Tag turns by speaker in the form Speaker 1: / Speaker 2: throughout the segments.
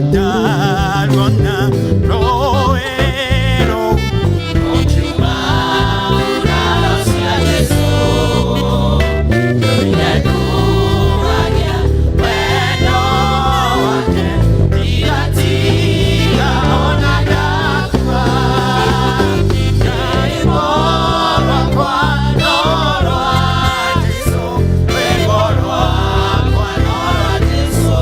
Speaker 1: Ndarwona rũĩ rũu.
Speaker 2: Ũkiuma nguraro cia Jesũ, ndũire ngumagia wendo wake, ndigatiga ona ndakua. Rwĩmbo rwakwa no rwa Jesũ, rwĩmbo rwakwa no rwa Jesũ.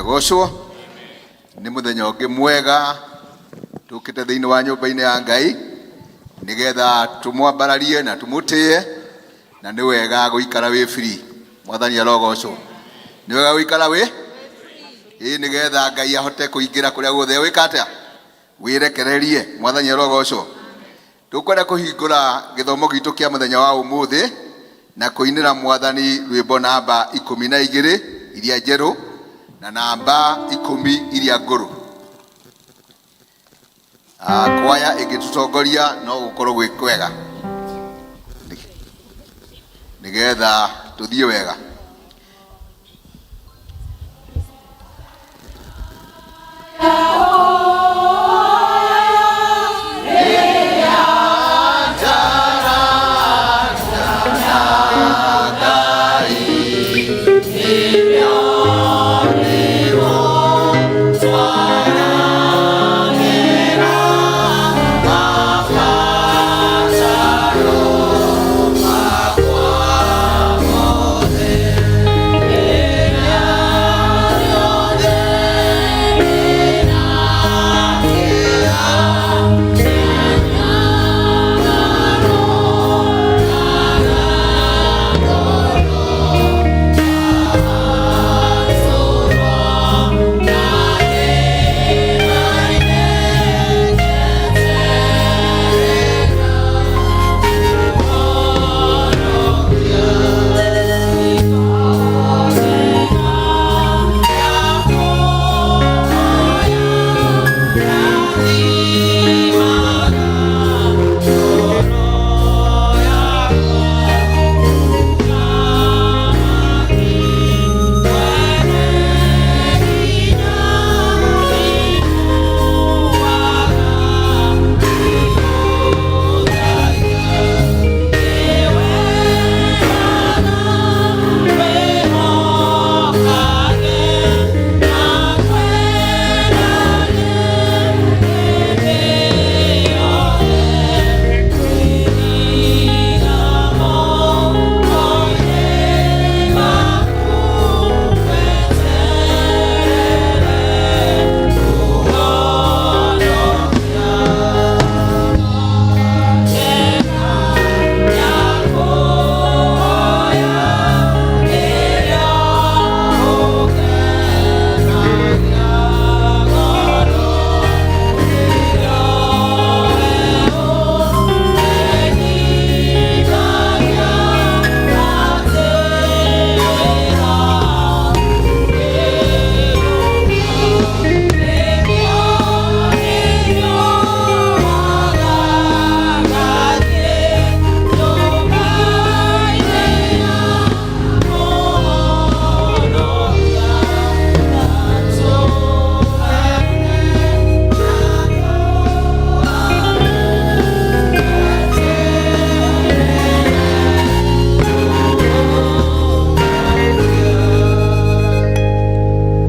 Speaker 3: Agocwo nĩ mũthenya ũngĩ mwega tũkĩte thĩinĩ wa nyũmba-inĩ ya Ngai nĩgetha tũmwambararie na tũmũtĩe, na nĩ wega gũikara wĩ free. Mwathani arogocwo. Nĩ wega gũikara wĩ ĩĩ, nĩgetha Ngai ahote kũingĩra kũrĩa guothe wĩka atĩa, wĩrekererie. Mwathani arogocwo. Tũkwenda kũhingũra gĩthomo gitũ kĩa mũthenya wa ũmũthĩ na kũinĩra Mwathani rwĩmbo namba 12 iria njerũ na namba 10 iria ngũrũ. Kwaya ĩngĩtũtongoria no gũkorwo gwĩ kwega nĩgetha tũthiĩ wega.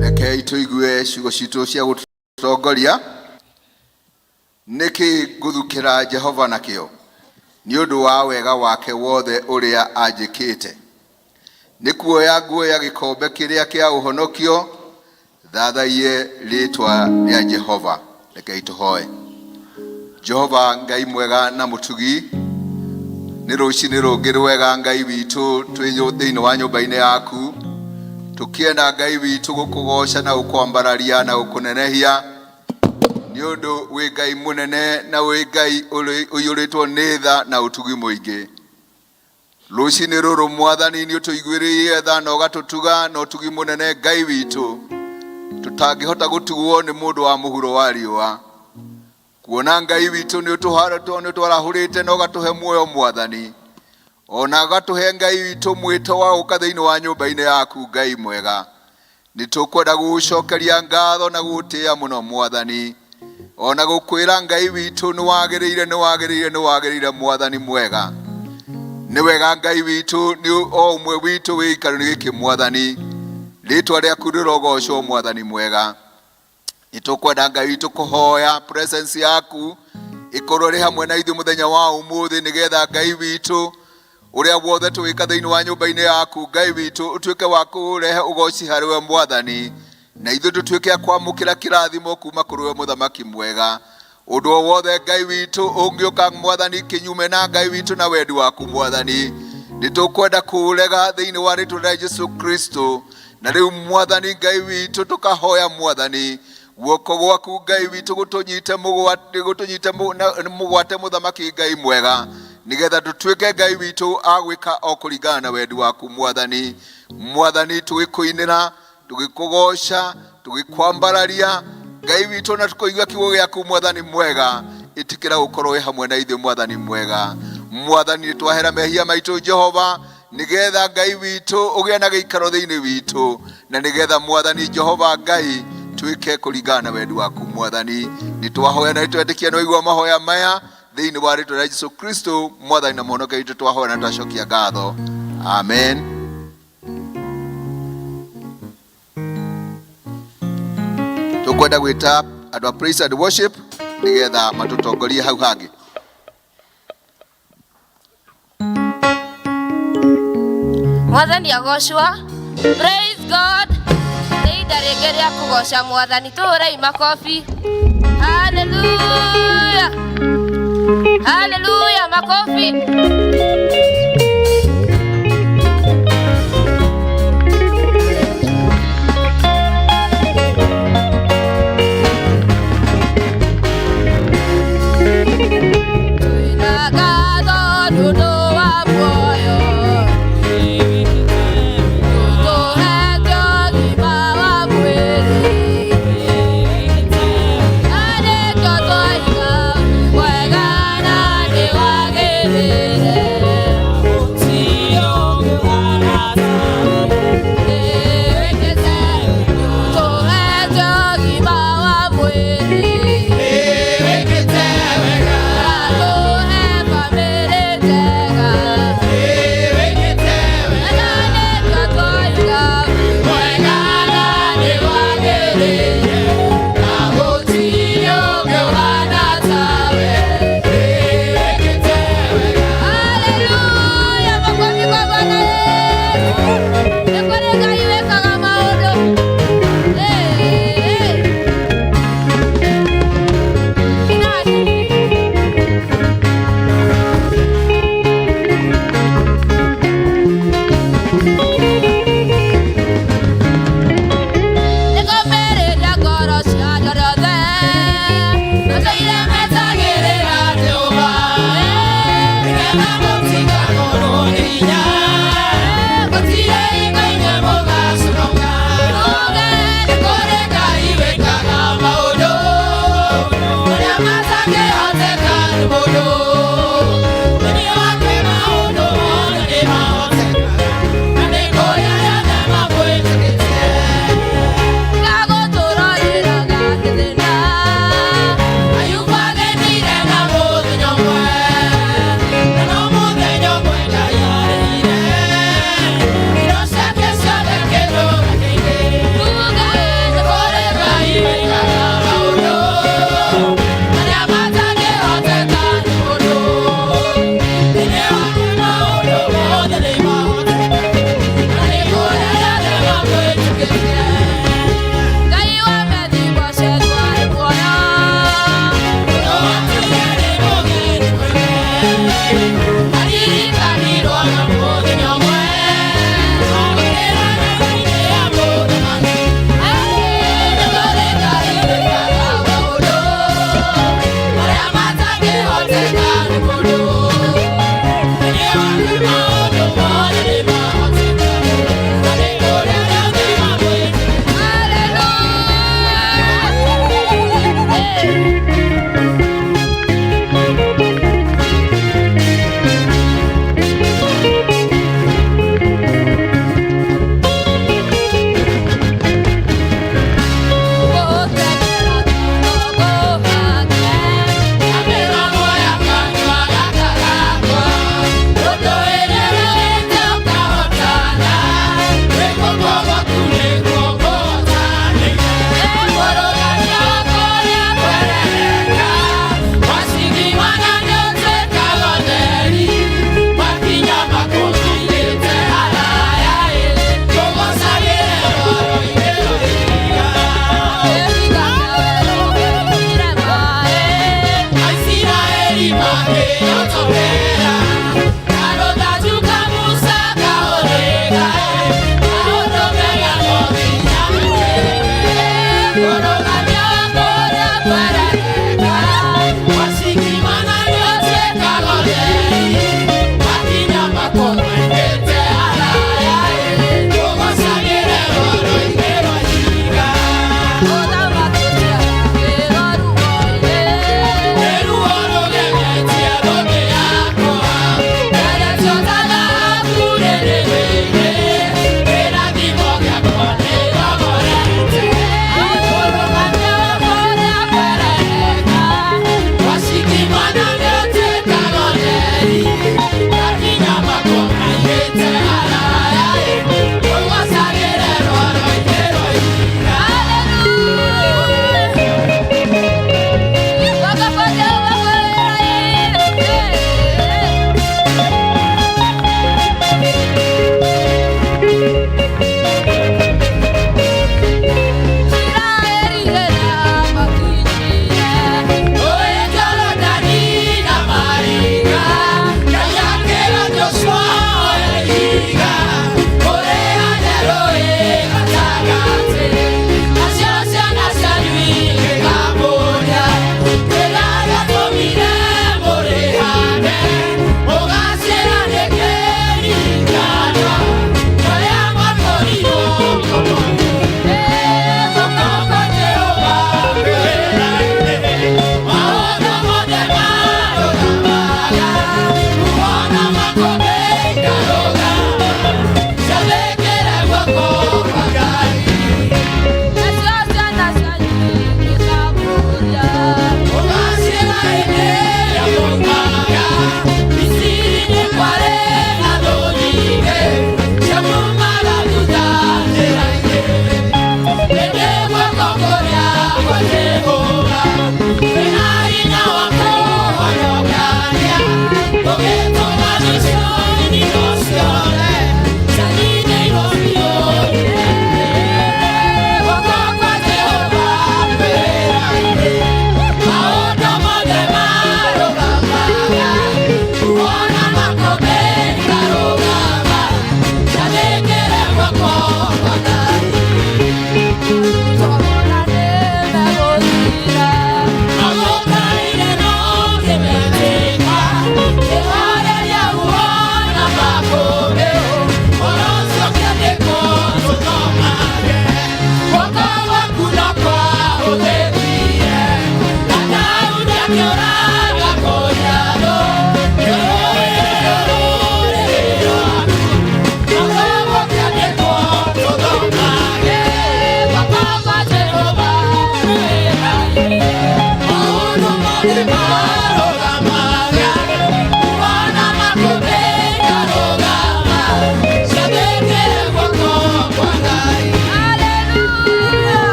Speaker 3: Rekei tũigue ciugo citũ cia gũtũtongoria. Nĩkĩ ngũthukĩra Jehova nakĩo nĩ ũndũ wa wega wake wothe ũrĩa anjĩkĩte? Nĩ kuoya nguoya gĩkombe kĩrĩa kĩa ũhonokio, thathaiye rĩtwa rĩa Jehova. Rekei tũhoe. Jehova Ngai mwega na mũtugi, nĩ rũcinĩ rũngĩ rwega Ngai witũ twĩ thĩinĩ wa nyũmba-inĩ yaku, tũkĩenda Ngai witũ gũkũgoca na gũkwambararia na gũkũnenehia, nĩ ũndũ wĩ Ngai mũnene na wĩ Ngai ũiyũrĩtwo nĩ tha na ũtugi mũingĩ. Rũcinĩ rũrũ Mwathani nĩ ũtũiguĩrĩire tha na ũgatũtuga na ũtugi mũnene Ngai witũ, tũtangĩhota gũtugwo nĩ mũndũ wa mũhuro wa riũa. Kuona Ngai witũ nĩ ũtwarahũrĩte na ũgatũhe muoyo Mwathani, ona ũgatũhe Ngai witũ mwĩto wa gũka thĩinĩ wa nyũmba-inĩ yaku Ngai mwega. Nĩ tũkwenda gũgũcokeria ngatho na gũgũtĩĩa mũno Mwathani, ona gũkwĩra Ngai witũ nĩ wagĩrĩire, nĩ wagĩrĩire, nĩ wagĩrĩire Mwathani mwega. Nĩ wega Ngai witũ nĩ o ũmwe witũ wĩ gĩikaro-inĩ gĩkĩ Mwathani, rĩtwa rĩaku rĩrogocwo Mwathani mwega. Nĩ tũkwenda Ngai witũ kũhoya presence yaku ĩkorwo ĩrĩ hamwe na ithuĩ mũthenya wa ũmũthĩ, nĩgetha Ngai witũ ũrĩa wothe tũgĩka thĩinĩ wa nyũmba-inĩ yaku Ngai witũ ũtuĩke wa kũrehe ũgoci harĩ we Mwathani. Na ithuĩ tũtuĩke a kwamũkĩra kĩrathimo kuma kũrĩ we mũthamaki mwega. Ũndũ o wothe Ngai witũ ũngĩũka mwathani kĩnyume na Ngai witũ na wendi waku mwathani, nĩ tũkwenda kũũrega thĩinĩ wa rĩtwa rĩa Jesu Kristo. Na rĩu mwathani Ngai witũ tũkahoya mwathani guoko gwaku Ngai witũ gũtũnyite mũgwate, gũtũnyite mũgwate mũthamaki Ngai mwega, nĩgetha tũtuĩke Ngai witũ a gwĩka o kũringana na wendi waku mwathani. Mwathani tũgĩkũinĩra, tũgĩkũgoca, tũgĩkwambararia Ngai witũ, na tũkũigua kiugo gĩaku mwathani mwega. Ĩtĩkĩra gũkorwo wĩ hamwe na ithuĩ mwathani mwega. Mwathani nĩ twahera mehia maitũ Jehova, nĩgetha Ngai witũ ũgĩe na gĩikaro thĩinĩ witũ, na nĩgetha mwathani Jehova Ngai twĩke kũringana na wendi waku mwathani. Nĩ twahoya na nĩtwetĩkia nĩ waigua mahoya maya thĩinĩ wa rĩtwa rĩa Jesu Kristo mwathani na mũhonokia witũ, twahoya na twacokia ngatho, amen. Tũkwenda gwĩta andũ a praise and worship nĩgetha matũtongorie hau hangĩ.
Speaker 4: Mwathani agocwo. Praise God. Nĩ ihinda rĩngĩ rĩa kũgoca mwathani, tũhũrei makobi. Haleluya, haleluya, makobi. Twĩna ngatho nĩ ũndũ wa muoyo, tũtũhete ũgima wa mwĩrĩ, na nĩkĩo twoiga mwega na nĩ wagĩrĩire.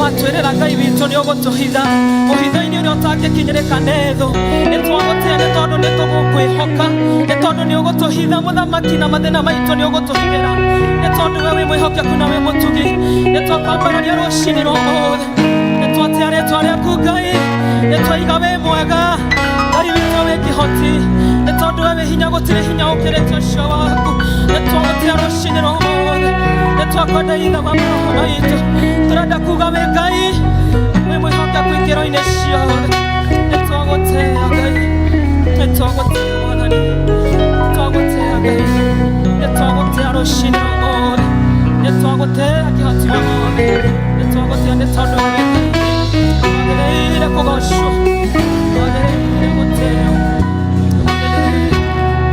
Speaker 5: Watwĩrĩra Ngai witũ nĩ ũgũtũhitha ũhitho-inĩ ũrĩa ũtangĩkinyĩrĩka nĩ thũ. Nĩ twagũtĩa nĩ tondũ nĩ tũgũkwĩhoka, nĩ tondũ nĩ ũgũtũhitha mũthamaki na mathĩna maitũ nĩ ũgũtũhithĩra, nĩ tondũ we wĩ mwĩhokeku na wĩ mũtugi. Nĩ twakwambararia rũcinĩ rwa ũmũthĩ, nĩ twatĩa rĩtwa rĩaku Ngai, nĩ twaiga wĩ mwega Ngai witũ wĩ kĩhoti, nĩ tondũ we wĩ hinya gũtirĩ hinya ũkĩrĩte ũcio waku. Nĩ twagũtĩa rũcinĩ rwa ũmũthĩ, nĩ twakwenda itha wa maroho maitũ, tũrenda kuga wĩ Ngai wĩ mwĩhokeku ikĩro-inĩ ciothe. Nĩ twagũtĩa Ngai, nĩ twagũtĩa Mwathani, nĩ twagũtĩa Ngai, nĩ twagũtĩa rũcinĩ rwa ũmũthĩ, nĩ twagũtĩa kĩhoti wa mothe, nĩ twagũtĩa nĩ tondũ wĩ Ngai wagĩrĩire kũgocwo, wagĩrĩire gũtĩo.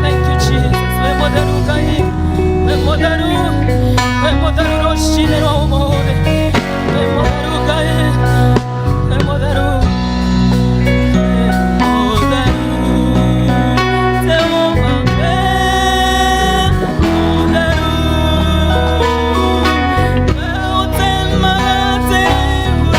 Speaker 5: Thank you Jesus, wĩ mũtheru Ngai, wĩ mũtheru, wĩ mũtheru rũcinĩ rwa ũmũthĩ, wĩ mũtheru Ngai, wĩ mũtheru, wĩ mũtheru, Jehova wĩ mũtheru, we ũtemaga tĩri.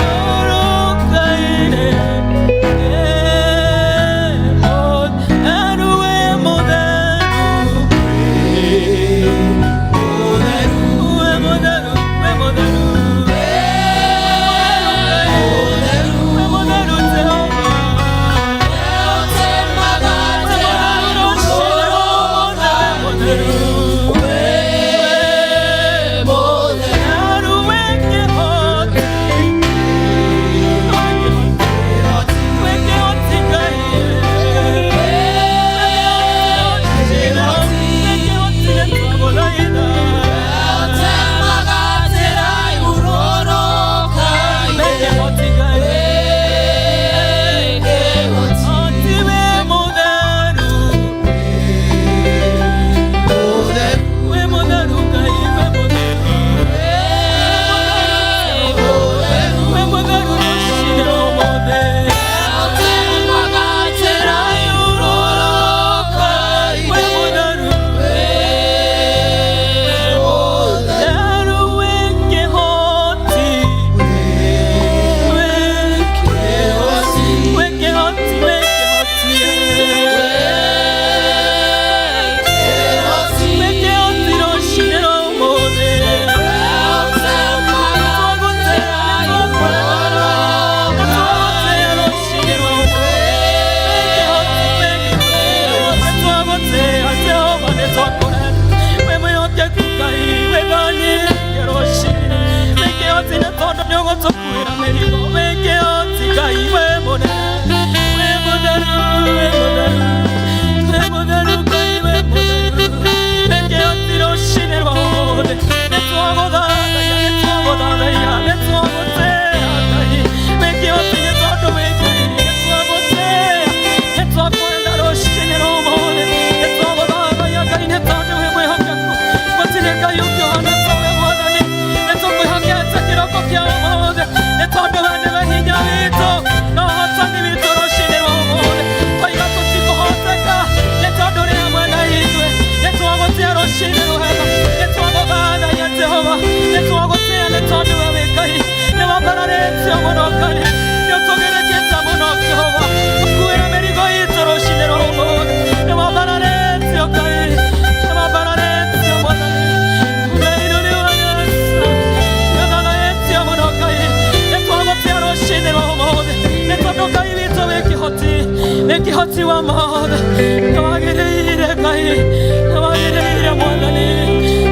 Speaker 5: Kĩhoti wa mothe, nĩwagĩrĩire Ngai, nĩwagĩrĩire Mwathani,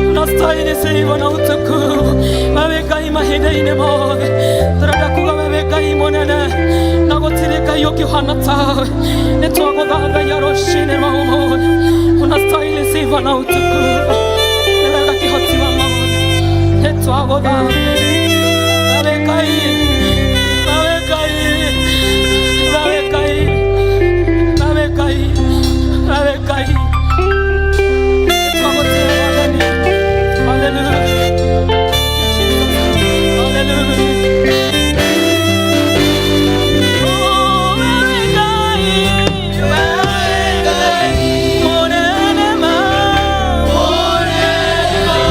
Speaker 5: unastahili sifa na utukufu. Wewe Ngai mahinda-inĩ mothe, tũrenda kuga wewe Ngai mũnene, na gũtirĩ Ngai ũngĩhana tawe. Nĩtwagũthathaiya rũcinĩ rwa ũmũthĩ, unastahili sifa na utukufu. Nĩ wega Kĩhoti wa mothe, nĩtwagũthathaiya. Wewe Ngai, wewe Ngai, wewe Ngai, wewe Ngai, wewe Ngai. Nĩtwagũtĩĩa Mwathani. Hallelujah. Hallelujah. Oh, wewe Ngai, wewe Ngai, mũnene ma, mũnene ma.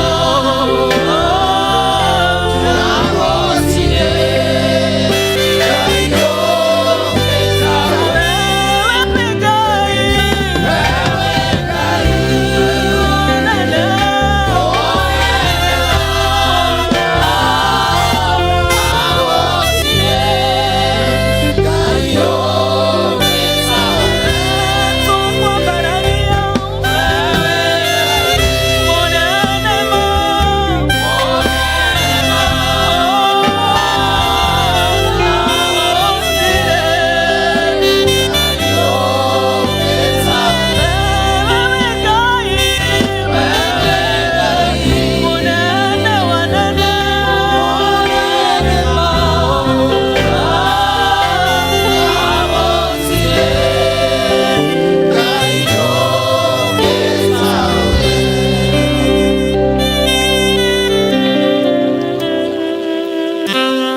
Speaker 5: Wewe Ngai, mũnene.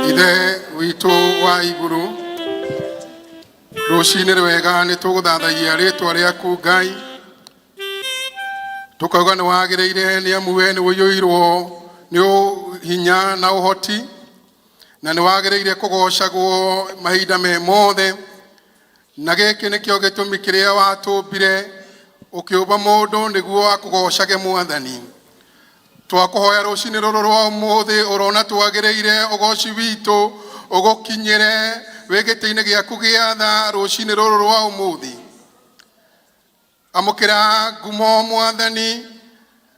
Speaker 6: Ithe witũ wa igũrũ, rũcinĩ rwega nĩ tũgũthathaia rĩtwa rĩaku Ngai, tũkauga nĩ wagĩrĩire nĩ amu we nĩ ũiyũirwo nĩ hinya na ũhoti, na nĩ wagĩrĩire kũgocagwo mahinda me mothe. Na gĩkĩ nĩkĩo gĩtũmi kĩrĩa watũmbire, ũkĩũmba mũndũ nĩguo akũgocage. Mwathani, twakũhoya rũcinĩ rũrũ rwa ũmũthĩ, ũrona twagĩrĩire ũgoci witũ ũgũkinyĩre wĩ gĩtĩ-inĩ gĩaku gĩa tha rũcinĩ rũrũ rwa ũmũthĩ. Amũkĩra ngumo, Mwathani.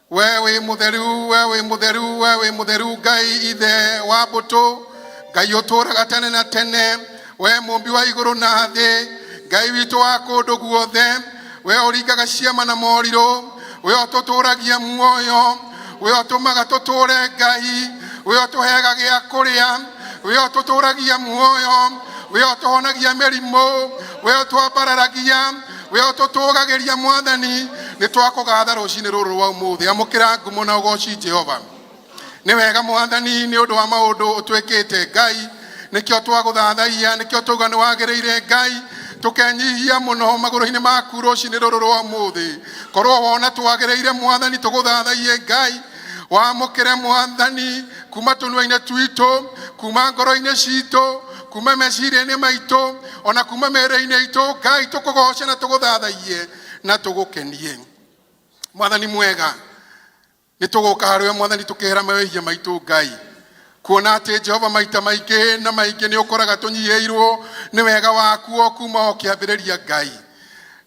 Speaker 6: We wĩ mũtheru, we wĩ mũtheru, we wĩ mũtheru, Ngai Ithe wa mbũtũ, Ngai ũtũũraga tene na tene, we mũmbi wa igũrũ na thĩ, Ngai witũ wa kũndũ guothe, we ũringaga ciama na morirũ, we ũtũtũragia muoyo, we ũtũmaga tũtũre, Ngai we ũtũheaga gĩa kũrĩa, we ũtũtũragia muoyo, we ũtũhonagia mĩrimũ, we ũtwambararagia, we ũtũtũgagĩria. Mwathani, nĩ twakũgatha rũcinĩ rũrũ rwa ũmũthĩ. Amũkĩra ngumo na ũgoci, Jehova. Nĩ wega, Mwathani, nĩ ũndũ wa maũndũ ũtwĩkĩte. Ngai, nĩkĩo twagũthathaia, nĩkĩo tauga nĩ wagĩrĩire. Ngai, tũkenyihia mũno magũrũ-inĩ maku rũcinĩ rũrũ rwa ũmũthĩ. Korwo wona twagĩrĩire, Mwathani, tũgũthathaiye. Ngai, wamũkĩre, Mwathani, kuma tũnua-inĩ twitũ, kuma ngoro-inĩ citũ, kuma meciria-inĩ maitũ, ona kuma mĩĩrĩ-inĩ itũ. Ngai, tũkũgoce na tũgũthathaiye na tũgũkenie. Mwathani mwega, nĩ tũgũka harĩwe, Mwathani, tũkĩhera mawĩhia maitũ. Ngai, kuona atĩ Jehova, maita maingĩ na maingĩ nĩ ũkoraga tũnyihĩirwo nĩ wega waku o kuma o kĩambĩrĩria. Ngai,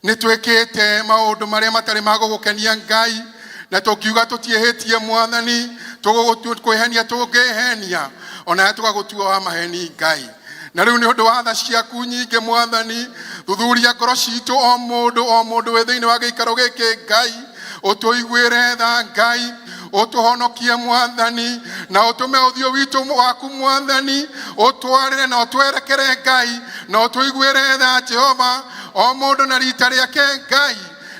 Speaker 6: nĩ twĩkĩte maũndũ marĩa matarĩ ma gũgũkenia, Ngai, na tũngiuga tũtiĩhĩtie, Mwathani, tũkwĩhenia, tũngĩhenia ona tũgagũtua wa maheni. Ngai, na rĩu nĩ ũndũ wa tha ciaku nyingĩ, Mwathani, thuthuria ngoro citũ, o mũndũ o mũndũ wĩ thĩinĩ wa gĩikaro gĩkĩ. Ngai, ũtũiguĩre tha. Ngai, ũtũhonokie, Mwathani, na ũtũme ũthiũ witũ waku, Mwathani, ũtwarĩre na ũtwerekere. Ngai, na ũtũiguĩre tha, Jehova, o mũndũ na rita rĩake. Ngai,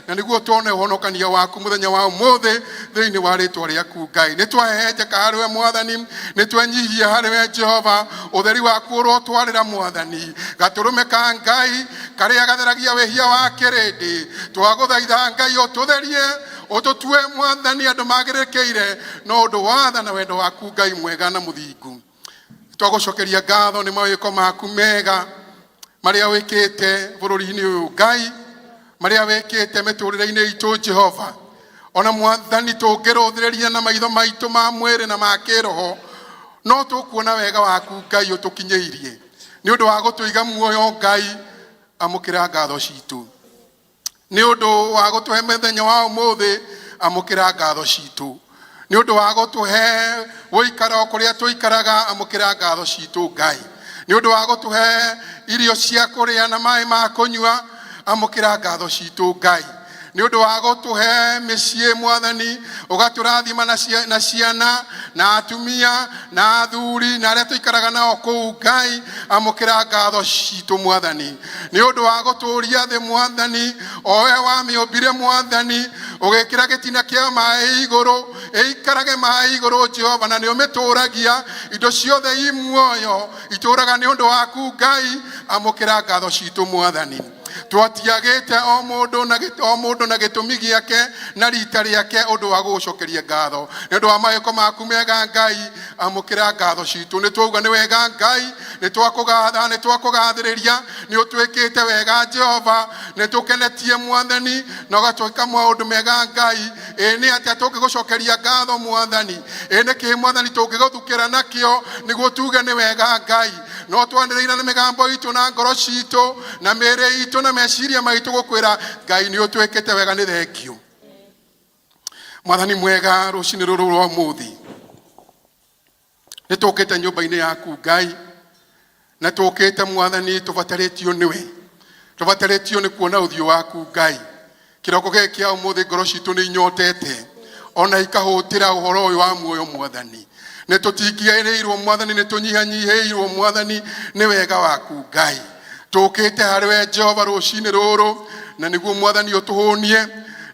Speaker 6: na nĩguo tuone ũhonokania waku mũthenya wa ũmũthĩ thĩinĩ wa rĩtwa rĩaku. Ngai, nĩ twahehenjeka harĩwe, Mwathani, nĩ twenyihia harĩwe. Jehova, ũtheri waku ũrotwarĩra, Mwathani, gatũrũme ka Ngai karĩa gatheragia wĩhia wa kĩrĩndĩ. Twagũthaitha, Ngai, ũtũtherie, ũtũtue, Mwathani, andũ magĩrĩkĩire no ũndũ wa tha na wendo waku, Ngai mwega na mũthingu. Twagũcokeria ngatho nĩ mawĩko maku mega marĩa wĩkĩte bũrũri-inĩ ũyũ, Ngai, marĩa wĩkĩte mĩtũrĩre-inĩ itũ, Jehova. Ona, Mwathani, tũngĩrũthĩrĩria na maitho maitũ ma mwĩrĩ na ma kĩroho, no tũkuona wega waku, Ngai, ũtũkinyĩirie nĩ ũndũ wa gũtũiga muoyo. Ngai. Amũkĩra ngatho citũ nĩ ũndũ wa gũtũhe mũthenya wa ũmũthĩ. Amũkĩra ngatho citũ nĩ ũndũ wa gũtũhe ũikaro kũrĩa tũikaraga. Amũkĩra ngatho citũ, Ngai, nĩ ũndũ wa gũtũhe irio cia kũrĩa na maĩ ma kũnyua. Amũkĩra ngatho citũ, Ngai, nĩ ũndũ wa gũtũhe mĩciĩ. Mwathani, ũgatũrathima na ciana na atumia na athuri na arĩa tũikaraga nao kũu. Ngai, amũkĩra ngatho citũ, Mwathani, nĩ ũndũ wa gũtũũria thĩ. Mwathani, o we wamĩũmbire, Mwathani, ũgĩkĩra gĩtina kĩa maĩ igũrũ, ĩikarage maĩ igũrũ, Jehova, na nĩ ũmĩtũũragia. Indo ciothe i muoyo itũũraga nĩ ũndũ waku. Ngai, amũkĩra ngatho citũ. Mwathani, twatiagĩte o mũndũ na o mũndũ na gĩtũmi gĩake na rita rĩake ũndũ wa gũgũcokeria ngatho nĩ ũndũ wa mawĩko maku mega. Ngai, amũkĩra ngatho citũ. Nĩ twauga nĩ wega, Ngai, nĩ twakũgatha, nĩ twakũgathĩrĩria, nĩ ũtwĩkĩte wega. Jehova, nĩ tũkenetie, Mwathani, na ũgatwĩka maũndũ mega. Ngai, ĩ nĩ atĩa tũngĩgũcokeria ngatho, Mwathani? Ĩ nĩ kĩĩ, Mwathani, tũngĩgũthukĩra nakĩo nĩguo tuge nĩ wega? Ngai, no twanĩrĩire na mĩgambo itũ na ngoro citũ na mĩĩrĩ itũ na meciria maitũ gũkwĩra, Ngai, nĩ ũtwĩkĩte wega, nĩ thengiũ. Mwathani mwega, rũcinĩ rũrũ rwa ũmũthĩ nĩ tũkĩte nyũmba-inĩ yaku, Ngai, na tũkĩte, Mwathani, tũbatarĩtio nĩwe, tũbatarĩtio nĩ kuona ũthiũ waku. Ngai, kĩroko gĩkĩ kĩa ũmũthĩ ngoro citũ nĩ inyotete ona ikahũtĩra ũhoro ũyũ wa muoyo. Mwathani, nĩ tũtingĩrĩirwo. Mwathani, nĩ tũnyihanyihĩirwo. Mwathani, nĩ wega waku. Ngai, tũkĩte harĩ we, Jehova, rũcinĩ rũrũ na nĩguo, Mwathani, ũtũhũnie,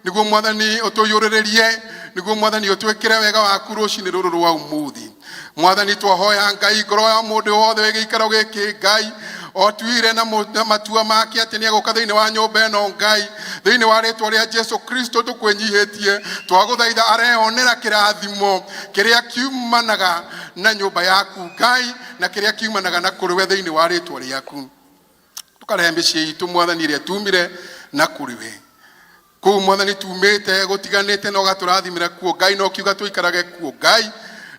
Speaker 6: nĩguo, Mwathani, ũtũiyũrĩrĩrie, nĩguo, Mwathani, ũtwĩkĩre wega waku rũcinĩ rũrũ rwa ũmũthĩ. Mwathani, twahoya, Ngai, ngoro ya mũndũ wothe wĩ gĩikaro gĩkĩ, Ngai, otuire na matua make atĩ nĩ egũka thĩinĩ wa nyũmba ĩno. Ngai, thĩinĩ wa rĩtwa rĩa Jesu Kristo tũkwĩnyihĩtie, twagũthaitha areyonera kĩrathimo kĩrĩa kiumanaga na nyũmba yaku, Ngai, na kĩrĩa kiumanaga na kũrĩ we. Thĩinĩ wa rĩtwa rĩaku tũkarehe mĩciĩ itũ, Mwathani, ĩrĩa tumire na kũrĩ we kũu. Mwathani, tumĩte gũtiganĩte na ũgatũrathimĩra kuo. Ngai, no kiuga tũikarage kuo. Ngai,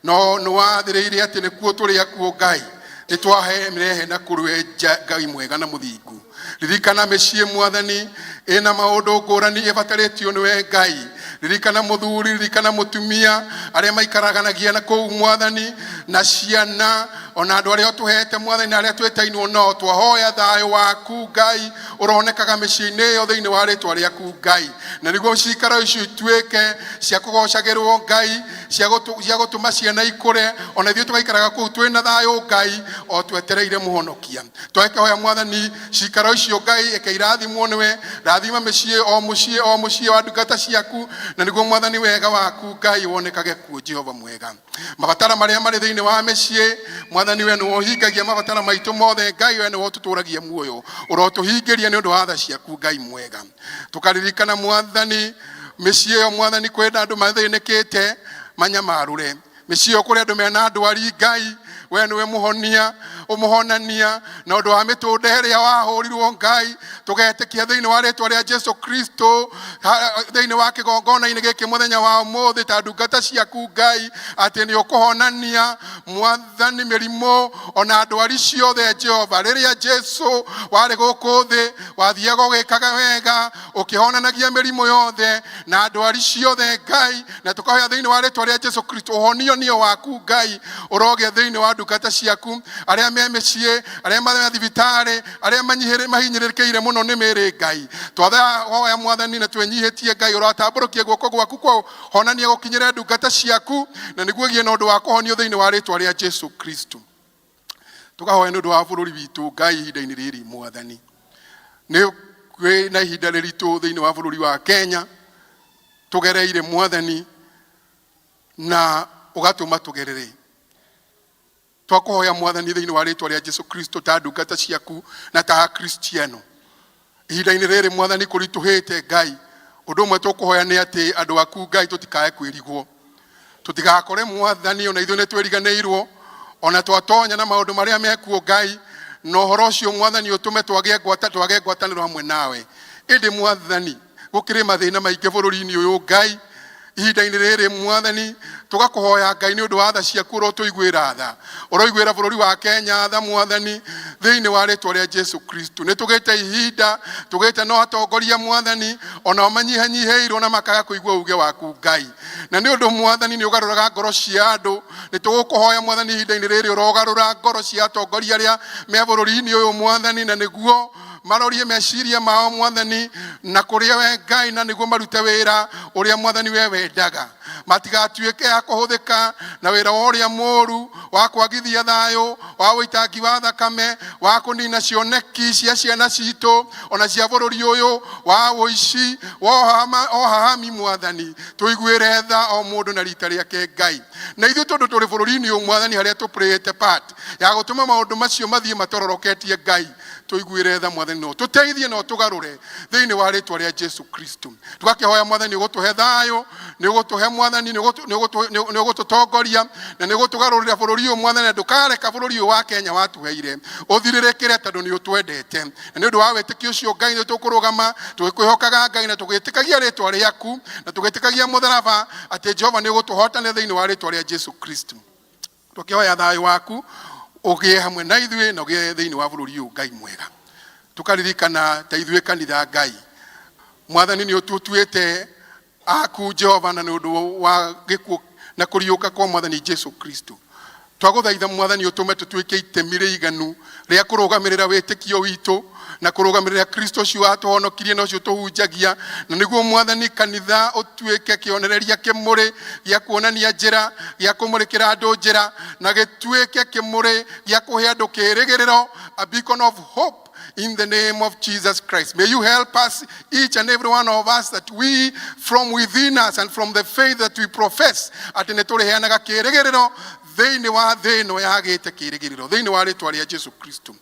Speaker 6: no nĩ wathĩrĩire atĩ nĩkuo tũrĩ akuo. Ngai, nĩ twarehe na kũrĩ we. Ngai mwega na mũthingu, ririkana mĩciĩ, Mwathani, ĩna maũndũ ngũrani ĩbatarĩtio nĩwe. Ngai, ririkana mũthuri, ririkana mũtumia, arĩa maikaraganagia na kũu, Mwathani, na ciana ona andũ arĩa ũtũhete, Mwathani, na arĩa twĩtainwo nao. Twahoya thayũ waku, Ngai, ũronekaga mĩciĩ-inĩ ĩyo thĩinĩ wa rĩtwa rĩaku, Ngai, na nĩguo cikaro icio ituĩke cia kũgocagĩrwo, Ngai, cia gũtũma ciana ikũre, ona ithuĩ tũgaikaraga kũu twĩna thayũ, Ngai, o twetereire mũhonokia. Twakĩhoya, Mwathani, cikaro icio, Ngai, eke irathimwo nĩwe. Rathima mĩciĩ, o mũciĩ, o mũciĩ wa ndungata ciaku, na nĩguo, Mwathani, wega waku, Ngai, wonekage kuo. Jehova mwega, mabatara marĩa marĩ thĩinĩ wa mĩciĩ, Mwathani, we nĩwe ũhingagia mabatara maitũ mothe. Ngai, we nĩwe ũtũtũragia muoyo, ũrotũhingĩria nĩ ũndũ wa tha ciaku. Ngai mwega, tũkaririkana, Mwathani, mĩciĩ ĩyo. Mwathani, kwĩna andũ mathĩnĩkĩte manyamarũre mĩciĩ ĩyo, kũrĩ andũ mena ndwari. Ngai, we nĩwe mũhonia, ũmũhonania na ũndũ wa mĩtũnda ĩrĩa wahũrirwo. Ngai, tũgetĩkia thĩinĩ wa rĩtwa rĩa Jesu Kristo thĩinĩ wa kĩgongona-inĩ gĩkĩ mũthenya wa ũmũthĩ ta ndungata ciaku, Ngai, atĩ nĩ ũkũhonania, Mwathani, mĩrimũ ona ndwari ciothe. Jehova, rĩrĩa Jesu warĩ gũkũ thĩ, wathiaga ũgĩkaga wega, ũkĩhonanagia mĩrimũ yothe na ndwari ciothe. Ngai, na tũkahoya thĩinĩ wa rĩtwa rĩa Jesu Kristo, ũhonio nĩo waku, Ngai, ũrogĩa thĩinĩ wa ndungata ciaku arĩa me mĩciĩ, arĩa marĩ thibitarĩ, arĩa mahinyĩrĩrĩkĩire mũno nĩ mĩĩrĩ. Ngai, twathoya, Mwathani, na twĩnyihĩtie, Ngai, ũratambũrũkie guoko gwaku kwa honania gũkinyĩre ndungata ciaku, na nĩguo gĩe na ũndũ wa kũhonio thĩinĩ wa rĩtwa rĩa Jesu Kristo. Tũkahoya nĩ ũndũ wa bũrũri witũ. Ngai, ihinda-inĩ rĩrĩ, Mwathani, nĩ kwĩ na ihinda rĩritũ thĩinĩ wa bũrũri wa Kenya tũgereire, Mwathani, na ũgatũma tũgerere. Twakũhoya, Mwathani, thĩinĩ wa rĩtwa rĩa Jesu Kristo, ta ndungata ciaku na ta Akristiano, ihinda-inĩ rĩrĩ, Mwathani, kũritũhĩte, Ngai, ũndũ ũmwe tũkũhoya nĩ atĩ andũ aku, Ngai, tũtikae kwĩrigwo, tũtigakore, Mwathani, ona ithuĩ nĩ twĩriganĩirwo ona twatonya na maũndũ marĩa mekuo. Ngai, na ũhoro ũcio, Mwathani, ũtũme twage ngwatanĩro hamwe nawe. Ĩndĩ, Mwathani, gũkĩrĩ mathĩna maingĩ bũrũri-inĩ ũyũ. Ngai, Ihinda-inĩ rĩrĩ Mwathani, tũgakũhoya Ngai nĩ ũndũ wa tha ciaku, ũrotũiguĩra tha, ũroiguĩra bũrũri wa Kenya tha Mwathani, thĩinĩ wa rĩtwa rĩa Jesu Kristo. Nĩ tũgĩte ihinda, tũgĩte no atongoria Mwathani, onao manyihanyihĩirwo na makaga kũigua uge waku Ngai. Na nĩ ũndũ Mwathani nĩ ũgarũraga ngoro cia andũ, nĩ tũgũkũhoya Mwathani ihinda-inĩ rĩrĩ ũrogarũra ngoro cia atongoria arĩa me bũrũri-inĩ ũyũ Mwathani, na nĩguo marorie meciria mao Mwathani na kũrĩa we Ngai, na nĩguo marute wĩra ũrĩa Mwathani we wendaga, matigatuĩke a kũhũthĩka na wĩra wa ũrĩa mũũru wa kwagithia thayũ, wa ũitangi wa thakame, wa kũnina cioneki cia ciana citũ ona cia bũrũri ũyũ, wa ũici, wa ũhahami Mwathani. Tũiguĩre tha o mũndũ na rita rĩake Ngai, na ithuĩ tondũ tũrĩ bũrũri-inĩ ũyũ Mwathani, harĩa tũplayĩte part ya gũtũma maũndũ macio mathiĩ matororoketie Ngai, tũiguĩre tha Mwathani, no tũteithie na ũtũgarũre thĩinĩ wa rĩtwa rĩa Jesu Kristo. Tũgakĩhoya Mwathani ũgũtũhe thayũ, nĩ ũgũtũhe Mwathani, nĩ ũgũtũtongoria na nĩ ũgũtũgarũrĩra bũrũri ũyũ Mwathani, na ndũkareka bũrũri ũyũ wa Kenya watuheire ũthirĩrĩkĩre, tondũ nĩ ũtwendete. Na nĩ ũndũ wa wĩtĩkio ũcio Ngai, nĩ tũkũrũgama tũgĩkwĩhokaga Ngai, na tũgĩtĩkagia rĩtwa rĩaku na tũgĩtĩkagia mũtharaba atĩ Jehova nĩ ũgũtũhotanĩra thĩinĩ wa rĩtwa rĩa Jesu Kristo. Tũkĩhoya thayũ waku ũgĩe hamwe na ithuĩ na ũgĩe thĩinĩ wa bũrũri ũyũ Ngai mwega. Tũkaririkana ta ithuĩ kanitha Ngai, Mwathani nĩ ũtũtuĩte aku Jehova, na nĩ ũndũ wa gĩkuũ na kũriũka kwa Mwathani Jesu Kristo. Twagũthaitha Mwathani ũtũme tũtuĩke itemi rĩiganu rĩa kũrũgamĩrĩra wĩtĩkio witũ na kũrũgamĩrĩra Kristo ũcio watũhonokirie na ũcio tũhunjagia, na nĩguo Mwathani kanitha ũtuĩke kĩonereria kĩmũrĩ gĩa kuonania njĩra, gĩa kũmũrĩkĩra andũ njĩra, na gĩtuĩke kĩmũrĩ gĩa kũhe andũ kĩĩrĩgĩrĩro, a beacon of hope in the name of Jesus Christ. May you help us, each and every one of us, that we from within us and from the faith that we profess, atĩ nĩ tũrĩheanaga kĩĩrĩgĩrĩro thĩinĩ wa thĩ ĩno yagĩte kĩĩrĩgĩrĩro, thĩinĩ wa rĩtwa rĩa Jesu Kristo.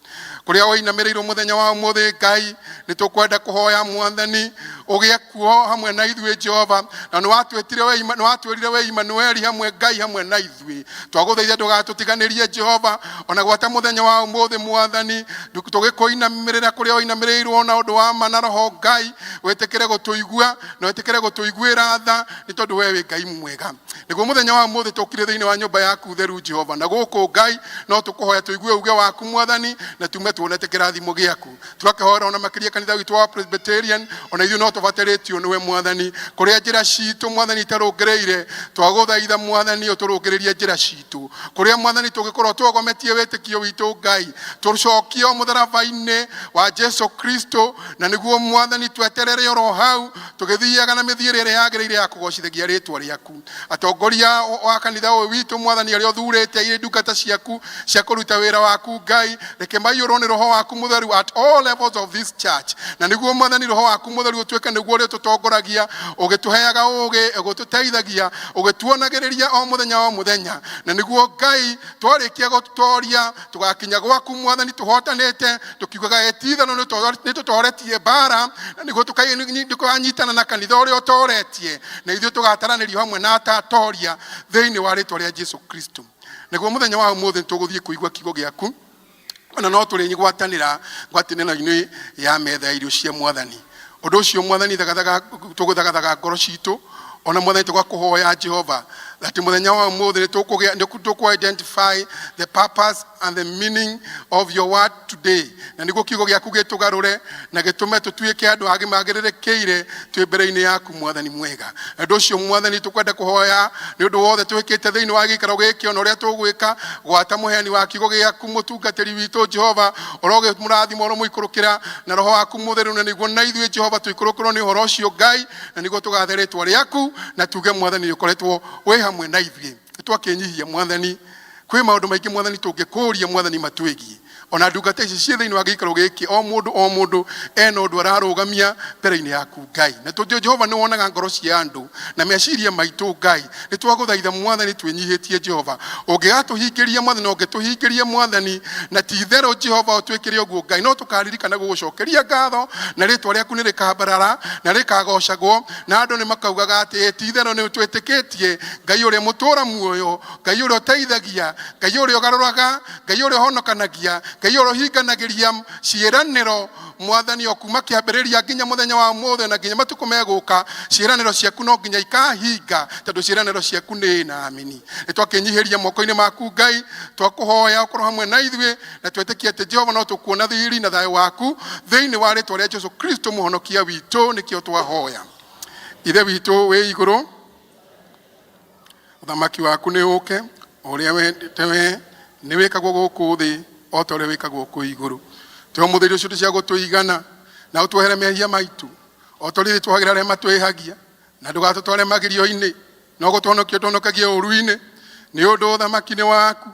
Speaker 6: Kũrĩa ũinamĩrĩirwo mũthenya wa ũmũthĩ Ngai, nĩ tũkwenda kũhoya Mwathani ũgĩe kuo hamwe na ithuĩ Jehova, na nĩ watwĩtire we, nĩ watwĩrire we Imanueli, hamwe Ngai hamwe na ithuĩ. Twagũthaitha ndũgatũtiganĩrie Jehova, ona gwata mũthenya wa ũmũthĩ Mwathani, tũgĩkũinamĩrĩra kũrĩa ũinamĩrĩirwo na ũndũ wa ma na roho Ngai, wĩtĩkĩre gũtũigua na wĩtĩkĩre gũtũiguĩra tha, nĩ tondũ we wĩ Ngai mwega. Nĩguo mũthenya wa ũmũthĩ tũkire thĩinĩ wa nyũmba yaku theru Jehova, na gũkũ Ngai no tũkũhoya tũigue uge waku Mwathani, na tume tuonete kĩrathimo gĩaku. Tũgakĩhoera ona makĩria kanitha witũ wa Presbyterian, ona ithuĩ no tũbatarĩtio nĩwe Mwathani, kũrĩa njĩra citũ Mwathani itarũngĩrĩire, twagũthaitha Mwathani ũtũrũngĩrĩrie njĩra citũ. Kũrĩa Mwathani tũngĩkorwo twogometie wĩtĩkio witũ Ngai, tũcokie o mũtharaba-inĩ wa Jesu Kristo, na nĩguo Mwathani tweterere oro hau tũgĩthiaga na mĩthiĩre ĩrĩa yagĩrĩire ya kũgocithagia rĩtwa rĩaku. Atongoria wa kanitha ũyũ witũ Mwathani, arĩa ũthurĩte irĩ ndungata ciaku cia kũruta wĩra waku Ngai, reke maiyũrwo nĩ roho waku mũtheru at all levels of this church, na nĩguo Mwathani roho waku mũtheru ũtuĩke nĩguo ũrĩa ũtũtongoragia, ũgĩtũheaga ũũgĩ, ũgĩtũteithagia, ũgĩtuonagĩrĩria o mũthenya o mũthenya, na nĩguo Ngai twarĩkia gũtoria tũgakinya gwaku Mwathani tũhotanĩte, tũkiugaga ĩtithano nĩ tũtoretie mbara, na nĩguo tũkanyitana na kanitha ũrĩa ũtoretie, na ithuĩ tũgataranĩrio hamwe na atatoria thĩinĩ wa rĩtwa rĩa Jesu Kristo. Nĩguo mũthenya wa ũmũthĩ tũgũthiĩ kũigua kiugo gĩaku, ona no tũrĩgwatanĩra ngwatanĩro-inĩ ya metha ya irio cia Mwathani. Ũndũ ũcio Mwathani tũgũthagathaga ngoro citũ, ona Mwathani tũgakũhoya Jehova atĩ mũthenya wa ũmũthĩ nĩ tũkũ identify the purpose and the meaning of your word today, na nĩguo kiugo gĩaku gĩtũgarũre na gĩtũme tũtuĩke andũ agima magĩrĩrĩkĩire twĩ mbere-inĩ yaku Mwathani mwega. Na ũndũ ũcio Mwathani tũkwenda kũhoya nĩ ũndũ wothe twĩkĩte thĩinĩ wa gĩikaro gĩkĩ, ona ũrĩa tũgwĩka, gwata mũheani wa kiugo gĩaku mũtungatĩri witũ Jehova, ũrogĩmũrathima, ũromũikũrũkĩra na roho waku mũtheru, na nĩguo na ithuĩ Jehova tũikũrũkĩrwo nĩ ũhoro ũcio Ngai, na nĩguo tũgathe rĩtwa rĩaku na tuge Mwathani nĩ ũkoretwo wĩ hamwe na ithuĩ. Twakĩnyihia Mwathani, kwĩ maũndũ maingĩ Mwathani tũngĩkũria Mwathani matwĩgiĩ, ona ndungata ici ciĩ thĩinĩ wa gĩikaro gĩkĩ, o mũndũ o mũndũ ena ũndũ ararũgamia mbere-inĩ yaku Ngai, na tondũ Jehova nĩ wonaga ngoro cia andũ na meciria maitũ Ngai, nĩ twagũthaitha Mwathani twĩnyihĩtie Jehova, ũngĩgatũhingĩria Mwathani, ũngĩtũhingĩria Mwathani, na ti itherũ Jehova ũtwĩkĩre ũguo Ngai, no tũkaririkana gũgũcokeria ngatho, na rĩtwa rĩaku nĩ rĩkambarara na rĩkagocagwo, na andũ nĩ makaugaga atĩ ti itherũ nĩ twĩtĩkĩtie Ngai ũrĩa mũtũra muoyo, Ngai ũrĩa ũteithagia, Ngai ũrĩa ũgarũraga, Ngai ũrĩa ũhonokanagia, Ngai ũrĩa ũhinganagĩria ciĩranĩro Mwathani, o kuma kĩambĩrĩria nginya mũthenya wa ũmũthĩ na nginya matukũ megũka, ciĩranĩro ciaku no nginya ikahinga, tondũ ciĩranĩro ciaku nĩ na amini. Nĩ twakĩnyihĩria moko-inĩ maku Ngai, twakũhoya ũkorwo hamwe na ithuĩ, na twetĩkia atĩ Jehova no tũkuona thiri na thayũ waku thĩinĩ wa rĩtwa rĩa Jesu Kristo mũhonokia witũ, nĩkĩo twahoya. Ithe witũ wĩ igũrũ, ũthamaki waku nĩ ũke, ũrĩa wendete we nĩ wĩkagwo gũkũ thĩ o ta ũrĩa wĩkagwo kũu igũrũ. Tũhe ũmũthĩ irio citũ cia gũtũigana, na ũtuohere mehia maitũ o ta ũrĩa ithuĩ tuohagĩra arĩa matwĩhagia, na ndũgatũtware magerio-inĩ, no gũtũhonokia ũtũhonokagie ũũru-inĩ, nĩ ũndũ ũthamaki nĩ waku,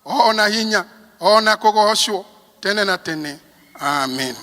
Speaker 6: o na hinya, o na kũgoocwo tene na tene. Amen.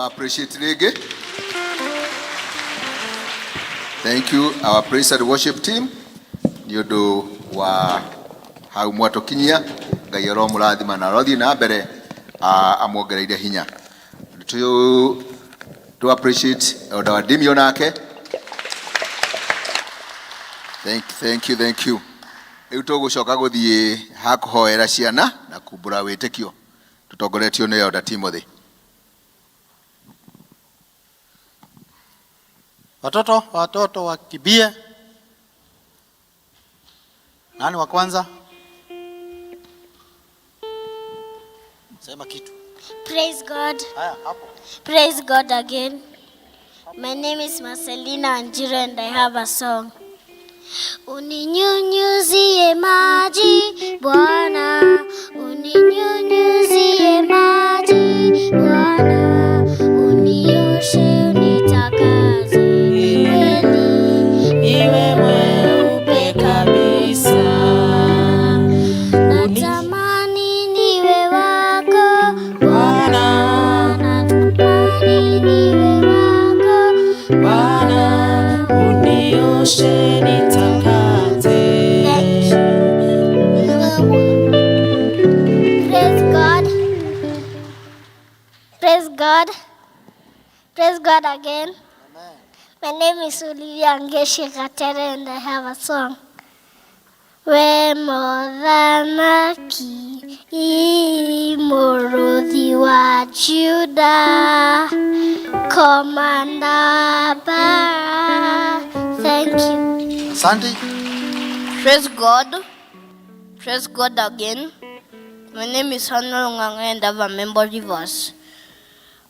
Speaker 3: Tũma appreciate rĩngĩ. Thank you our praise and worship team nĩ ũndũ wa hau mwatũkinyia. Ngai aromũrathima na arothiĩ na mbere amuongereire hinya. To appreciate Elder Wadimio nake. Thank, thank you, thank you. Rĩu tũgũcoka gũthiĩ ha kũhoera ciana na kumbũra wĩtĩkio tũtongoretio nĩ Elder Timothy.
Speaker 7: Watoto, watoto wakimbie. Nani wa kwanza? Sema kitu.
Speaker 8: Praise God.
Speaker 7: Haya, hapo.
Speaker 8: Praise God again. My name is Marcelina Wanjiru and I have a song. Uninyunyuzie maji Bwana, uninyunyuzie maji Bwana, unioshe unitakase kweli,
Speaker 5: niwe mweupe kabisa.
Speaker 8: Natamani niwe wako Bwana, natamani niwe wako
Speaker 5: Bwana, unioshe nitakate.
Speaker 8: Praise God. Praise God. Praise God again. My name is Olivia Ngeshi Katere and I have a song. We mothamaki mũrũthi wa Juda, Commander Bara. Thank you.
Speaker 7: Asante.
Speaker 9: Praise God. Praise God again. My name is Hannah Nganga and I have a memory verse.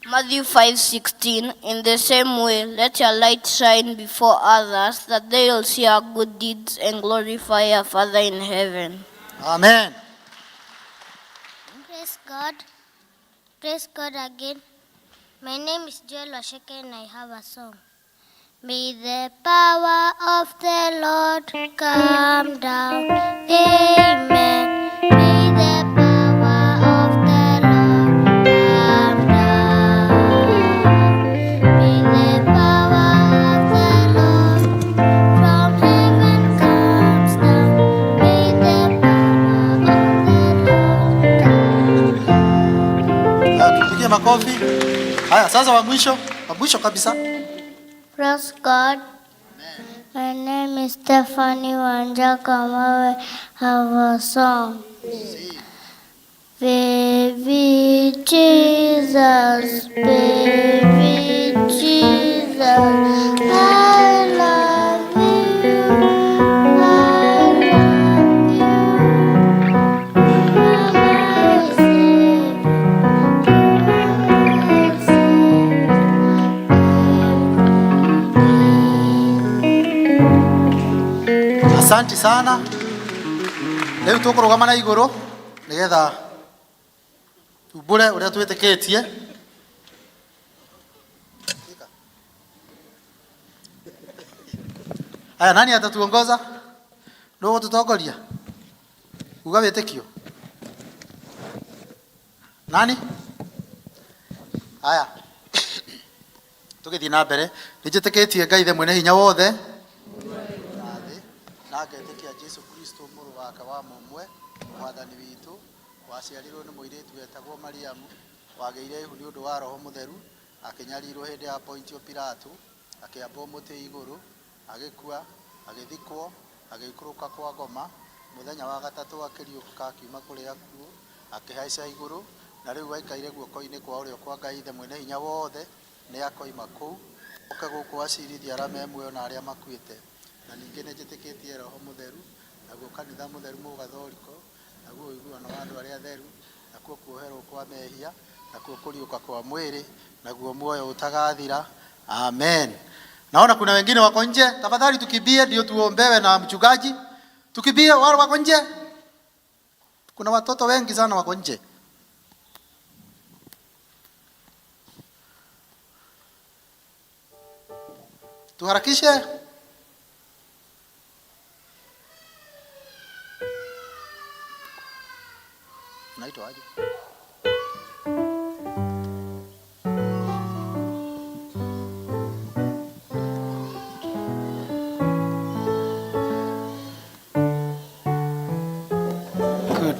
Speaker 9: Matthew 5:16. In the same way, let your light shine before others, that they will see our good deeds and glorify our Father in heaven.
Speaker 7: Amen.
Speaker 8: Praise God. Praise God again. My name is Joel Washeke and I have a song. May the power of the Lord come down. Amen. May the power of the Lord come down. May the power of the Lord from heaven comes down. May the power of the Lord come down.
Speaker 7: Haya, tupigie makofi. Haya, sasa wa mwisho kabisa.
Speaker 8: Praise God. My name is Stephanie Wanja Kamawe. Have a song. Baby Jesus, baby Jesus, I love you, I love you. You are my Savior, you are my Savior.
Speaker 7: Asante sana. Rĩu tũkũrũgama na igũrũ nĩgetha tumbũre ũrĩa twĩtĩkĩtie. Aya, nani atatuongoza? Nũ ũgũtũtongoria kuga wĩtĩkio? Nani? Aya, tũgĩthiĩ na mbere. Nĩnjĩtĩkĩtie Ngai Ithe mwene hinya wothe na thĩ, na ngetĩkia Jesu Kristo mũrũ wake wa mũmwe mwathani witũ, waciarirwo nĩ mũirĩtu wetagwo Mariamu, wagĩire ihu nĩ ũndũ wa Roho Mũtheru, akĩnyarirwo hĩndĩ ya Pontio Pilato, akĩambwo mũtĩ igũrũ, agĩkua, agĩthikwo, agĩikũrũka kwa ngoma, mũthenya wa gatatũ akĩriũka akiuma kũrĩ akuũ, akĩhaica igũrũ, na rĩu aikaire guoko-inĩ kwa ũrĩo kwa Ngai Ithe mwene hinya wothe, nĩ akoima kũu oke gũkũ acirithie arĩa me muoyo na arĩa makuĩte. Na ningĩ nĩnjĩtĩkĩtie Roho Mũtheru, naguo kanitha mũtheru mũgathoriko, naguo ũiguano wa andũ arĩa atheru, nakuo kuoherwo kwa mehia, nakuo kũriũka kwa mwĩrĩ, naguo muoyo utagathira. Amen. Naona kuna wengine wako nje, tafadhali tukimbie ndio tuombewe na mchungaji. Tukimbie wale wako nje. Kuna watoto wengi sana wako nje. Tuharakishe. Unaitwa aje?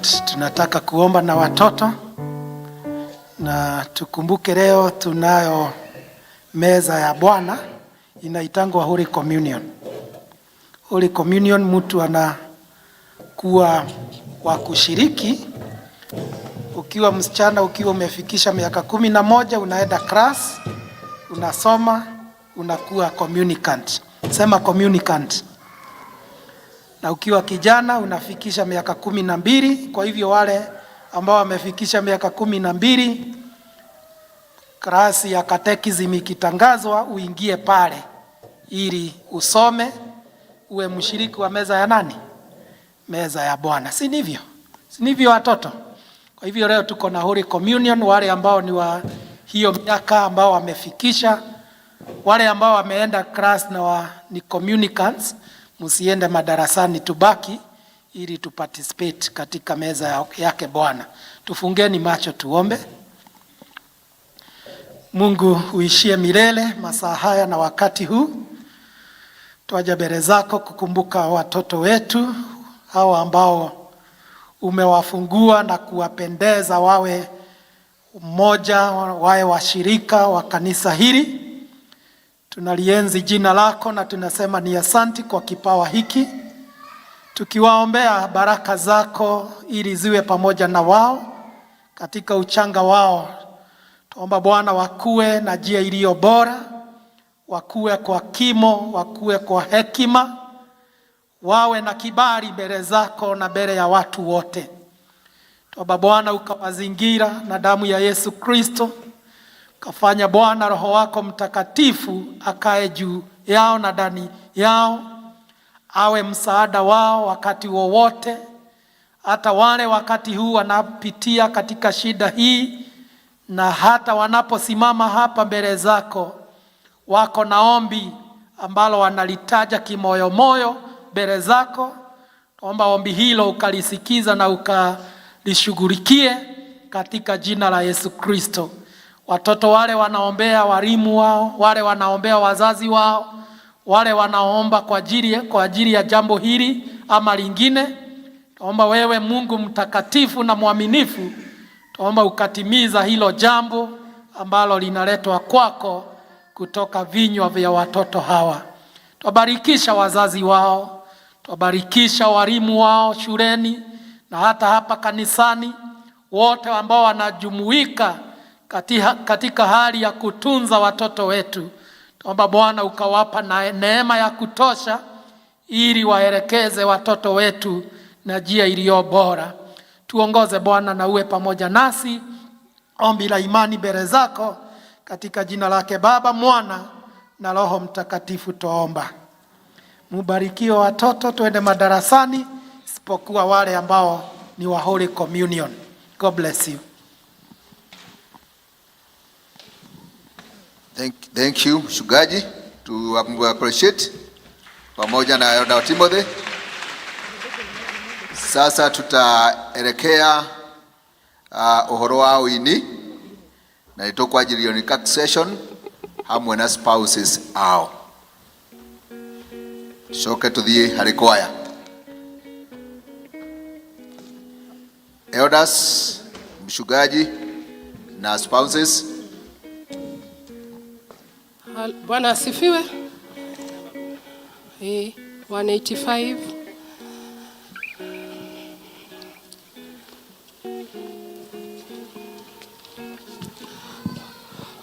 Speaker 10: God. Tunataka kuomba na watoto na tukumbuke leo tunayo meza ya Bwana inaitangwa Holy Communion. Holy Communion, mtu anakuwa wa kushiriki. Ukiwa msichana, ukiwa umefikisha miaka 11, unaenda class, unasoma, unakuwa communicant. Sema communicant. Na ukiwa kijana unafikisha miaka 12. Kwa hivyo wale ambao wamefikisha miaka 12, klasi ya catechism ikitangazwa, uingie pale ili usome, uwe mshiriki wa meza ya nani? Meza ya Bwana, si ndivyo? Si ndivyo watoto? Kwa hivyo leo tuko na Holy Communion, wale ambao ni wa hiyo miaka ambao wamefikisha, wale ambao wameenda class na ni communicants, msiende madarasani, tubaki ili tuparticipate katika meza yake Bwana. Tufungeni macho tuombe. Mungu uishie milele, masaa haya na wakati huu twaja mbele zako kukumbuka watoto wetu hawa ambao umewafungua na kuwapendeza wawe mmoja, wawe washirika wa kanisa hili. Tunalienzi jina lako na tunasema ni asanti kwa kipawa hiki, tukiwaombea baraka zako ili ziwe pamoja na wao katika uchanga wao. Tuomba Bwana wakue na njia iliyo bora, wakue kwa kimo, wakue kwa hekima, wawe na kibali mbele zako na mbele ya watu wote. Tuomba Bwana ukawazingira na damu ya Yesu Kristo, kafanya Bwana Roho wako Mtakatifu akae juu yao na ndani yao, awe msaada wao wakati wowote, hata wale wakati huu wanapitia katika shida hii, na hata wanaposimama hapa mbele zako, wako na ombi ambalo wanalitaja kimoyomoyo mbele zako. Omba ombi hilo ukalisikiza na ukalishughulikie katika jina la Yesu Kristo. Watoto wale wanaombea walimu wao, wale wanaombea wazazi wao, wale wanaomba kwa ajili ya jambo hili ama lingine, tuomba wewe Mungu mtakatifu na mwaminifu, tuomba ukatimiza hilo jambo ambalo linaletwa kwako kutoka vinywa vya watoto hawa. Twabarikisha wazazi wao, twabarikisha walimu wao shuleni na hata hapa kanisani, wote ambao wanajumuika katika hali ya kutunza watoto wetu. Tuomba Bwana ukawapa na neema ya kutosha ili waelekeze watoto wetu na njia iliyo bora. Tuongoze Bwana na uwe pamoja nasi. Ombi la imani mbele zako katika jina lake Baba, Mwana na Roho Mtakatifu twaomba. Mubarikiwe watoto, tuende madarasani isipokuwa wale ambao ni wa Holy Communion. God bless you.
Speaker 3: Thank you mchungaji, to appreciate pamoja na Elder Timothy. Sasa tutaelekea uhoro wa ũini na nĩtũkwanjĩrĩrio nĩ cat session hamwe na spouses ao, coke tũthiĩ harĩ kwaya. Elders, mchungaji na spouses.
Speaker 11: Bwana asifiwe. 185.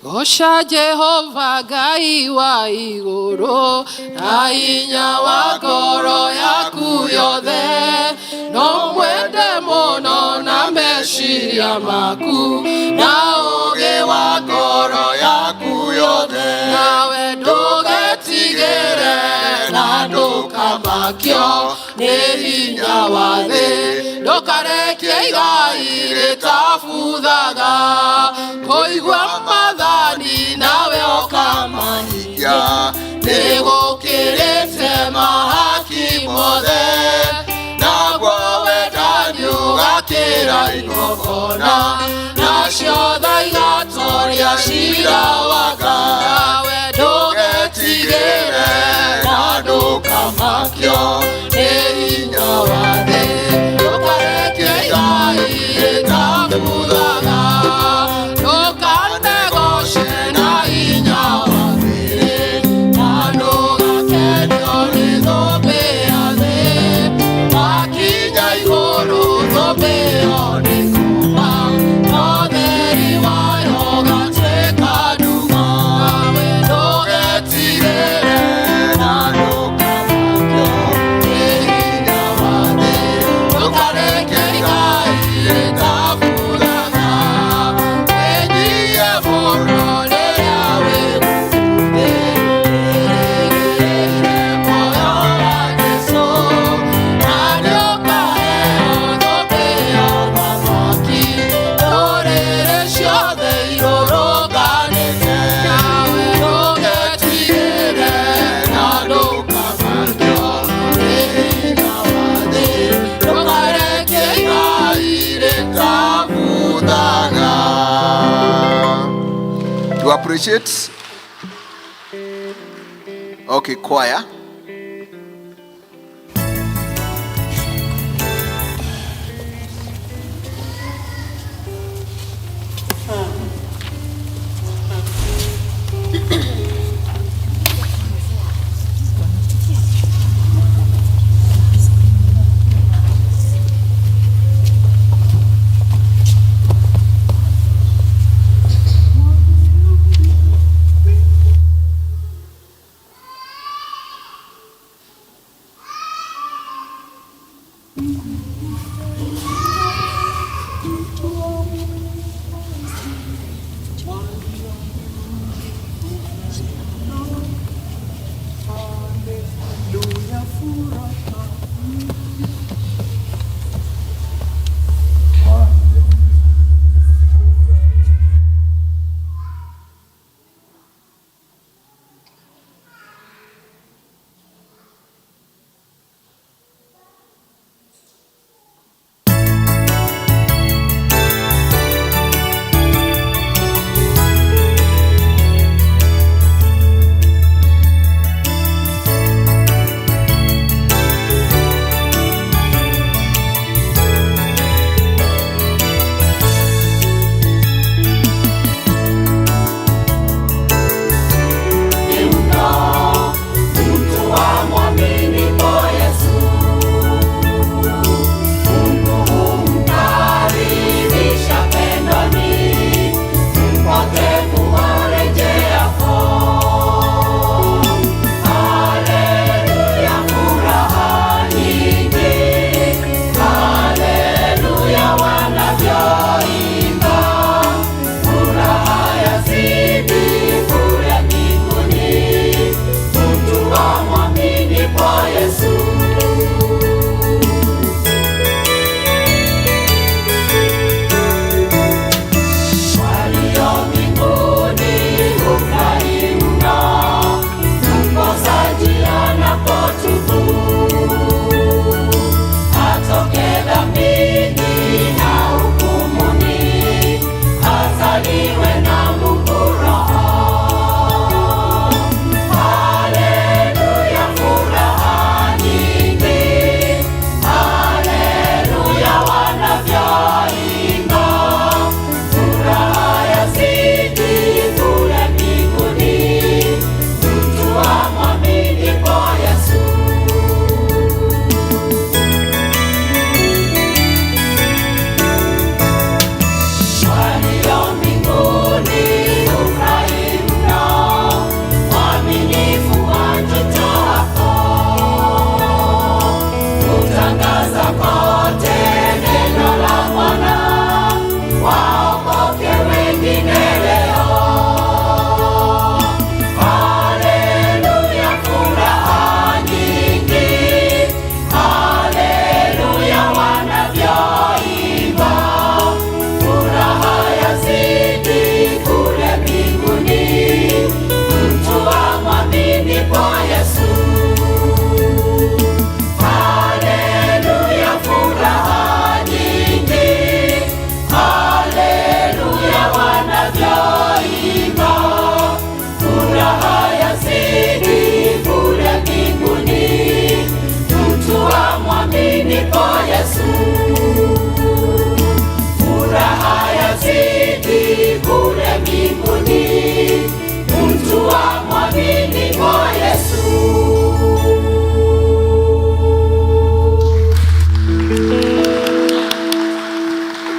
Speaker 11: Goca Jehova Ngai wa igũrũ na hinya wa ngoro yaku yothe, no mwende mũno na meciria maku na ũũgĩ wa ngoro yaku yothe, nawe ndũgetigĩre na ndũkamakio nĩ hinya wa thĩ, ndũkarekie igai rĩtabuthaga kũigua mathani nawe ũkamanikia nĩgũkĩrĩte mahaki mothe, naguo wendani ũgakĩra igongona nacio tha igatoria cira wa Ngai, nawe ndũgetigĩre na ndũkamakio nĩ hinya wa thĩ, ndũkarekie igai.
Speaker 3: To appreciate. Okay, choir.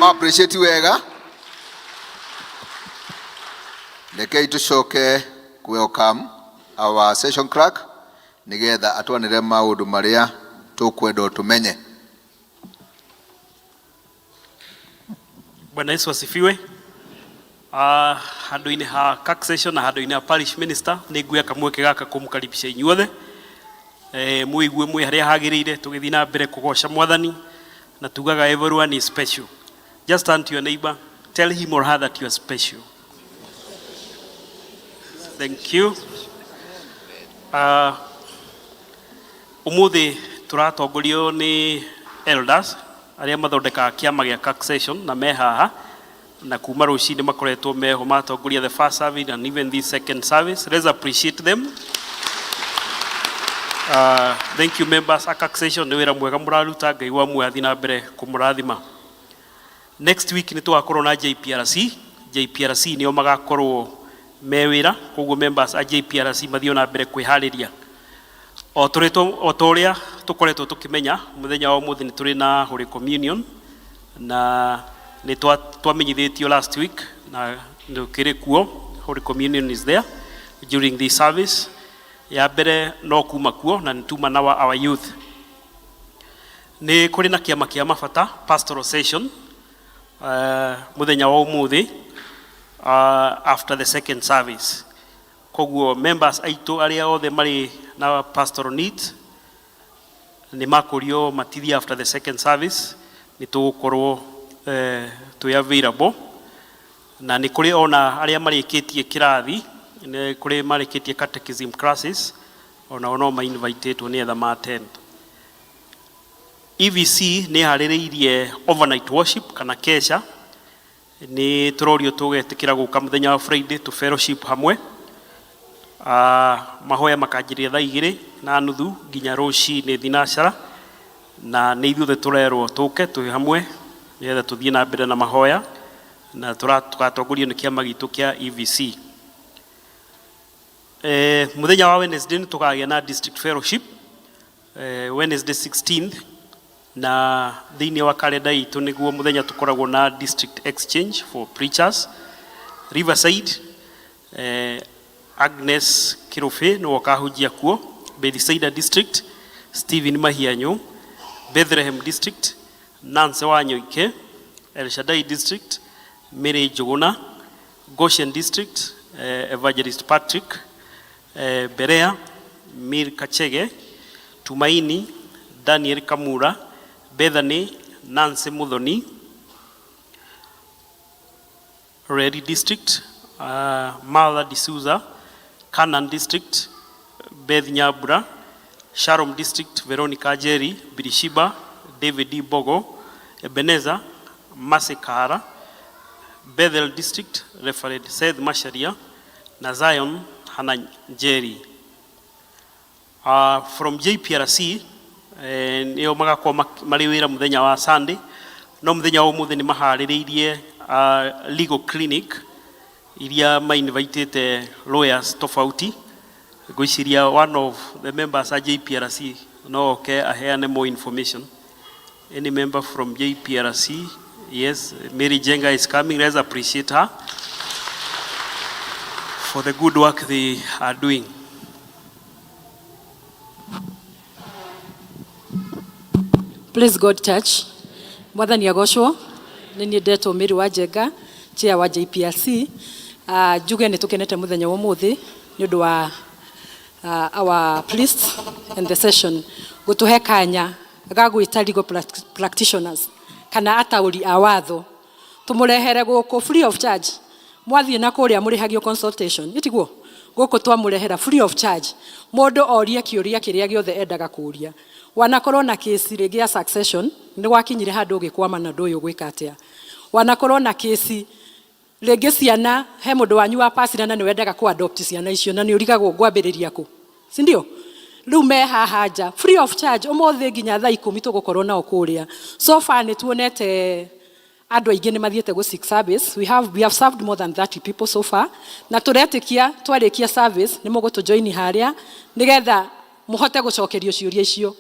Speaker 3: Appreciate wega. Rekei tucoke welcome our session clerk nigetha atwanire maundu maria tukwenda tumenye.
Speaker 12: Bwana Yesu asifiwe. Handu-inĩ ha CAC session na handu-inĩ ha parish minister nĩ nguoya kamweke gaka kũmũkaribisha inyuothe muigue mwĩ harĩa hagĩrĩire tũgĩthiĩ na mbere kũgoca Mwathani na tugaga everyone is special. Just turn to your neighbor, tell him or her that you are special. Thank you. Umuthi tũratongorio nĩ elders arĩa mathondekaga kĩama gĩa CAC session na me haha Na kuma rũcinĩ makoretwo meho matongoria the first service and even this second service. Let's appreciate them. Thank you members a session, nĩ wĩra mwega mũraruta. Ngai wa muoyo athiĩ na mbere kũmũrathima. Next week nĩ tũgakorwo na JPRC. JPRC nĩo magakorwo me wĩra, koguo members a JPRC mathiĩ na mbere kwĩharĩria. O tũrĩ o ta ũrĩa tũkoretwo tũkĩmenya, mũthenya wa ũmũthĩ nĩ tũrĩ na Holy Communion, na nĩ twamenyithĩtio last week na nĩ kuo. Holy Communion is there during this service ya mbere, no kuma kuo na nĩ tuma na our youth. Nĩ kũrĩ na kĩama kĩa mabata pastoral session mũthenya wa ũmũthĩ after the second service. Koguo members aitũ arĩa othe marĩ na pastoral needs nĩ makũrio matithie after the second service, nĩ tũgũkorwo twĩ available. Na nĩ kũrĩ ona arĩa marĩkĩtie kĩrathi, nĩ kũrĩ marĩkĩtie catechism classes, onao no ma-invitĩtwo nĩgetha ma attend. EVC nĩ ĩharĩrĩirie overnight worship kana kesha. Nĩ tũrorio tũgetĩkĩra gũka mũthenya wa Friday to fellowship hamwe. Mahoya makanjĩrĩria thaa 2:30 nginya rũcinĩ thinacara, na nĩ ithuothe tũrerwo tũke twĩ hamwe nĩgetha tũthiĩ na mbere na mahoya, na tũgatongorio nĩ kĩama gitũ kĩa EVC. Mũthenya wa Wednesday nĩ tũkagĩa na district fellowship, Wednesday 16th, na thĩinĩ wa kalenda itũ nĩguo mũthenya tũkoragwo na district exchange for preachers. Riverside, Agnes Kirubi nĩwe ũkahunjia kuo. Bethsaida district, Stephen Mahianyu. Bethlehem district, Nancy Wanyoike. El Shaddai district, Mary Njuguna. Goshen district, Evangelist Patrick. Berea, Mir Kachege. Tumaini, Daniel Kamura. Bethany, Nancy Muthoni. Reri district, Martha D'Souza. Canaan district, Beth Nyabura. Sharom district, Veronica Jerry. Birishiba, David D. Bogo. Ebenezer, Mercy Kahara. Bethel district, Reverend Seth Masharia, na Zion, Hannah Jerry. From JPRC, nĩo magakorwo marĩ wĩra mũthenya wa Sunday, no mũthenya wa ũmũthĩ nĩ maharĩrĩirie legal clinic iria ma-invitĩte lawyers tofauti. Ngwĩciria one of the members a JPRC no oke aheane more information. Any member from JPRC? Yes, Mary Jenga is coming. Let's appreciate her for the good work they are doing.
Speaker 13: Praise God, Church. Mwathani agocwo. Nĩ niĩ ndetwo Mary wa Njenga, chair wa JPRC. Njuge nĩ tũkenete mũthenya wa ũmũthĩ nĩ ũndũ wa our priest and the session gũtũhe kanya ga gwĩta legal practitioners kana ataũri a watho, tũmũrehere gũkũ free of charge. Mwathiĩ na kũrĩa mũrĩhagio consultation, ĩtiguo? Gũkũ twamũrehera free of charge, mũndũ orie kĩũria kĩrĩa gĩothe endaga kũũria. Wanakorwo na kĩsi rĩngĩ ya succession, nĩ gwakinyire handũ ũgĩkwama na ndũ ũyũ gwĩka atĩa. Wanakorwo na kĩsi rĩngĩ ciana, he mũndũ wanyu wa pasira na nĩ wendaga kũ adopt ciana icio na nĩ ũrigagwo ngwambĩrĩria kũ, si ndio? Rĩu me haha nja free of charge ũmũthĩ nginya thaa 10 tũgũkorwo nao kũrĩa. So far nĩ tuonete andũ aingĩ nĩ mathiĩte gũ seek service. We have served more than 30 people so far, na tũretĩkia twarĩkia service nĩ mũgũtũ join harĩa nĩgetha mũhote gũcokerio ciũria icio.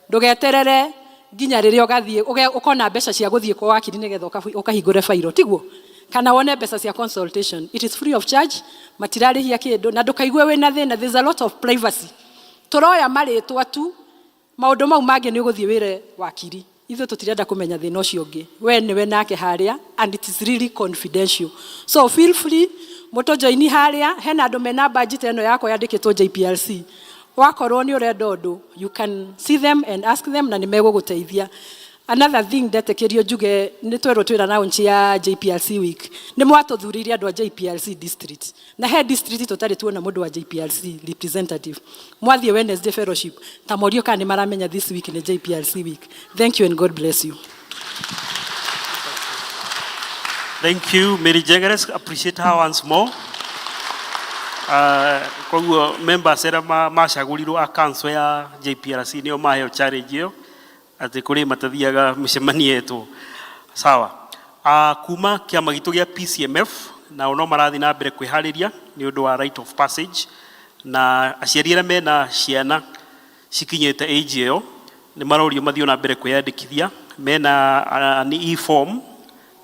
Speaker 13: Ndũgeterere nginya rĩrĩa ũgathiĩ ũkona mbeca cia gũthiĩ kwa wakiri nĩgetha ũkahingũre fairo, tiguo? Kana wone mbeca cia consultation. It is free of charge, matirarĩhia kĩndũ, na ndũkaigue wĩna thĩna. There's a lot of privacy. Tũroya marĩtwa tu, maũndũ mau mangĩ nĩ ũgũthiĩ wĩre wakiri. Ithuĩ tũtirenda kũmenya thĩna ũcio ũngĩ, we nĩwe nake harĩa, and it is really confidential. So feel free mũtũjoini harĩa. Hena andũ mena badge ta ĩno yakwa yandĩkĩtwo JPRC. Wakorwo nĩ ũrenda ũndũ, you can see them and ask them, na nĩ megũgũteithia. Another thing ndetĩkĩrio njuge, nĩ twerwo twĩra launch ya JPRC week, nĩ mwatũthurĩire andũ a JPRC district, na he district tũtarĩ tuona mũndũ wa JPRC representative. Mwathiĩ Wednesday fellowship, ta morio kana nĩ maramenya this week nĩ JPRC week. Thank you and God bless you.
Speaker 12: Thank you, Mary Njenga. Let's appreciate her once more. Koguo members arĩa macagũrirwo a council ya JPRC nĩo maheo challenge ĩyo atĩ kũrĩ matathiaga mĩcemanio yetwo sawa. Kuma kĩama gitũ gĩa PCMF nao no marathiĩ na mbere kwĩharĩria nĩ ũndũ wa rite of passage, na aciari arĩa mena ciana cikinyĩte age ĩyo nĩ marorio mathiĩ na mbere kwĩyandĩkithia mena an e-form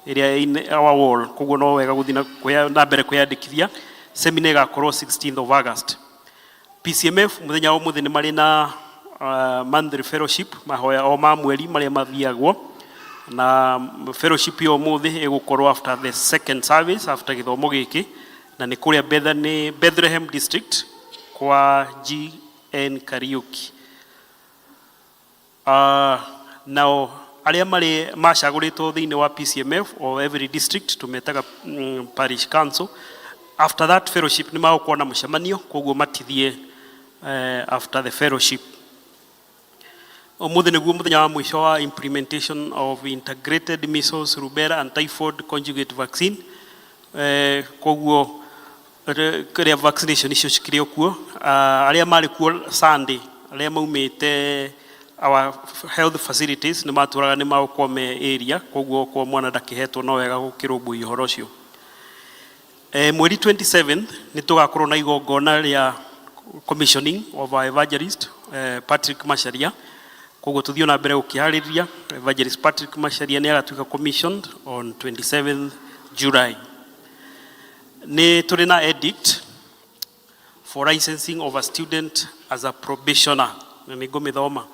Speaker 12: ĩrĩa in our wall. Koguo no wega gũthiĩ na mbere kwĩyandĩkithia. Seminar ĩgakorwo 16th of August. PCMF mũthenya wa ũmũthĩ nĩ marĩ na monthly fellowship, mahoya o ma mweri marĩa mathiagwo na fellowship ya ũmũthĩ ĩgũkorwo after the second service, after gĩthomo gĩkĩ, na nĩ kũrĩa Bethany, Bethlehem District kwa GN Kariuki. Nao arĩa marĩ macagũrĩtwo thĩinĩ wa PCMF o every district tũmetaga parish council, after that fellowship nĩ magũkorwo na mũcemanio, koguo matithie after the fellowship. Ũmũthĩ nĩguo mũthenya wa mũico wa implementation of integrated measles, rubella and typhoid conjugate vaccine. Koguo kĩrĩa vaccination icio cikĩrĩ o kuo. Arĩa marĩ kuo Sunday, arĩa maumĩte our health facilities nĩ matũraga nĩ magũkorwo me area, koguo okorwo mwana ndakĩhetwo no wega gũkĩrũmbũiya ũhoro ũcio. Mweri 27 nĩ tũgakorwo na igongona rĩa commissioning of our evangelist Patrick Macharia. Koguo tũthiĩ na mbere gũkĩharĩria. Evangelist Patrick Macharia nĩ agatuĩka commissioned on 27th July. Nĩ tũrĩ na edict for licensing of a student as a probationer, na nĩ ngũmĩthoma.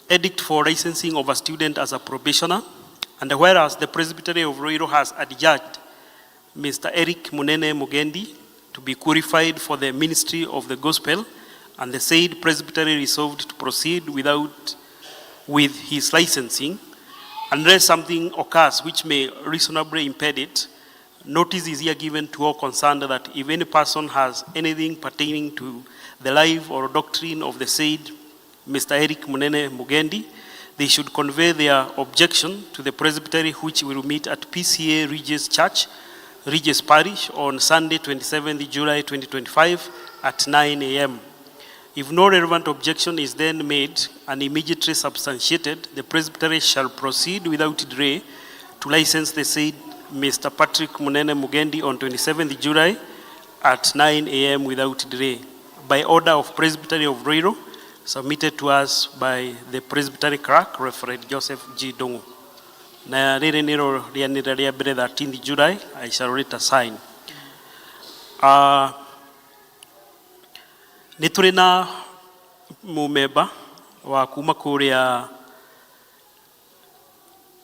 Speaker 12: Edict for licensing of a student as a probationer. And whereas the Presbytery of Ruiru has adjudged Mr. Eric Munene Mugendi to be qualified for the ministry of the gospel, and the said presbytery resolved to proceed without with his licensing unless something occurs which may reasonably impede it, notice is here given to all concerned that if any person has anything pertaining to the life or doctrine of the said Mr. Eric Munene Mugendi, they should convey their objection to the presbytery, which will meet at PCA Regis Church, Regis Parish, on Sunday, 27th July 2025 at 9 a.m. If no relevant objection is then made and immediately substantiated, the presbytery shall proceed without delay to license the said Mr. Patrick Munene Mugendi on 27th July at 9 a.m. without delay, by order of Presbytery of Ruiru, submitted to us by the Presbytery Clerk, Reverend Joseph G. Dongo. Na rĩrĩ nĩrĩo rĩanĩrĩra rĩa mbere 13th July, I shall later sign. Nĩ tũrĩ na mũmemba wa kuma kũrĩa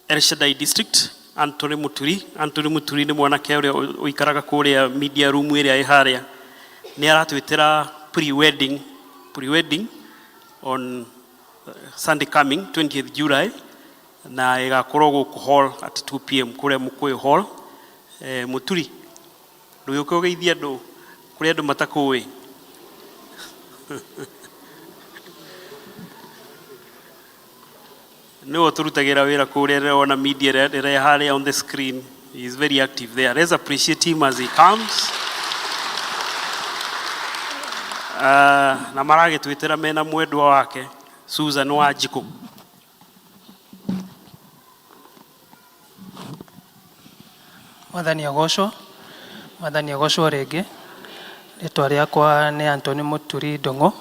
Speaker 12: El Shaddai District, Anthony Muturi. Anthony Muturi nĩ mwanake ũrĩa ũikaraga kũrĩa media room ĩrĩa ĩ harĩa. Nĩ aratwĩtĩra pre-wedding on Sunday coming, 20th July, na ĩgakorwo gũkũ hall at 2 p.m. kũrĩa Mũkũyũ Hall. Muturi, ndũgĩũke ũgeithie andũ kũrĩa andũ matakũĩ. Nĩwe ũtũrutagĩra wĩra kũrĩa ndĩrona media ĩrĩa ĩrĩa harĩa on the screen. He is very active there. Let's appreciate him as he comes. Na maragĩtwĩtĩra mena mwendwa wake Susan Wanjikũ.
Speaker 14: Mwathani agocwo, Mwathani agocwo rĩngĩ. Rĩtwa rĩakwa nĩ Anthony Mũturi Ndũng'ũ.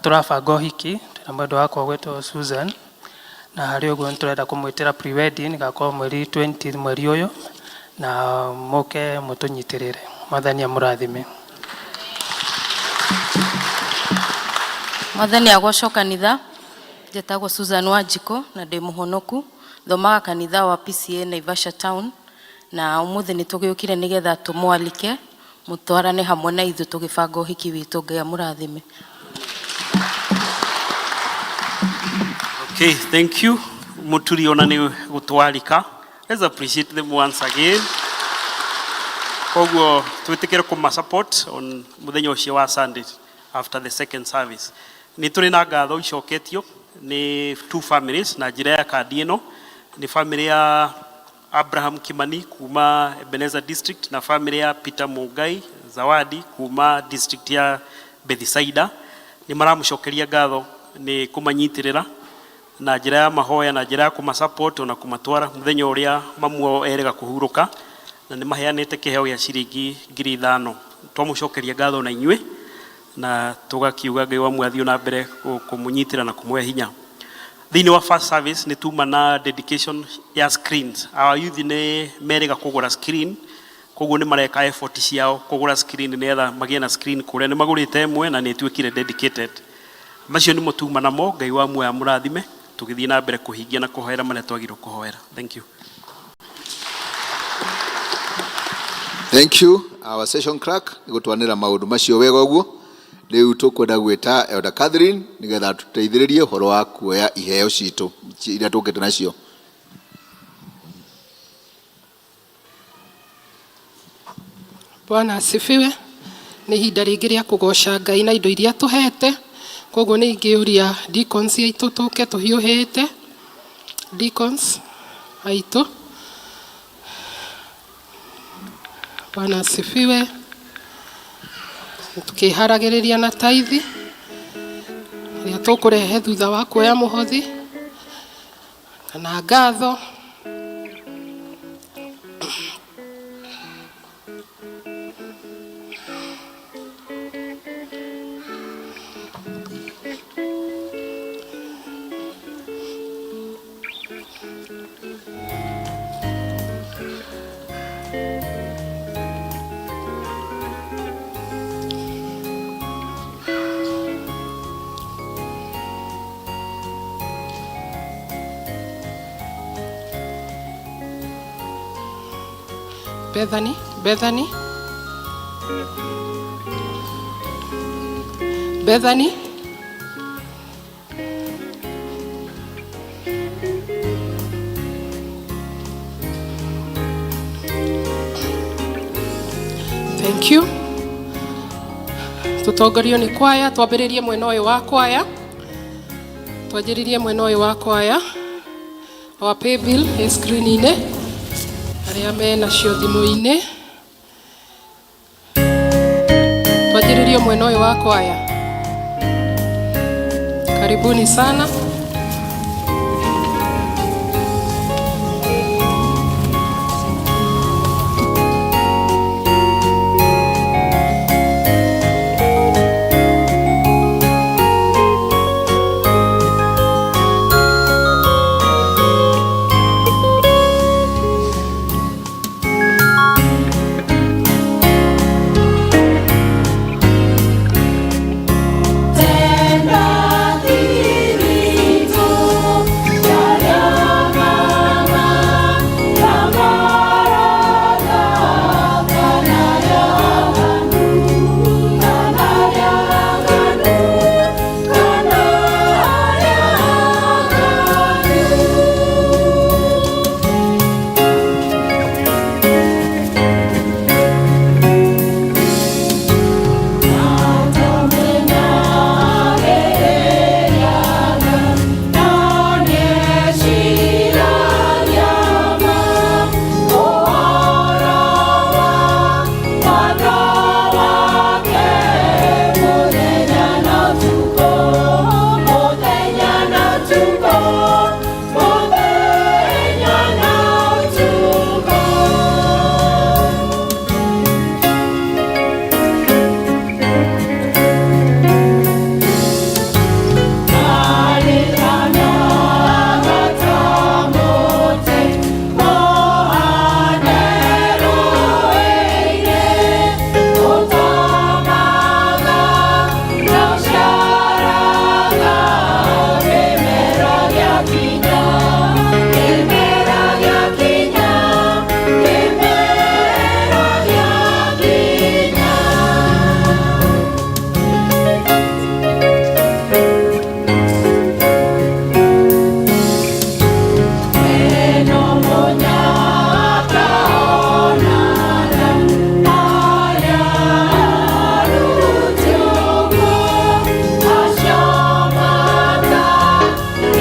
Speaker 14: Tũrabanga ũhiki twĩna mwendwa wakwa ũgwĩtwo Susan, na harĩ ũguo nĩ tũrenda kũmwĩtĩra pre-wedding, ĩgakorwo mweri 20 mweri ũyũ, na mũke mũtũnyitĩrĩre. Mwathani amũrathime.
Speaker 15: Mwathani agocwo kanitha. Njĩtagwo Susan Wanjikũ na ndĩ mũhonoku. Thomaga kanitha wa PCA Naivasha Town, na ũmũthĩ nĩ tũgĩũkire nĩgetha tũmwalike mũtwarane hamwe na ithuĩ tũgĩbanga ũhiki witũ. Ngai amũrathime.
Speaker 12: Okay, thank you. Muturi ona nĩ gũtwarika. Let's appreciate them once again. Koguo twĩtĩkĩre kũma support on mũthenya ũcio wa Sunday after the second service. Nĩ tũrĩ na ngatho icoketio nĩ two families na njĩra ya kandi ĩno. Nĩ family ya Abraham Kimani kuma Ebenezer District na family ya Peter Mungai Zawadi kuma district ya Bethisaida nĩ maramũcokeria ngatho nĩ kũmanyitirĩra na njĩra ya mahoya na njĩra ya kũmasupport ona kũmatwara mũthenya ũrĩa mamu wao erĩga kũhurũka na nĩ maheanĩte kĩheo gĩa ciringi 5,000. Twamũcokeria ngatho na inyuĩ na tũgakiuga Ngai wa muoyo na mbere kũmũnyitĩra na kũmũhe hinya. Thĩinĩ wa first service nĩ tuma na dedication ya screens. Our youth nĩ merĩga kũgũra screen, koguo nĩ mareka effort ciao kũgũra screen nĩgetha magĩe na screen kũrĩa. Nĩ magũrĩte ĩmwe na nĩ ĩtuĩkire dedicated. Macio nĩmo tuma namo. Ngai wa muoyo amũrathime tũgĩthiĩ na mbere kũhingia na kũhoera marĩa twagĩrĩirwo kũhoera. Thank you.
Speaker 3: Thank you, our session clerk, gũtwanĩra maũndũ macio wega ũguo. Rĩu tũkwenda gwĩta Elder Catherine nĩgetha tũteithĩrĩrie ũhoro wa kuoya iheo citũ iria tũkĩte nacio.
Speaker 16: Bwana asifiwe. Nĩ ihinda rĩngĩ rĩa kũgoca Ngai na indo iria tũhete. Koguo nĩ ingĩũria deacons aitũ tũke tũhiũhĩte. Deacons aitũ. Bwana asifiwe. Tukĩharagĩrĩria na taithi ĩrĩa tũkũrehe thutha wa kuoya mũhothi kana ngatho. Bethany, Bethany, Bethany. Thank you. Tutongorio nĩ kwaya, twambĩrĩrie mwena ũyũ wa kwaya. Twanjĩrĩrie mwena ũyũ wa kwaya. Our pay bill ĩ screen-inĩ. Arĩa menacio thimũ-inĩ. Twanjĩrĩrie mwena ũyũ wa kwaya. Karibuni sana.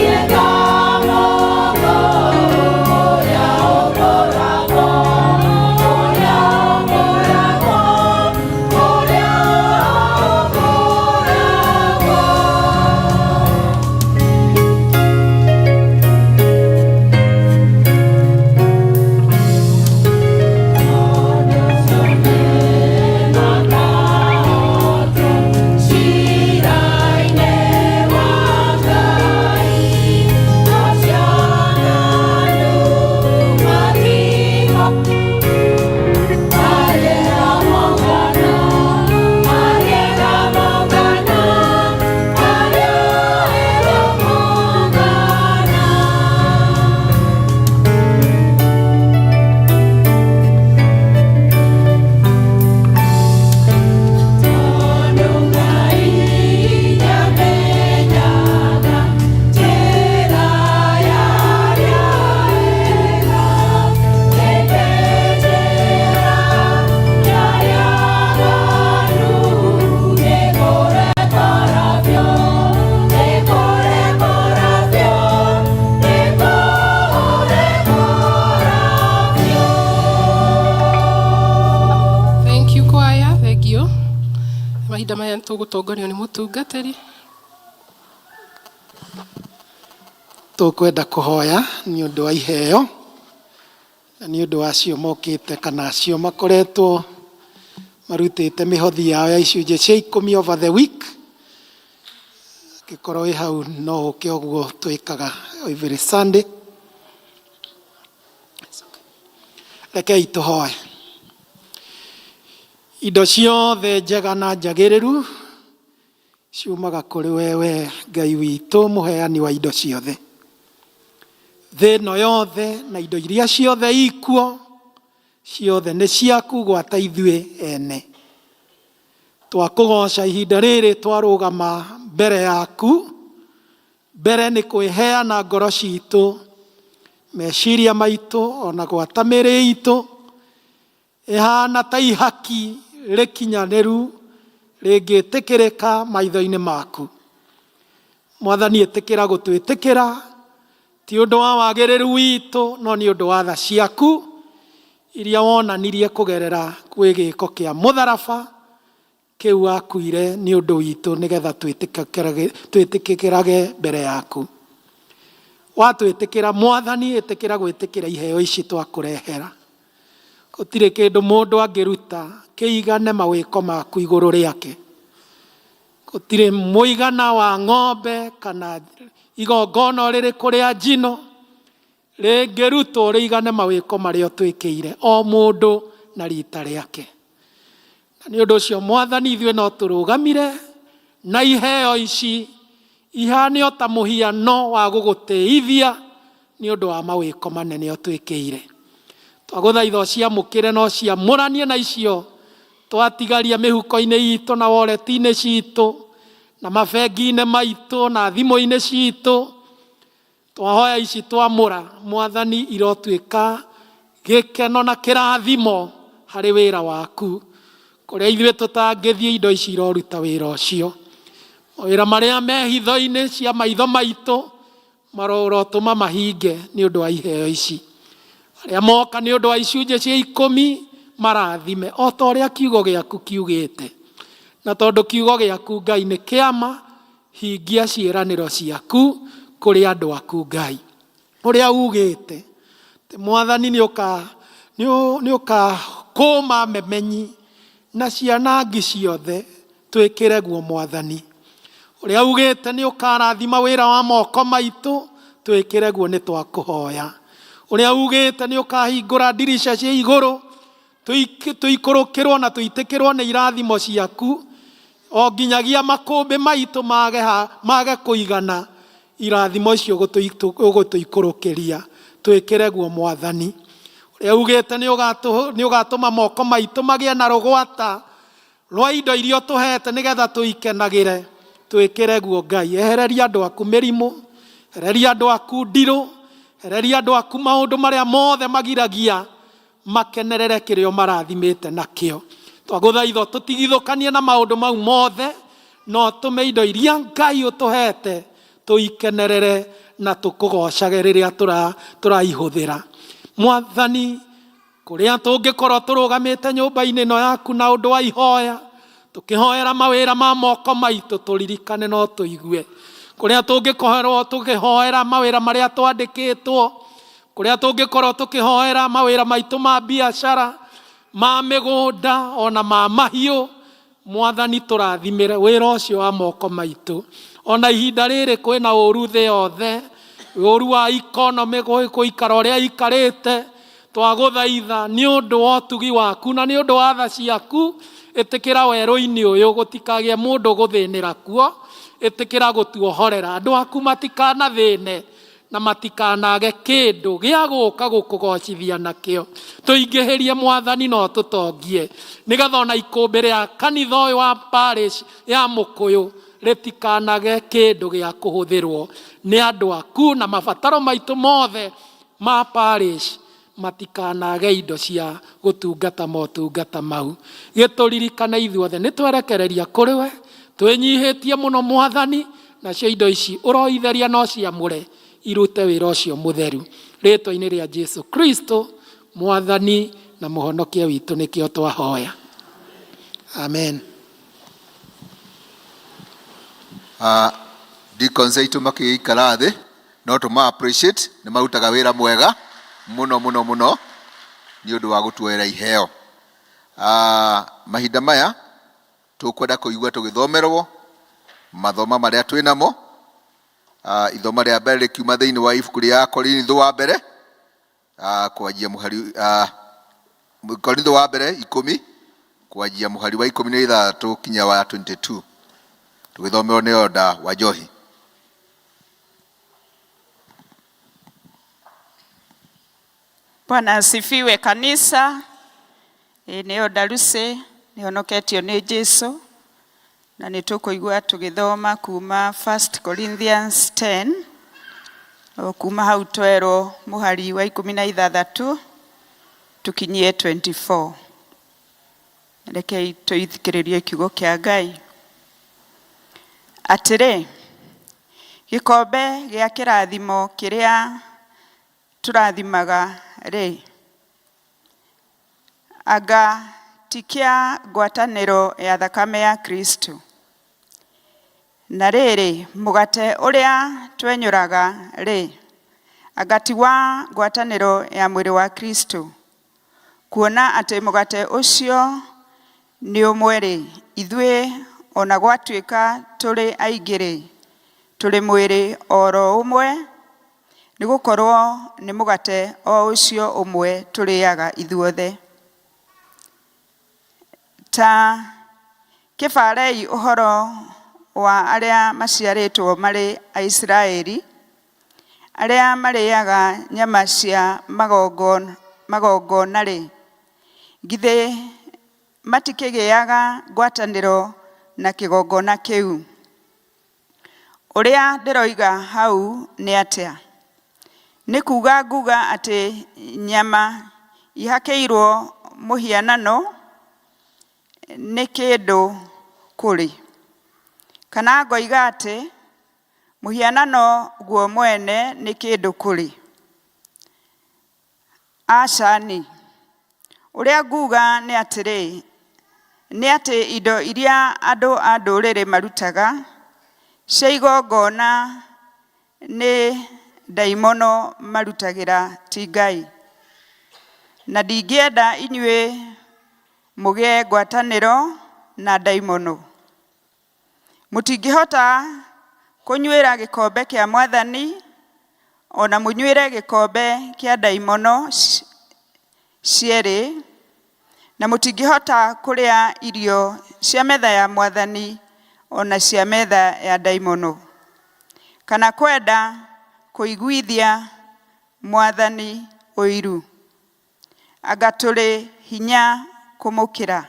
Speaker 11: Yeah.
Speaker 16: Tũgũtongorio nĩ mũtungatĩri.
Speaker 10: Tũkwenda kũhoya nĩ ũndũ wa iheo na nĩ ũndũ wa acio mokĩte kana acio makoretwo marutĩte mĩhothi yao ya icunjĩ cia ikũmi over the week. Angĩkorwo wĩ hau no ũke ũguo twĩkaga every Sunday. Rekei tũhoe. Indo ciothe njega na njagĩrĩru ciumaga kũrĩ we, we Ngai witũ, mũheani wa indo ciothe. Thĩ ĩno yothe na indo iria ciothe ikuo, ciothe nĩ ciaku gwata ithuĩ ene. Twakũgoca ihinda rĩrĩ twarũgama mbere yaku, mbere nĩ kwĩheana ngoro citũ, meciria maitũ, ona gwata mĩĩrĩ itũ, Ĩhaana ta ihaki rĩkinyanĩru rĩngĩtĩkĩrĩka maitho-inĩ maku. Mwathani ĩtĩkĩra gũtwĩtĩkĩra, ti ũndũ wa wagĩrĩru witũ, no nĩ ũndũ wa tha ciaku iria wonanirie kũgerera gwĩ gĩko kĩa mũtharaba kĩu wakuire nĩ ũndũ witũ nĩgetha twĩtĩkĩrage mbere yaku. Watwĩtĩkĩra Mwathani, ĩtĩkĩra gwĩtĩkĩra iheo ici twakũrehera. Gũtirĩ kĩndũ mũndũ angĩruta kĩigane mawĩko maku igũrũ rĩake. Gũtirĩ mũigana wa ng'ombe kana igongona rĩrĩkũ rĩa njino rĩngĩrutwo rĩigane mawĩko marĩa ũtwĩkĩire o mũndũ na rita rĩake. Na nĩ ũndũ ũcio Mwathani ithuĩ no tũrũgamire na iheo ici ihane o ta mũhiano wa gũgũtĩithia nĩ ũndũ wa mawĩko manene ũtwĩkĩire. Twagũthaitha ũciamũkĩre na ũciamũranie na icio twatigaria mĩhuko-inĩ itũ na woreti-inĩ citũ na mabengi-inĩ maitũ na thimũ-inĩ citũ. Twahoya ici twamũra, Mwathani, irotuĩka gĩkeno na kĩrathimo harĩ wĩra waku. Kũrĩa ithuĩ tũtangĩthiĩ, indo ici iroruta wĩra ũcio. Mawĩra marĩa me hitho-inĩ cia maitho maitũ, marotũma mahinge nĩ ũndũ wa iheo ici. Arĩa moka nĩ ũndũ wa icunjĩ cia ikũmi, marathime o ta ũrĩa kiugo gĩaku kiugĩte. Na tondũ kiugo gĩaku, Ngai, nĩ kĩama, Hingia ciĩranĩro ciaku kũrĩ andũ aku, Ngai. Ũrĩa ugĩte atĩ Mwathani nĩũkakũma memenyi na cianangi ciothe, twĩkĩre guo Mwathani. Ũrĩa ugĩte nĩũkarathima wĩra wa moko maitũ, twĩkĩre guo nĩtwakũhoya. Ũrĩa ugĩte nĩũkahingũra ndirica cia igũrũ, tũikũrũkĩrwo na tũitĩkĩrwo nĩ irathimo ciaku, o nginyagia makũmbĩ maitũ mage kũigana irathimo icio ũgũtũikũrũkĩria. Twĩkĩre guo Mwathani. Ũrĩa ugĩte nĩũgatũma moko maitũ magĩe na rũgwata rwa indo iria ũtũhete nĩgetha tũikenagĩre. Twĩkĩre guo Ngai. Ehereria andũ aku mĩrimũ, ehereria andũ aku ndirũ, ehereria andũ aku maũndũ marĩa mothe magiragia makenerere kĩrĩa ũmarathimĩte nakĩo. Twagũthaitha ũtũtigithũkanie na maũndũ mau mothe, na ũtũme indo iria Ngai ũtũhete tũikenerere na tũkũgocage rĩrĩa tũraihũthĩra. Mwathani, kũrĩa tũngĩkorwo tũrũgamĩte nyũmba-inĩ ĩno yaku na ũndũ wa ihoya, tũkĩhoera mawĩra ma moko maitũ, tũririkane no tũigue. Kũrĩa tũngĩkorwo tũkĩhoera mawĩra marĩa twandĩkĩtwo, Kũrĩa tũngĩkorwo tũkĩhoera mawĩra maitũ ma biacara, ma mĩgũnda, ona ma mahiũ, Mwathani tũrathimĩre wĩra ũcio wa moko maitũ. Ona ihinda rĩrĩ kwĩna ũru thĩ yothe, ũru wa economy gũikara ũrĩa ikarĩte, twagũthaitha nĩ ũndũ wa ũtugi waku na nĩ ũndũ wa tha ciaku, ĩtĩkĩra werũ-inĩ ũyũ gũtikagĩe mũndũ ũgũthĩnĩra kuo, ĩtĩkĩra gũtuohorera, andũ aku matikanathĩne na matikanage kĩndũ gĩa gũka gũkũgocithia nakĩo. Tũingĩhĩrie Mwathani na ũtũtongie, nĩgetha ona ikũmbĩ rĩa kanitha ũyũ wa parish ya Mũkũyũ rĩtikanage kĩndũ gĩa kũhũthĩrwo nĩ andũ aku, na mabataro maitũ mothe ma parish matikanage indo cia gũtungata motungata mau. Gĩtũririkane ithuothe nĩ twerekereria kũrĩ we, twĩnyihĩtie mũno Mwathani, nacio indo ici ũroitheria no ciamũre irute wĩra ũcio mũtheru. Rĩtwa-inĩ rĩa Jesu Kristo, Mwathani na Mũhonokia witũ nĩkĩo twahoya. Amen.
Speaker 3: Deacons aitũ makĩikara thĩ no tũma appreciate nĩ marutaga wĩra mwega mũno mũno mũno nĩ ũndũ wa gũtuoera iheo. Mahinda maya tũkwenda kũigua tũgĩthomerwo mathoma marĩa twĩ namo. Ithoma rĩa mbere rĩkiuma thĩinĩ wa ibuku rĩa Korinitho wa mbere kwanjia mũhari Korintho wa mbere ikũmi kwanjia mũhari wa 16 kinya wa 22 tũgĩthomerwo nĩ Oda wa Njohi.
Speaker 17: Bwana asifiwe kanisa. Ĩ nĩ Oda Lucy nĩhonoketio nĩ Jesu na nĩ tũkũigua tũgĩthoma kuma 1 Corinthians 10 o kuma hau twerwo mũhari wa 16 tũkinyie 24. Rekei tũithikĩrĩrie kiugo kĩa Ngai. Atĩrĩ, gĩkombe gĩa kĩrathimo kĩrĩa tũrathimaga rĩ, anga ti kĩa ngwatanĩro ya thakame ya Kristo? Na rĩrĩ, mũgate ũrĩa twenyũraga rĩ, anga ti wa ngwatanĩro ya mwĩrĩ wa Kristo? Kuona atĩ mũgate ũcio nĩ ũmwe rĩ, ithuĩ ona gwatuĩka tũrĩ aingĩ rĩ, tũrĩ mwĩrĩ oro ũmwe, nĩ gũkorwo nĩ mũgate o ũcio ũmwe tũrĩaga ithuothe. Ta kĩbarei ũhoro wa arĩa maciarĩtwo marĩ Aisiraeli, arĩa marĩaga nyama cia magongona rĩ, githĩ matikĩgĩaga ngwatanĩro na kĩgongona kĩu? Ũrĩa ndĩroiga hau nĩ atĩa? Nĩ kuga nguga atĩ nyama ihakĩirwo mũhianano nĩ kĩndũ kũrĩ, kana ngoiga atĩ mũhianano guo mwene nĩ kĩndũ kũrĩ? Aca-ni. Ũrĩa nguga nĩ atĩrĩ, nĩ atĩ indo iria andũ a ndũrĩrĩ marutaga cia igongona nĩ ndaimono marutagĩra ti Ngai. Na ndingĩenda inyuĩ mũgĩe ngwatanĩro na ndaimono. Mũtingĩhota kũnyuĩra gĩkombe kĩa Mwathani ona mũnyuĩre gĩkombe kĩa ndaimono cierĩ, na mũtingĩhota kũrĩa irio cia metha ya Mwathani ona cia metha ya ndaimono, kana kwenda kũiguithia Mwathani ũiru. Anga tũrĩ hinya kũmũkĩra.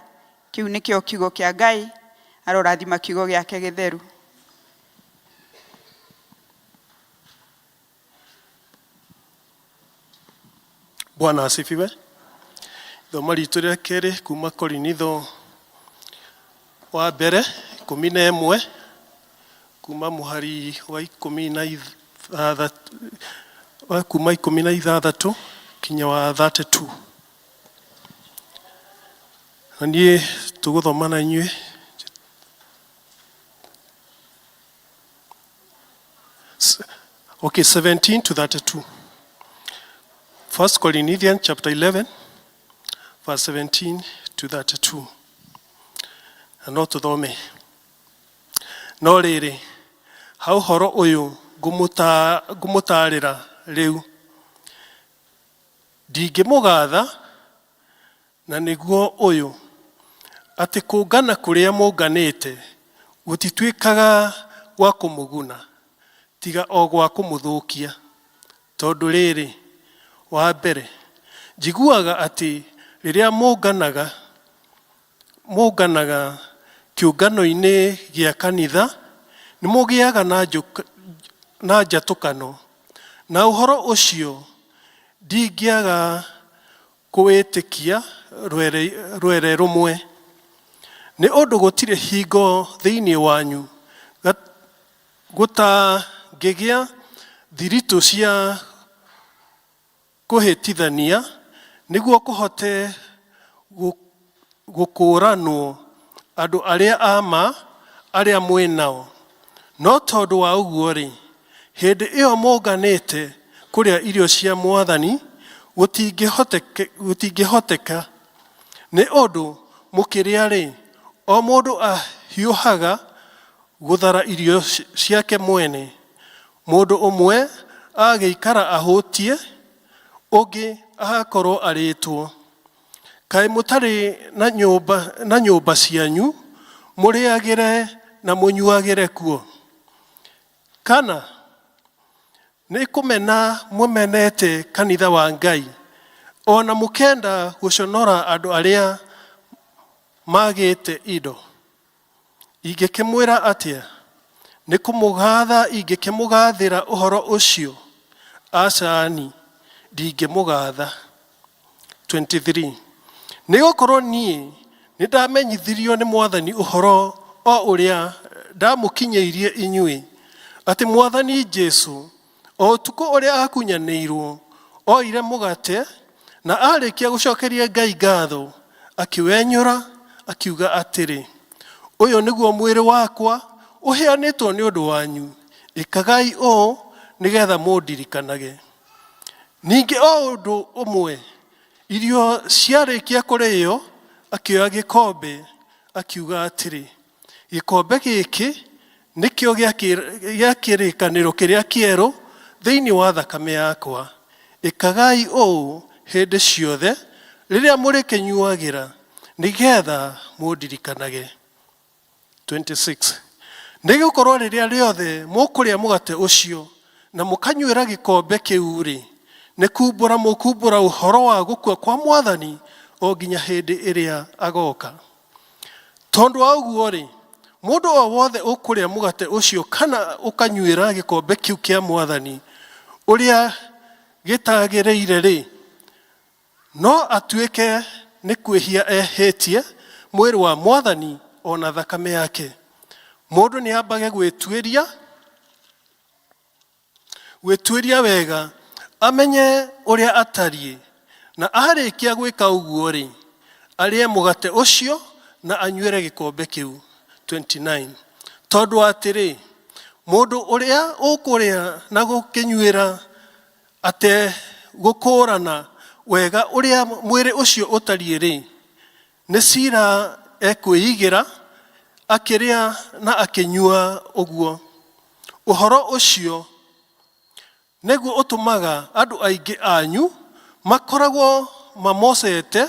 Speaker 17: Kĩu nĩkĩo kiugo kĩa Ngai, arorathima kiugo gĩake gĩtheru.
Speaker 18: Bwana asifiwe. Ithoma ritũ rĩa kerĩ kuma Korinitho wa mbere 11 kuma mũhari wa 16 wa kuma 16 kinya wa 32. Na niĩ tũgũthoma na inyuĩ Okay, 17 to 32. First Corinthians chapter 11, verse 17 to 32. Na no tũthome. No rĩrĩ, ha ũhoro ũyũ ngũmũtaarĩra rĩu, ndingĩmũgatha na nĩguo ũyũ, atĩ kũngana kũrĩa mũnganĩte gũtituĩkaga gwa kũmũguna, tiga o gwa kũmũthũkia. Tondũ rĩrĩ, wa mbere, njiguaga atĩ rĩrĩa mũnganaga, mũnganaga kĩũngano-inĩ gĩa kanitha, nĩ mũgĩaga na njatũkano, na ũhoro ũcio ndingĩaga kũwĩtĩkia rwere rũmwe. Nĩ ũndũ gũtirĩ hingo thĩinĩ wanyu gũtangĩgĩa thiritũ cia kũhĩtithania, nĩguo kũhote gũkũũranwo andũ arĩa a ma arĩa mwĩ nao. No tondũ wa ũguo-rĩ, hĩndĩ ĩyo mũnganĩte kũrĩa irio cia Mwathani, gũtingĩhoteka, nĩ ũndũ mũkĩrĩa-rĩ, o mũndũ ahiũhaga gũthara irio ciake mwene. Mũndũ ũmwe agĩikara ahũtiĩ, ũngĩ agakorwo arĩtwo. Kaĩ mũtarĩ na nyũmba, na nyũmba cianyu mũrĩagĩre na mũnyuagĩre kuo? Kana nĩ kũmena mũmenete kanitha wa Ngai, o na mũkenda gũconora andũ arĩa magĩte indo? Ingĩkĩmwĩra atĩa? Nĩ kũmũgatha ingĩkĩmũgathĩra ũhoro ũcio? Aca-ni, ndingĩmũgatha. 23 Nĩ gũkorũo niĩ nĩndamenyithirio nĩ Mwathani ũhoro o ũrĩa ndamũkinyĩirie inyuĩ, atĩ Mwathani Jesu, o ũtukũ ũrĩa aakunyanĩirũo, oire mũgate, na aarĩkia gũcokeria Ngai ngatho, akĩwenyũra, akiuga atĩrĩ, Ũyũ nĩguo mwĩrĩ wakwa ũheanĩtwo nĩ ũndũ wanyu, ĩkagai ũũ nĩgetha mũndirikanage. Ningĩ o ũndũ ũmwe, irio ciarĩkia kũrĩo, akĩoya gĩkombe, akiuga atĩrĩ, Gĩkombe gĩkĩ nĩkĩo gĩa kĩrĩkanĩro kĩrĩa kĩerũ thĩinĩ wa thakame yakwa. Ĩkagai ũũ hĩndĩ ciothe rĩrĩa mũrĩkĩnyuagĩra, nĩgetha mũndirikanage. 26 Nĩ gũkorũo rĩrĩa rĩothe mũkũrĩa mũgate ũcio na mũkanyuĩra gĩkombe kĩu-rĩ, nĩ kuumbũra mũkuumbũra ũhoro wa gũkua kwa Mwathani o nginya hĩndĩ ĩrĩa agoka. Tondũ wa ũguo-rĩ, mũndũ o wothe ũkũrĩa mũgate ũcio kana ũkanyuĩra gĩkombe kĩu kĩa Mwathani ũrĩa gĩtagĩrĩire-rĩ, no atuĩke nĩ kwĩhia ehĩtie mwĩrĩ wa Mwathani o na thakame yake. Mũndũ nĩambage gwĩtuĩria Gwĩtuĩria wega amenye ũrĩa atariĩ, na arĩkia gwĩka ũguo-rĩ, arĩe mũgate ũcio na anyuĩre gĩkombe kĩu. 29 tondũ atĩrĩ, mũndũ ũrĩa ũkũrĩa na gũkĩnyuĩra ategũkũũrana wega ũrĩa mwĩrĩ ũcio ũtariĩ-rĩ, nĩ cira ekwĩigĩra akĩrĩa na akĩnyua ũguo. Ũhoro ũcio nĩguo ũtũmaga andũ aingĩ anyu makoragwo mamocete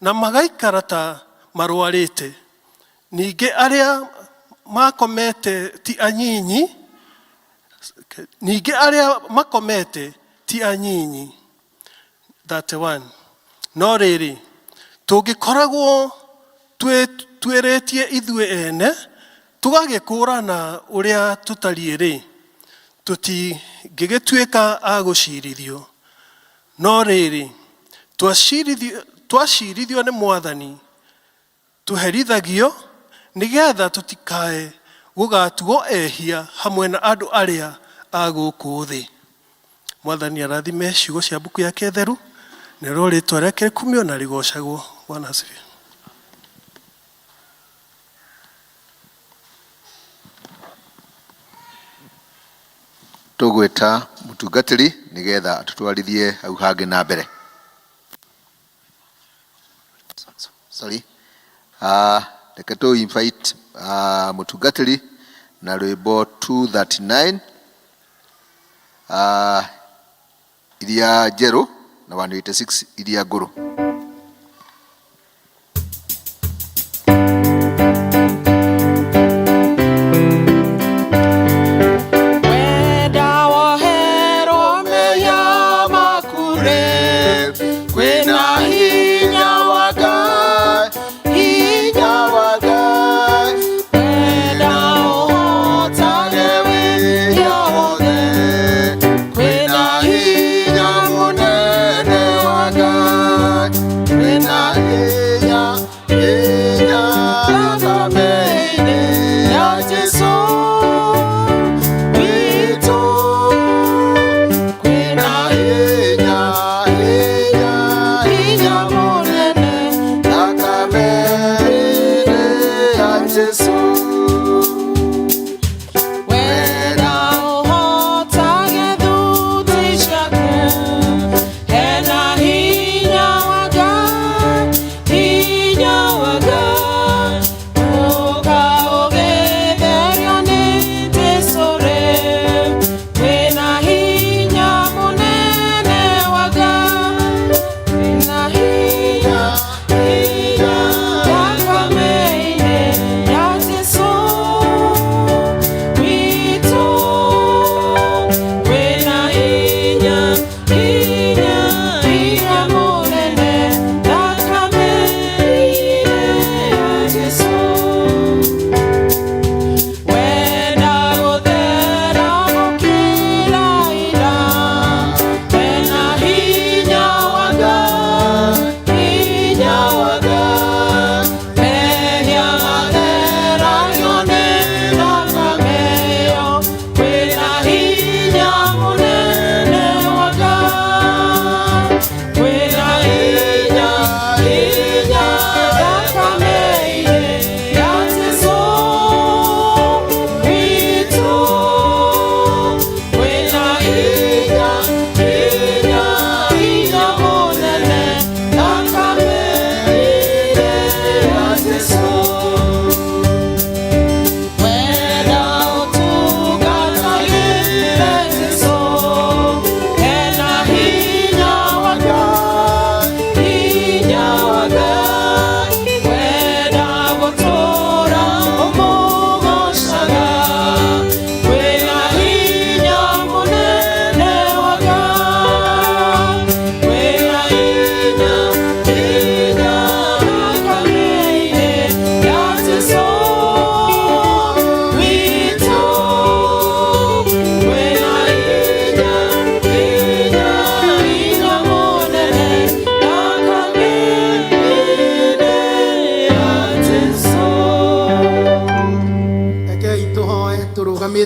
Speaker 18: na magaikara ta marwarĩte. Ningĩ arĩa makomete ti anyinyi, ningĩ arĩa makomete ti anyinyi. 31 No rĩrĩ, tũngĩkoragwo twĩtuĩrĩtie ithuĩ ene, tũgagĩkũũrana ũrĩa tũtariĩ-rĩ, tũtingĩgĩtuĩka a gũcirithio. No rĩrĩ, twacirithio nĩ Mwathani, Tũherithagio nĩ getha tũtikae gũgatuo ehia hamwe na andũ arĩa a gũkũ thĩ. Mwathani arathime ciugo cia mbuku yake theru, narĩo rĩtwa rĩake rĩkumio na rĩgocagwo. Bwana asifiwe.
Speaker 3: Tũgwĩta mũtungatĩri nĩgetha atũtwarithie hau hangĩ na mbere. Sorry. Reke tũ invite mũtungatĩri na rwĩmbo 239 iria njerũ na 186 iria ngũrũ.
Speaker 11: Wenda woherwo mehia maku-rĩ, kwĩna hinya wa Ngai, hinya wa Ngai. Wenda ũhotane wĩhia wothe, kwĩna hinya mũnene wa Ngai.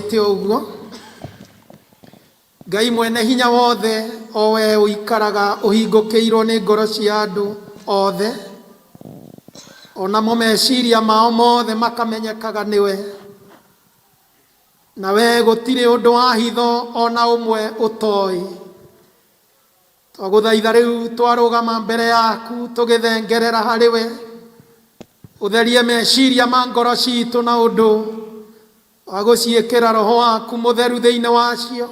Speaker 10: Tũrũgamĩte o ũguo. Ngai mwene hinya wothe, o we ũikaraga ũhingũkĩirwo nĩ ngoro cia andũ othe, onamo meciria mao mothe makamenyekaga nĩwe. Na we gũtirĩ ũndũ wa hitho ona ũmwe ũtoĩ. Twagũthaitha rĩu twarũgama mbere yaku tũgĩthengerera harĩ we, ũtherie meciria ma ngoro citũ na ũndũ wa gũciĩkĩra roho waku mũtheru thĩinĩ wacio,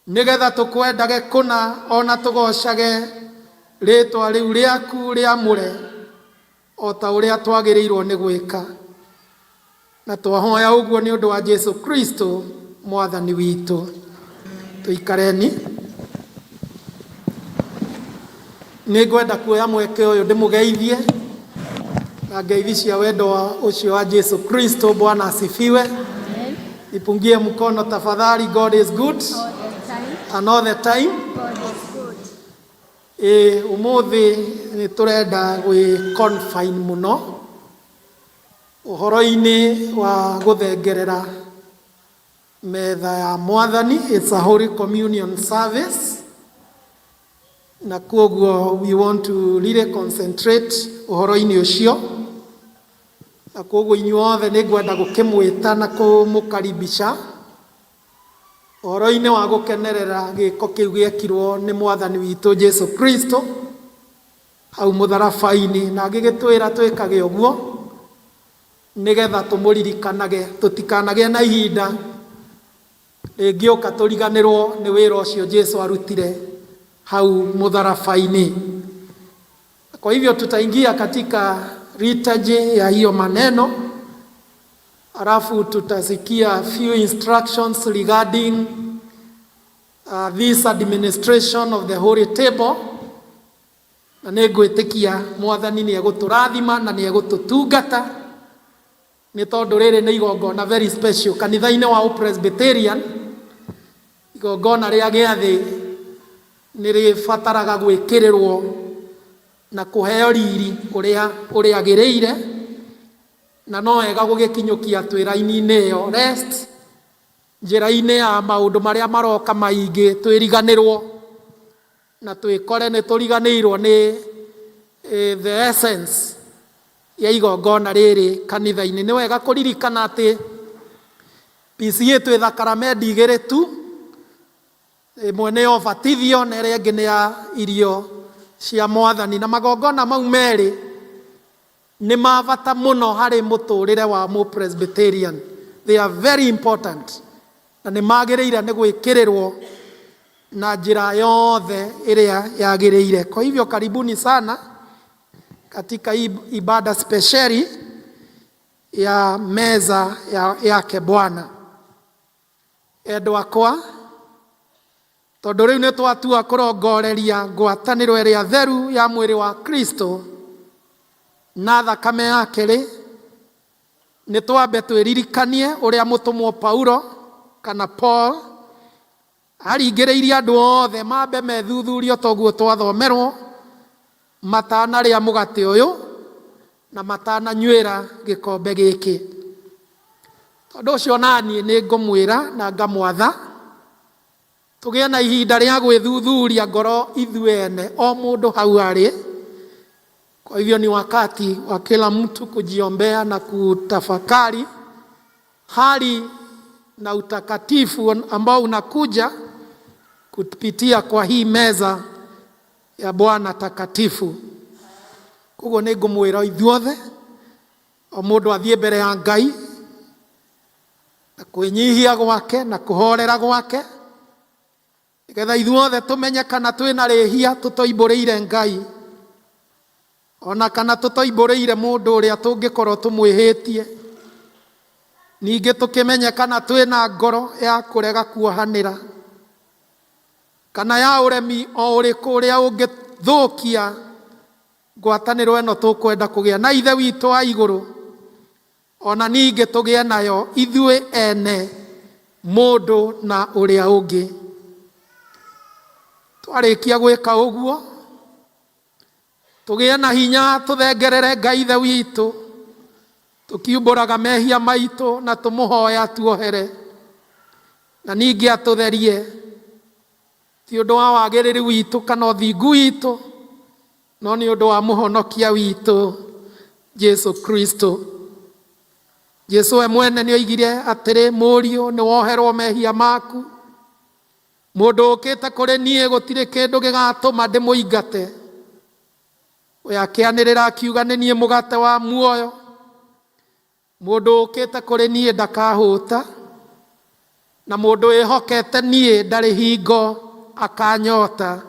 Speaker 10: nĩgetha tũkwendage kũna ona tũgocage rĩtwa rĩu rĩaku rĩamũre o ta ũrĩa twagĩrĩirwo nĩ gwĩka. Na twahoya ũguo nĩ ũndũ wa Jesu Kristo mwathani witũ. Tũikareni. Nĩ ngwenda kuoya mweke ũyũ ndĩmũgeithie na ngeithi cia wendo wa ũcio wa Jesu Kristo. Bwana asifiwe. Nipungie mkono tafadhali. God is good and all the time. Ĩ ũmũthĩ nĩ tũrenda gwĩ confine mũno ũhoro-inĩ wa gũthengerera metha ya mwathani. It's a holy communion service, na kwoguo we want to really concentrate ũhoro-inĩ ũcio, na kwoguo inyuothe nĩ ngwenda gũkĩmwĩta na kũmũkaribisha ũhoro-inĩ wa gũkenerera gĩko kĩu gĩekirwo nĩ mwathani witũ Jesu Kristo hau mũtharaba-inĩ, na agĩgĩtwĩra twĩkage ũguo nĩgetha tũmũririkanage, tũtikanagĩe na ihinda rĩngĩũka tũriganĩrwo nĩ wĩra ũcio Jesu arutire hau mũtharaba-inĩ. Kwa hivyo tutaingia katika liturgy ya hiyo maneno, alafu tutasikia few instructions regarding this administration of the holy table, na nĩ ngwĩtĩkia mwathani nĩ egũtũrathima na nĩ egũtũtungata, nĩ tondũ rĩrĩ nĩ igongona very special kanitha-inĩ wa Presbyterian. Igongona rĩa gĩathĩ nĩ rĩbataraga gwĩkĩrĩrwo na kũheo riri ũrĩa ũrĩagĩrĩire, na no wega gũgĩkinyũkia twĩ raini-inĩ ĩyo rest njĩra-inĩ ya maũndũ marĩa maroka maingĩ twĩriganĩrwo na twĩkore nĩ tũriganĩirwo nĩ the essence ya igongona rĩrĩ kanitha-inĩ. Nĩ wega kũririkana atĩ PCA twĩ thakaramendi igĩrĩ tu, ĩmwe nĩ ya ũbatithio na ĩrĩa ĩngĩ nĩ ya irio cia mwathani, na magongona mau merĩ nĩ ma bata mũno harĩ mũtũrĩre wa mũ-Presbyterian. They are very important na nĩ magĩrĩire nĩ gwĩkĩrĩrwo na njĩra yothe ĩrĩa yagĩrĩire. Kwa hivyo karibuni sana katika hii ibada spesheli ya meza yake Bwana. Endwa akwa, tondũ rĩu nĩ twatua kũrongoreria ngwatanĩro ĩrĩa theru ya mwĩrĩ wa Kristo na thakame yake rĩ, nĩ twambe twĩririkanie ũrĩa mũtũmwo Paulo kana Paul aringĩrĩirie andũ othe mambe methuthurio toguo twathomerwo matanarĩa mũgate ũyũ na matananyuĩra gĩkombe gĩkĩ. Tondũ ũcio naniĩ nĩ ngũmwĩra na ngamwatha tũgĩe na ihinda rĩa gwĩthuthuria ngoro ithuĩ ene, o mũndũ hau arĩ. Kwa hivyo ni wakati wa kila mtu kujiombea na kutafakari hali na utakatifu ambao unakuja kupitia kwa hii meza ya Bwana takatifu. Koguo nĩ ngũmwĩra ithuothe, o mũndũ athiĩ mbere ya Ngai na kwĩnyihia gwake na kũhorera gwake, nĩgetha ithuothe tũmenye kana twĩna rĩhia tũtoimbũrĩire Ngai, ona kana tũtoimbũrĩire mũndũ ũrĩa tũngĩkorwo tũmwĩhĩtie. Ningĩ tũkĩmenye kana twĩna ngoro ya kũrega kuohanĩra kana ya ũremi o ũrĩkũ ũrĩa ũngĩthũkia ngwatanĩro ĩno tũkwenda kũgĩa na Ithe witũ wa igũrũ, ona ningĩ tũgĩe nayo ithuĩ ene mũndũ na ũrĩa ũngĩ. Twarĩkia gwĩka ũguo, tũgĩe na hinya tũthengerere Ngai Ithe witũ, tũkiumbũraga mehia maitũ na tũmũhoya tuohere. Na ningĩ atũtherie ti ũndũ wa wagĩrĩru witũ kana ũthingu witũ, no nĩ ũndũ wa mũhonokia witũ Jesu Kristo. Jesu we mwene nĩ oigire atĩrĩ, mũriũ nĩ woherwo mehia maku. Mũndũ ũkĩte kũrĩ niĩ gũtirĩ kĩndũ gĩgatũma ndĩmũingate. We akĩanĩrĩra akiuga, nĩ niĩ mũgate wa muoyo. Mũndũ ũkĩte kũrĩ niĩ ndakahũta, na mũndũ wĩhokete niĩ ndarĩ hingo akanyota.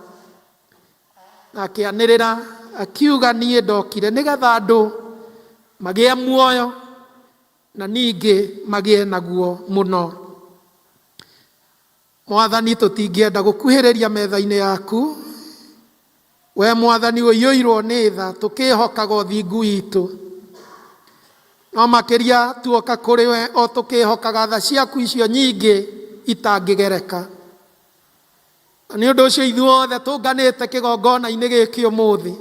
Speaker 10: Na akĩanĩrĩra akiuga, niĩ ndokire nĩgetha andũ magĩe muoyo na ningĩ magĩe naguo mũno. Mwathani, tũtingĩenda gũkuhĩrĩria metha-inĩ yaku, we Mwathani ũiyũirwo nĩ tha, tũkĩhokaga ũthingu witũ. No makĩria tuoka kũrĩ we o tũkĩhokaga tha ciaku icio nyingĩ itangĩgereka. Na nĩ ũndũ ũcio ithuothe tũnganĩte kĩgongona-inĩ gĩkĩ ũmũthĩ,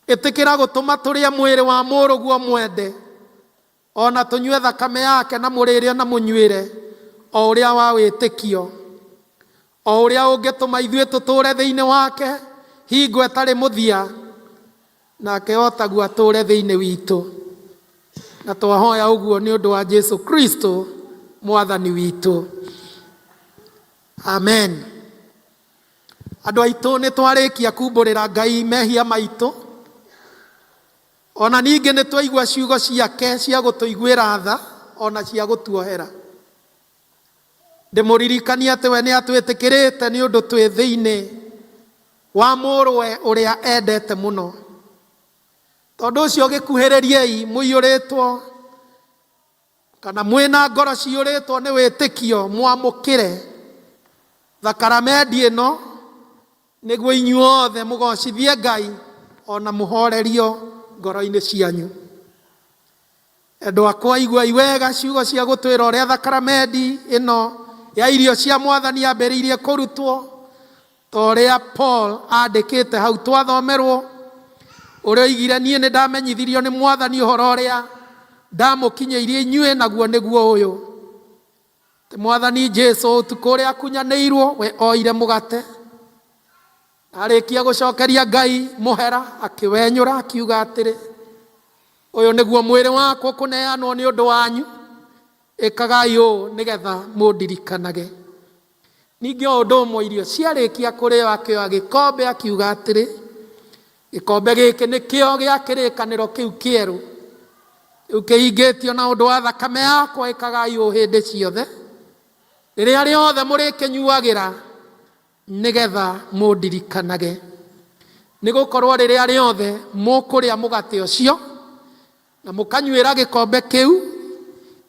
Speaker 10: ĩtĩkĩra gũtũma tũrĩe mwĩrĩ wa mũrũguo mwende, o na tũnyue thakame yake, na mũrĩre na mũnyuĩre o ũrĩa wa wĩtĩkio, o ũrĩa ũngĩtũma ithuĩ tũtũũre thĩinĩ wake hingo ĩtarĩ mũthia, nake o taguo atũũre thĩinĩ witũ. Na twahoya ũguo nĩ ũndũ wa Jesu Kristo Mwathani witũ, amen. Andũ aitũ, nĩ twarĩkia kumbũrĩra Ngai mehia maitũ, ona ningĩ nĩ twaigua ciugo ciake cia gũtũiguĩra tha ona cia gũtuohera. Ndĩmũririkanie atĩ we nĩ atwĩtĩkĩrĩte nĩ ũndũ twĩ thĩinĩ wa mũrũwe ũrĩa endete mũno. Tondũ ũcio gĩkuhĩrĩriei mũiyũrĩtwo kana mwĩna ngoro ciyũrĩtwo nĩ wĩtĩkio, mwamũkĩre thakaramendi ĩno nĩguo inyuothe mũgocithie Ngai ona mũhorerio ngoro-inĩ cianyu. Endwa akwa, iguai wega ciugo cia gũtwĩra ũrĩa thakaramendi ĩno ya irio cia Mwathani yambĩrĩirie kũrutwo, ta ũrĩa Paul andĩkĩte hau twathomerwo, ũrĩa oigire, niĩ nĩ ndamenyithirio nĩ Mwathani ũhoro ũrĩa ndamũkinyĩirie inyuĩ, naguo nĩguo ũyũ, atĩ Mwathani Jesu ũtukũ ũrĩa akunyanĩirwo, we oire mũgate, arĩkia gũcokeria Ngai mũhera, akĩwenyũra, akiuga atĩrĩ, ũyũ nĩguo mwĩrĩ wakwa ũkũneanwo nĩ ũndũ wanyu, ĩkagai ũũ nĩgetha mũndirikanage. Ningĩ o ũndũ ũmwe irio ciarĩkia kũrĩo, akĩoya gĩkombe, akiuga atĩrĩ, gĩkombe gĩkĩ nĩkĩo gĩa kĩrĩkanĩro kĩu kĩerũ, rĩu kĩhingĩtio na ũndũ wa thakame yakwa, ĩkagai ũũ hĩndĩ ciothe rĩrĩa rĩothe mũrĩkĩnyuagĩra nĩgetha mũndirikanage. Nĩ gũkorwo rĩrĩa rĩothe mũkũrĩa mũgate ũcio na mũkanyuĩra gĩkombe kĩu,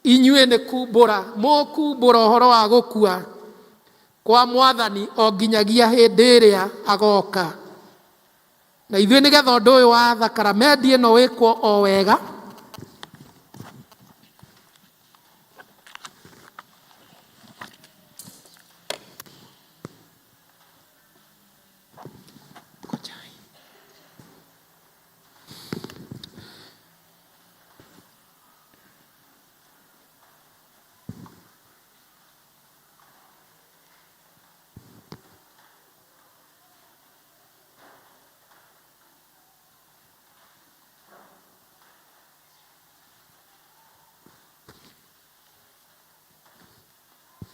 Speaker 10: inyuĩ nĩ kumbũra mũkumbũra ũhoro wa gũkua kwa Mwathani o nginyagia hĩndĩ ĩrĩa agoka. Na ithuĩ nĩgetha ũndũ ũyũ wa thakaramendi ĩno wĩkwo o wega,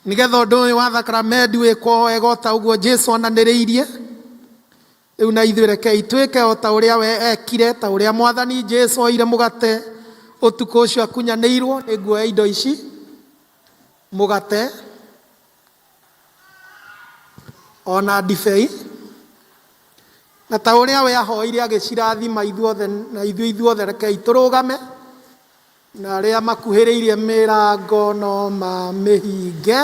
Speaker 10: Nĩgetha ũndũ ũyũ wa thakaramendi wĩkwo wega o ta ũguo Jesu onanĩrĩirie, rĩu na ithuĩ rekei twĩke o ta ũrĩa we ekire, ta ũrĩa Mwathani Jesu oire mũgate ũtukũ ũcio akunyanĩirwo. Nĩ nguoya indo ici, mũgate ona ndibei, na ta ũrĩa we ahoire agĩcirathima ithuothe, na ithuĩ ithuothe rekei tũrũgame, na arĩa makuhĩrĩirie mĩrango no mamĩhinge,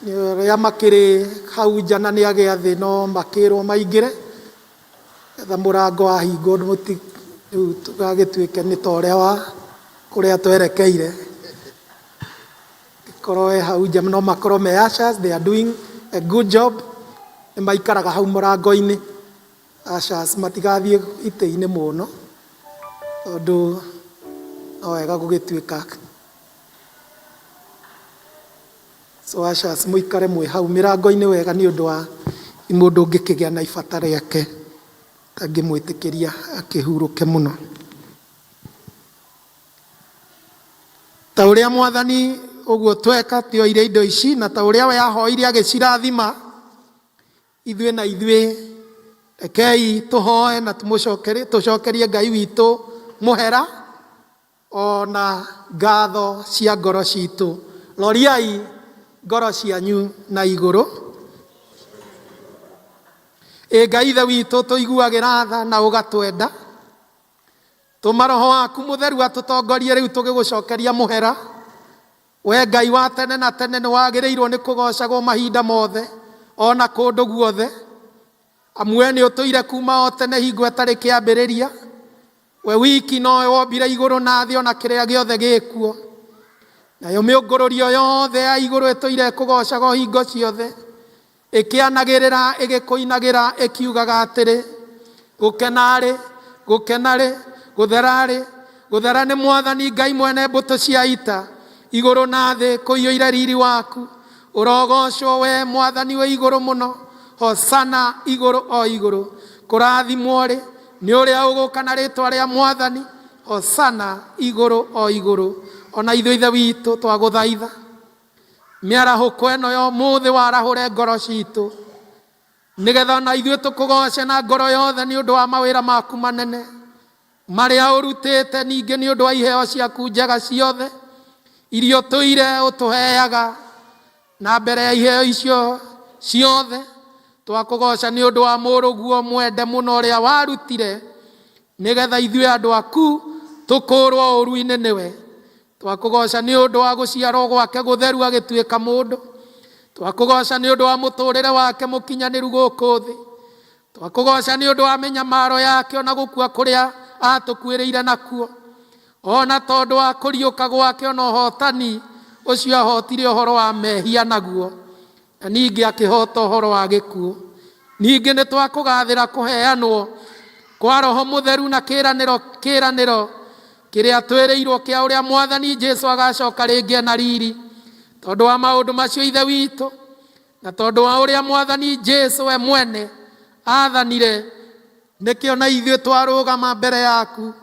Speaker 10: arĩa makĩrĩ hau nja na nĩ agĩa thĩ no makĩrwo maingĩre, getha mũrango wahingwo rĩu tũgagĩtuĩke nĩ ta ũrĩa wa kũrĩa twerekeire. Korwo e hau nja no makorwo me ushers, they are doing a good job, nĩ maikaraga hau mũrango-inĩ. Ushers matigathiĩ itĩ-inĩ mũno, tondũ no wega gũgĩtuĩka. So ushers mũikare mwĩ hau mĩrango-inĩ wega nĩ ũndũ wa mũndũ ũngĩkĩgĩa na ibata rĩake tangĩmwĩtĩkĩria akĩhurũke mũno. Ta ũrĩa Mwathani ũguo tweka tioire indo ici na ta ũrĩa we ahoire agĩcirathima, ithuĩ na ithuĩ rekei tũhoe na tũcokerie Ngai witũ mũhera ona ngatho cia ngoro citũ. Roriai ngoro cianyu na igũrũ. Ĩ Ngai Ithe witũ tũiguagĩra tha na ũgatwenda. Tũma Roho waku Mũtheru atũtongorie rĩu tũgĩgũcokeria mũhera. We Ngai wa tene na tene nĩ wagĩrĩirwo nĩ kũgocagwo mahinda mothe o na kũndũ guothe. Amu we nĩ ũtũire kuma o tene hingo ĩtarĩ kĩambĩrĩria. We wiki nowe wombire igũrũ na thĩ o na kĩrĩa gĩothe gĩkuo. Nayo mĩũngũrũrio yothe ya igũrũ ĩtũire ĩkũgocaga o hingo ciothe. Ĩkĩanagĩrĩra ĩgĩkũinagĩra ĩkiugaga atĩrĩ, Gũkena-rĩ, gũkena-rĩ, gũthera-rĩ, gũthera nĩ Mwathani Ngai mwene mbũtũ cia ita, igũrũ na thĩ kũiyũire riri waku. Ũrogoocwo wee Mwathani wĩ igũrũ mũno, Hosana igũrũ o igũrũ. Kũrathimwo-rĩ, nĩ ũrĩa ũgũũka na rĩĩtwa rĩa Mwathani, Hosana igũrũ o igũrũ. O na ithuĩ Ithe witũ twagũthaitha, Mĩarahũko ĩno ya ũmũthĩ warahũre ngoro citũ, nĩgetha ona ithuĩ tũkũgoce na ngoro yothe nĩ ũndũ wa mawĩra maku manene marĩa ũrutĩte, ningĩ nĩ ũndũ wa iheo ciaku njega ciothe iria ũtũire ũtũheaga. Na mbere ya iheo icio ciothe twakũgoca nĩ ũndũ wa mũrũguo mwende mũno ũrĩa warutire nĩgetha ithuĩ andũ aku tũkũũrwo ũũru-inĩ nĩwe. Twakũgooca nĩ ũndũ wa gũciarwo gwake gũtheru agĩtuĩka mũndũ. Twakũgooca nĩ ũndũ wa mũtũũrĩre wake mũkinyanĩru gũkũ thĩ. Twakũgooca nĩ ũndũ wa mĩnyamaro yake o na gũkua kũrĩa aatũkuĩrĩire nakuo. O na tondũ wa kũriũka gwake o na ũhootani ũcio ahootire ũhoro wa mehia naguo, na ningĩ akĩhoota ũhoro wa gĩkuũ. Ningĩ nĩ twakũgathĩra kũheanwo kwa Roho Mũtheru na kĩĩranĩro kĩĩranĩro kĩrĩa twĩrĩirwo kĩa ũrĩa Mwathani Jesu agacoka rĩngĩ na riri. Tondũ wa maũndũ macio Ithe witũ, na tondũ wa ũrĩa Mwathani Jesu we mwene aathanire, nĩkĩo na ithuĩ twarũgama mbere yaku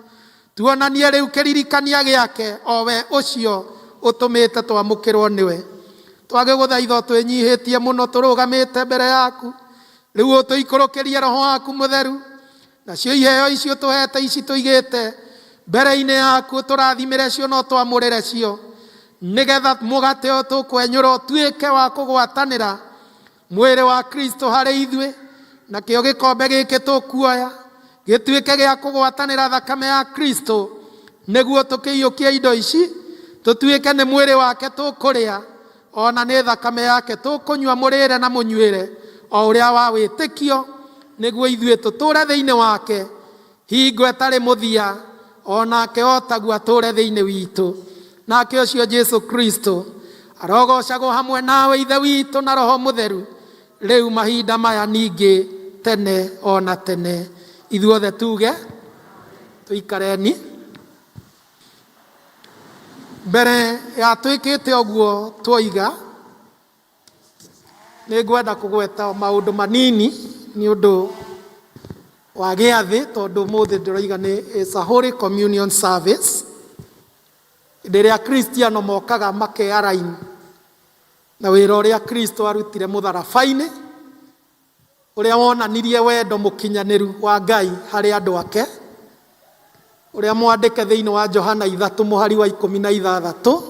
Speaker 10: tuonanie rĩu kĩririkania gĩake, o we ũcio ũtũmĩte twamũkĩrwo nĩwe. Twagĩgũthaitha twĩnyihĩtie mũno tũrũgamĩte mbere yaku, rĩu ũtũikũrũkĩrie Roho waku Mũtheru, nacio iheo icio tũhete ici tũigĩte mbere-inĩ yaku ũtũrathimĩre cio na ũtwamũrĩre cio, nĩgetha mũgate ũyũ tũkwenyũra ũtuĩke wa kũgwatanĩra mwĩrĩ wa Kristo harĩ ithuĩ, nakĩo gĩkombe gĩkĩ tũkuoya gĩtuĩke gĩa kũgwatanĩra thakame ya Kristo, nĩguo tũkĩiyũkie indo ici tũtuĩke nĩ mwĩrĩ wake tũkũrĩa, o na nĩ thakame yake tũkũnyua, mũrĩre na mũnyuĩre o ũrĩa wa wĩtĩkio, nĩguo ithuĩ tũtũũre thĩinĩ wake hingo ĩtarĩ mũthia, o nake o taguo atũũre thĩinĩ witũ. Nake ũcio Jesu Kristo arogocagwo hamwe nawe Ithe witũ na Roho Mũtheru, rĩu mahinda maya ningĩ tene o na tene. Ithuothe tuge tũikareni. Mbere ya twĩkĩte ũguo twoiga, nĩ ngwenda kũgweta maũndũ manini nĩ ũndũ wa gĩathĩ, tondũ ũmũthĩ ndĩroiga nĩ it's a Holy Communion service. Hĩndĩ ĩrĩa Akristiano mokaga makearain na wĩra ũrĩa Kristo arutire mũtharaba-inĩ, ũrĩa wonanirie wendo mũkinyanĩru wa Ngai harĩ andũ ake, ũrĩa mwandĩke thĩinĩ wa Johana 3 mũhari wa 16,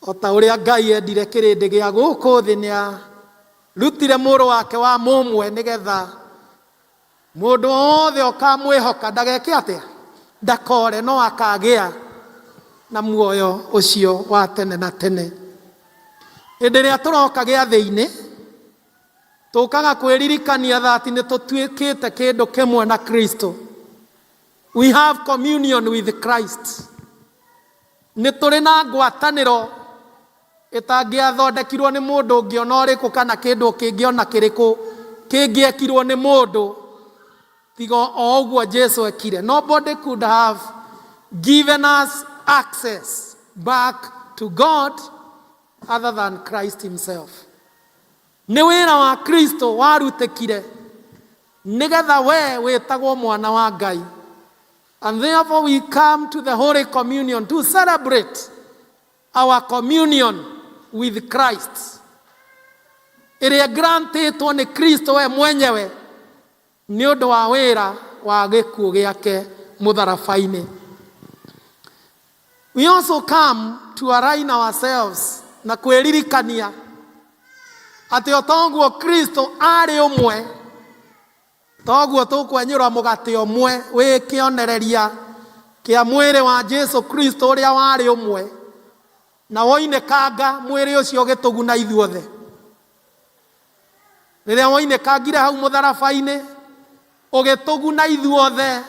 Speaker 10: o ta ũrĩa Ngai endire kĩrĩndĩ gĩa gũkũ thĩ nĩ arutire mũrũ wake wa mũmwe, nĩgetha mũndũ wothe ũkamwĩhoka ndageke atĩa? Ndakore, no akagĩa na muoyo ũcio wa tene na tene. Hĩndĩ ĩrĩa tũroka gĩathĩ-inĩ, tũkaga kwĩririkania that nĩ tũtuĩkĩte kĩndũ kĩmwe na Kristo. We have communion with Christ. Nĩ tũrĩ na ngwatanĩro ĩtangĩathondekirwo nĩ mũndũ ũngĩ ona ũrĩkũ kana kĩndũ kĩngĩ ona kĩrĩkũ kĩngĩekirwo nĩ mũndũ tiga o ũguo Jesu ekire. Nobody could have given us access back to God. other than Christ himself. Nĩ wĩra wa Kristo warutĩkire nĩgetha we wĩtagwo mwana wa Ngai. And therefore we come to the Holy Communion to celebrate our communion with Christ. Ĩrĩa grantĩtwo nĩ Kristo we mwenyewe nĩ ũndũ wa wĩra wa gĩkuũ gĩake mũtharaba-inĩ. We also come to align ourselves na kwĩririkania atĩ o toguo Kristo arĩ ũmwe toguo tũkwenyũra mũgate ũmwe wĩ kĩonereria kĩa mwĩrĩ wa Jesu Kristo ũrĩa warĩ ũmwe na woinĩkanga mwĩrĩ ũcio ũgĩtũguna ithuothe. Rĩrĩa woinĩkangire hau mũtharaba-inĩ ũgĩtũguna ithuothe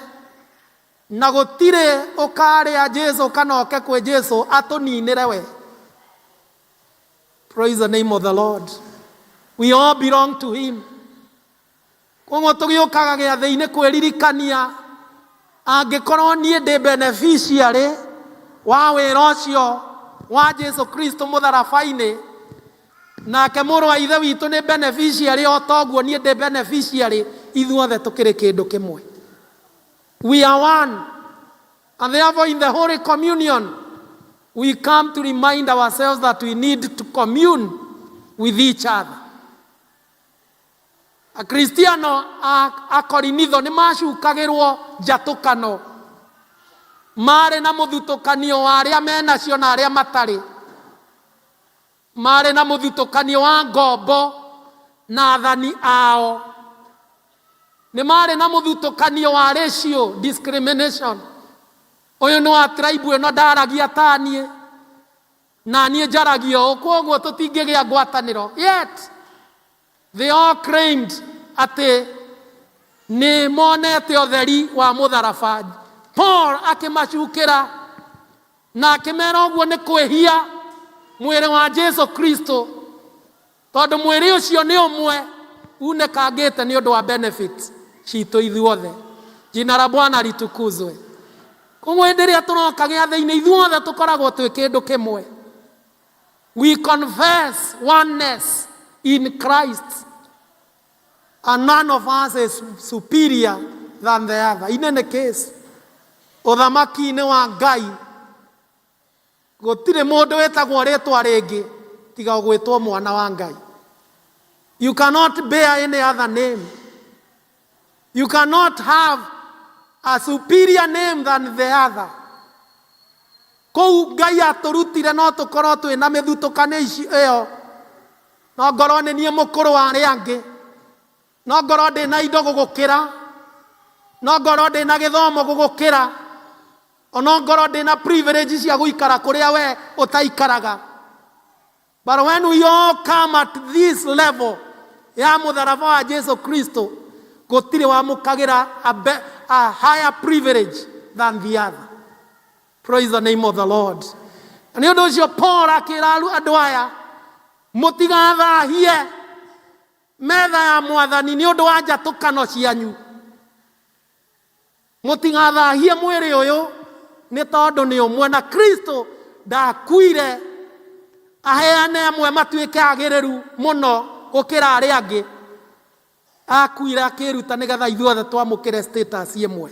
Speaker 10: na gũtirĩ ũkarĩa Jesu kana oke kwĩ Jesu atũninĩre we. Praise the name of the Lord. We all belong to him. Koguo tũgĩũkaga gĩathĩ-inĩ kwĩririkania angĩkorwo niĩ ndĩ beneficiary wa wĩra ũcio wa Jesu Kristo mũtharaba-inĩ, nake mũrũ wa ithe witũ nĩ beneficiary o toguo niĩ ndĩ beneficiary, ithuothe tũkĩrĩ kĩndũ kĩmwe. We are one. And therefore in the Holy Communion we come to remind ourselves that we need to commune with each other. Akristiano a Akorinitho nĩ macukagĩrwo njatũkano, marĩ na mũthutũkanio wa arĩa menacio na arĩa matarĩ, marĩ na mũthutũkanio wa ngombo na athani ao, nĩ marĩ na mũthutũkanio wa racial discrimination. Ũyũ nĩ wa tribe ĩno ndaragia ta niĩ, na niĩ njaragia ũũ, kwoguo tũtingĩgĩa ngwatanĩro. Yet they all claimed atĩ nĩ monete ũtheri wa mũtharaba. Paul akĩmacukĩra na akĩmera ũguo nĩ kwĩhia mwĩrĩ wa Jesu Kristo, tondũ mwĩrĩ ũcio nĩ ũmwe unĩkangĩte nĩ ũndũ wa benefit citũ ithuothe. Jina la Bwana litukuzwe. Koguo hĩndĩ ĩrĩa tũroka gĩathĩ-inĩ ithuothe tũkoragwo twĩ kĩndũ kĩmwe. We confess oneness in Christ, and none of us is superior than the other. In any case, ũthamaki-inĩ wa Ngai gũtirĩ mũndũ wĩtagwo rĩtwa rĩngĩ tiga ũgwĩtwo mwana wa Ngai. You cannot bear any other name. You cannot have a superior name than the other. Kũu Ngai atũrutire no tũkorwo twĩ na mĩthutũkanio ici ĩyo, no ngorwo nĩ niĩ mũkũrũ wa arĩa angĩ, no ngorwo ndĩ na indo gũgũkĩra, no ngorwo ndĩ na gĩthomo gũgũkĩra, ono ngorwo ndĩ na privilege cia gũikara kũrĩa we ũtaikaraga. But when we all come at this level ya mũtharaba wa Jesu Kristo, gũtirĩ wamũkagĩra a higher privilege than the other. Praise the name of the Lord. Na nĩ ũndũ ũcio Paul akĩra andũ aya, mũtigathahie metha ya mwathani nĩ ũndũ wa njatũkano cianyu. Mũtigathahie mwĩrĩ ũyũ nĩ tondũ nĩ ũmwe, na Kristo ndakuire aheane amwe matuĩke agĩrĩru mũno gũkĩra arĩa angĩ. Akuire akĩruta nĩgetha ithuothe twamũkĩre status ĩmwe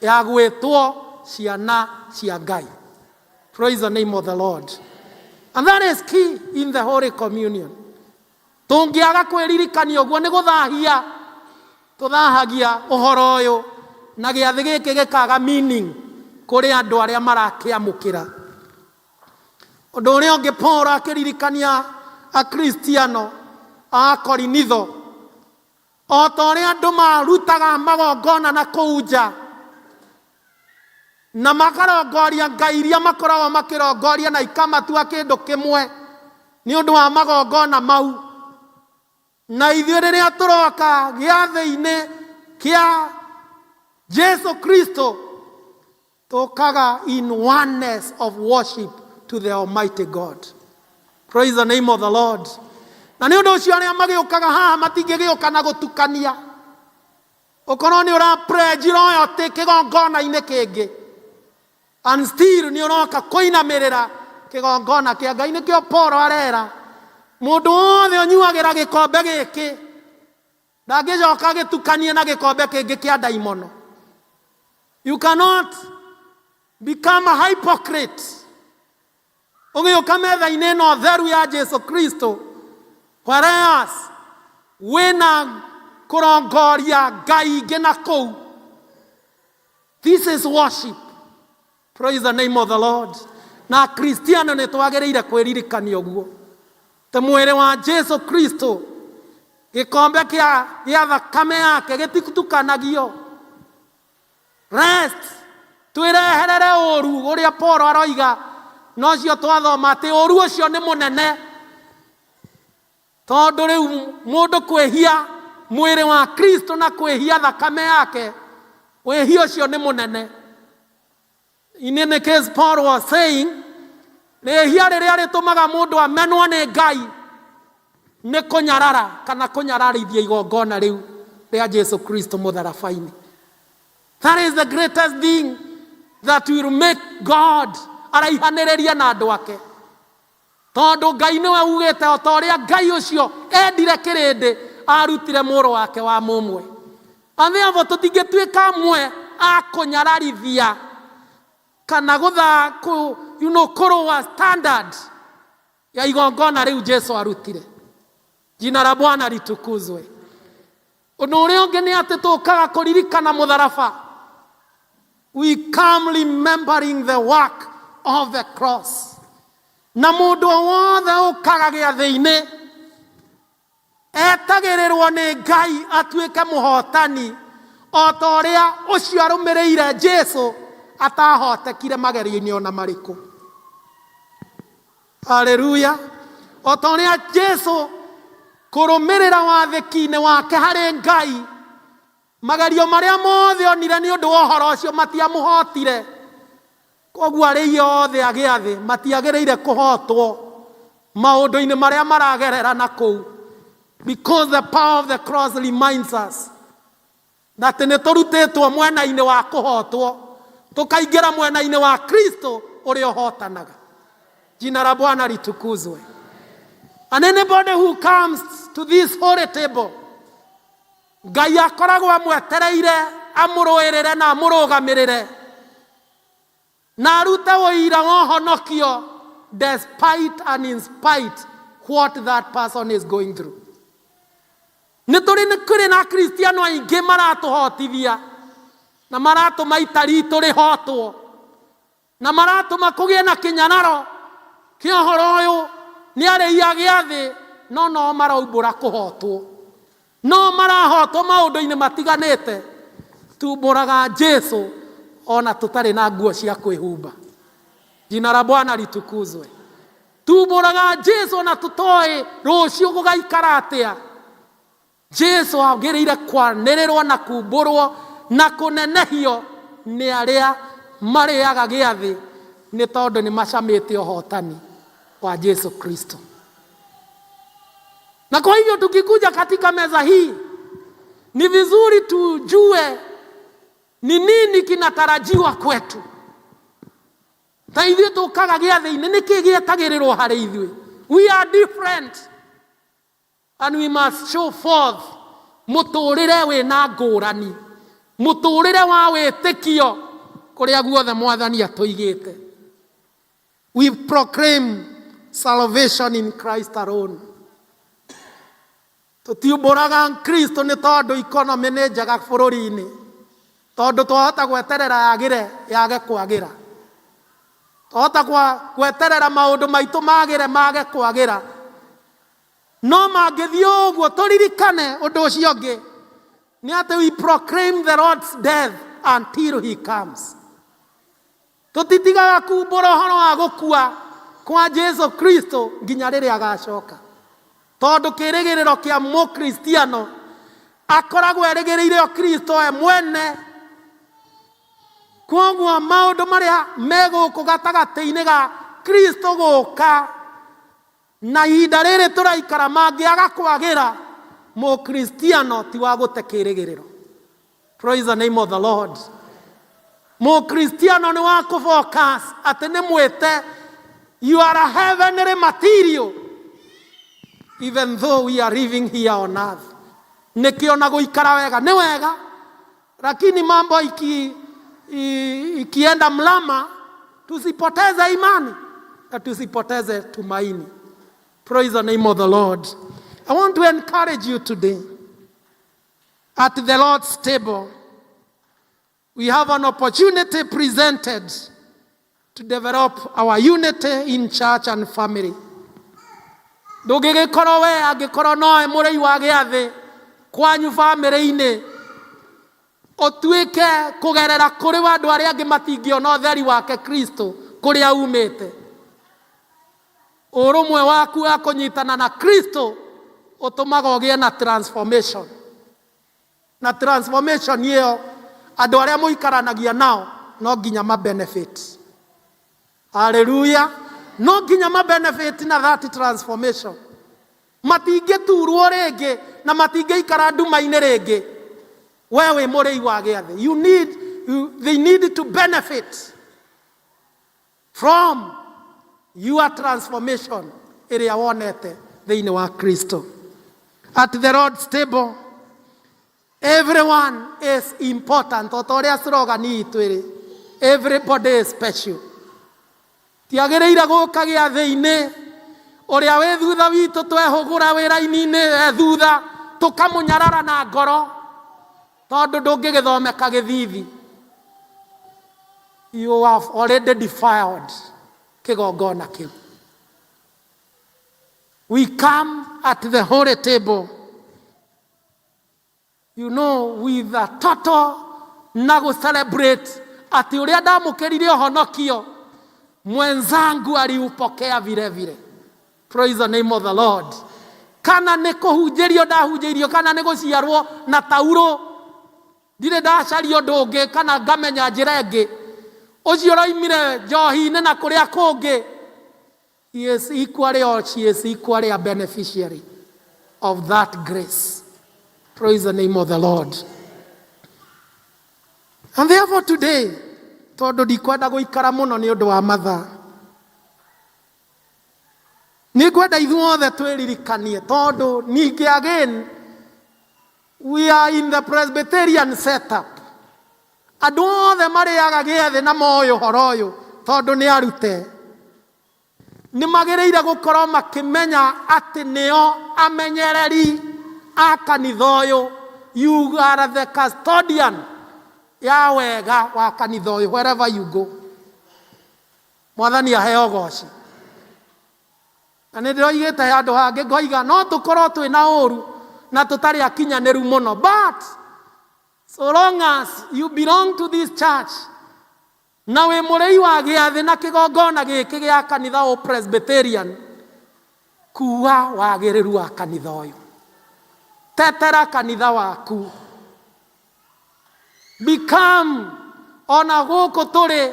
Speaker 10: ya gwĩtwo ciana cia Ngai. Praise the name of the Lord. And that is key in the Holy Communion. Tũngĩaga kwĩririkania ũguo nĩ gũthahia tũthahagia ũhoro ũyũ, na gĩathĩ gĩkĩ gĩkaga meaning kũrĩ andũ arĩa marakĩamũkĩra. Ũndũ ũrĩa ũngĩ Paul akĩririkania Akristiano a Korinitho, o ta ũrĩa andũ marutaga magongona na kũu nja na makarongoria ngai iria makoragwo makĩrongoria na ikamatua kĩndũ kĩmwe nĩ ũndũ wa magongona mau, na ithuĩ rĩrĩa tũroka gĩathĩ-inĩ kĩa Jesu Kristo tũkaga in oneness of worship to the Almighty God. Praise the name of the Lord. Na nĩ ũndũ ũcio arĩa magĩũkaga haha matingĩgĩũka na gũtukania, ũkorwo nĩ ũra pledge loyalty kĩgongona-inĩ kĩngĩ and still nĩ ũroka kũinamĩrĩra Kĩgongona kĩa Ngai. Nĩkĩo Paul arera mũndũ wothe ũnyuagĩra gĩkombe gĩkĩ ndangĩcoka gĩtukanie na gĩkombe kĩngĩ kĩa ndaimono. You cannot become a hypocrite ũgĩũka metha-inĩ ĩno theru ya Jesu Kristo, whereas wĩna kũrongoria ngai ingĩ na kũu. This is worship. Praise the name of the Lord. Na Kristiano nĩ twagĩrĩire kwĩririkania ũguo te mwĩrĩ wa Jesu Kristo, gĩkombe kĩa gĩa thakame yake gĩtitukanagio rest twĩreherere ũru ũrĩa Paul aroiga, na ũcio twathoma atĩ ũru ũcio nĩ mũnene, tondũ rĩu mũndũ kwĩhia mwĩrĩ wa Kristo na kwĩhia thakame yake, wĩhia ũcio nĩ mũnene. In any case, Paul was saying rĩhia rĩrĩa rĩtũmaga mũndũ amenwo nĩ Ngai nĩ kũnyarara kana kũnyararithia igongona rĩu rĩa Jesu Kristo mũtharaba-inĩ. That is the greatest thing that will make God araihanĩrĩria na andũ ake, tondũ Ngai nĩwe ugĩte o ta ũrĩa Ngai ũcio endire kĩrĩndĩ arutire mũrũ wake wa mũmwe. And therefore tũtingĩtuĩka amwe a kũnyararithia kana gũtha kũ, kũrũa standard ya igongona rĩu Jesu arutire. Jina la Bwana litukuzwe. Ũndũ ũrĩa ũngĩ nĩ atĩ tũkaga kũririkana mũtharaba. We come remembering the work of the cross. Na mũndũ o wothe ũkaga gĩathĩ-inĩ etagĩrĩrwo nĩ Ngai atuĩke mũhotani o ta ũrĩa ũcio arũmĩrĩire Jesu atahotekire magerio-inĩ ona marĩkũ. Haleluya. O ta ũrĩa Jesu kũrũmĩrĩra wathĩki-inĩ wake harĩ Ngai, magerio marĩa mothe onire nĩ ũndũ wa ũhoro ũcio matiamũhotire. Koguo arĩa othe a gĩathĩ matiagĩrĩire kũhotwo maũndũ-inĩ marĩa maragerera na kũu, because the power of the cross reminds us that nĩ tũrutĩtwo mwena-inĩ wa kũhotwo tũkaingĩra mwena-inĩ wa Kristo ũrĩa ũhotanaga. Jina la Bwana litukuzwe. And anybody who comes to this holy table, Ngai akoragwo amwetereire amũrũĩrĩre na amũrũgamĩrĩre na arute ũira wa ũhonokio despite and in spite what that person is going through. Nĩ tũrĩ nĩ kũrĩ na Akristiano aingĩ maratũhotithia na maratũma ita ritũ rĩhotwo na maratũma kũgĩe na kĩnyararo kĩa ũhoro ũyũ nĩ arĩi a gĩathĩ, no no maraumbũra kũhotwo, no marahotwo maũndũ-inĩ matiganĩte. Tumbũraga Jesu ona tũtarĩ na nguo cia kwĩhumba. Jina la Bwana litukuzwe. Tumbũraga Jesu ona tũtoĩ rũciũ gũgaikara atĩa. Jesu agĩrĩire kwanĩrĩrwo na kumbũrwo na kũnenehio nĩ arĩa marĩaga gĩathĩ, nĩ tondũ nĩ macamĩte ũhotani wa Jesu Kristo. Na kwa hivyo tukikuja katika meza hii ni vizuri tujue ni nini kinatarajiwa kwetu. Ta ithuĩ tũkaga gĩathĩ-inĩ, nĩkĩ gĩetagĩrĩrwo harĩ ithuĩ? We are different and we must show forth mũtũrĩre wĩna ngũrani, mũtũrĩre wa wĩtĩkio kũrĩa guothe Mwathani atũigĩte. We proclaim salvation in Christ alone. Tũtiumbũraga Kristo nĩ tondũ economy nĩ njega bũrũri-inĩ, tondũ twahota gweterera yagĩre yage kwagĩra, twahota gweterera maũndũ maitũ magĩre mage kwagĩra, no mangĩthiĩ ũguo tũririkane ũndũ ũcio ũngĩ nĩ atĩ we proclaim the Lord's death until he comes. Tũtitigaga kumbũra ũhoro wa gũkua kwa Jesu Kristo nginya rĩrĩa agacoka, tondũ kĩrĩgĩrĩro kĩa mũkristiano akoragwo erĩgĩrĩire o Kristo e mwene. Koguo maũndũ marĩa me gũkũ gatagatĩ-inĩ ga Kristo gũka na ihinda rĩrĩ tũraikara mangĩaga kwagĩra, mũkristiano ti wa gũte kĩrĩgĩrĩro. Praise the name of the Lord. Mũkristiano nĩ wa kũfocus atĩ nĩ mwĩte. You are a heavenly material even though we are living here on earth. Nĩkĩo na gũikara wega nĩ wega, lakini mambo iki, i, ikienda mlama, tusipoteze imani na tusipoteze tumaini. Praise the name of the Lord. I want to encourage you today at the Lord's table. We have an opportunity presented to develop our unity in church and family. Ndũngĩgĩkorwo we angĩkorwo nowe mũrĩi wa gĩathĩ kwanyu bamĩrĩ-inĩ ũtuĩke kũgerera kũrĩ wa andũ arĩa angĩ matingĩona ũtheri wake Kristo kũrĩa umĩte. Ũrũmwe waku wa kũnyitana na Kristo ũtũmaga ũgĩe na transformation, na transformation ĩyo andũ arĩa mũikaranagia nao no nginya ma benefit. Haleluya! No nginya ma benefit na that transformation. Matingĩturwo rĩngĩ na matingĩikara nduma-inĩ rĩngĩ. We wĩ mũrĩi wa gĩathĩ, you need, you, they need to benefit from your transformation ĩrĩa wonete thĩinĩ wa Kristo. At the Lord's table everyone is important, o ta ũrĩa slogan itũ ĩrĩ, everybody is special. Tiagĩrĩire gũka gĩathĩ-inĩ ũrĩa wĩ thutha witũ twehũgũra wĩra-inĩ e thutha tũkamũnyarara na ngoro, tondũ ndũngĩgĩthomeka gĩthithi. You have already defiled kĩgongona kĩu. We come at the holy table, with a total na gũ celebrate atĩ ũrĩa ndamũkĩrire ũhonokio mwenzangu aliupokea vile vile. Praise the name of the Lord. Kana nĩ kũhunjĩrio ndahunjĩirio, kana nĩ gũciarwo na taurũ, ndirĩ ndacaria ũndũ ũngĩ kana ngamenya njĩra ĩngĩ. Ũcio ũroimire njohi-inĩ na kũrĩa kũngĩ, he is equally or she is equally a beneficiary of that grace. Praise the name of the Lord. And therefore today, tondũ ndikwenda gũikara mũno nĩ ũndũ wa mathaa, nĩ ngwenda ithuothe twĩririkanie, tondũ ningĩ again we are in the Presbyterian setup. Andũ othe marĩaga gĩathĩ na moĩ ũhoro ũyũ tondũ nĩ arute, nĩ magĩrĩire gũkorwo makĩmenya atĩ nĩo amenyereri a kanitha ũyũ. You are the custodian ya wega wa kanitha ũyũ wherever you go. Mwathani aheo goci. Na nĩ ndĩroigĩte handũ hangĩ ngoiga no tũkorwo twĩna ũru na tũtarĩ akinyanĩru mũno, but so long as you belong to this church na wĩ mũrĩi wa gĩathĩ na kĩgongona gĩkĩ gĩa kanitha o Presbyterian, kuwa wagĩrĩru wa kanitha ũyũ, tetera kanitha waku, become ona gũkũ tũrĩ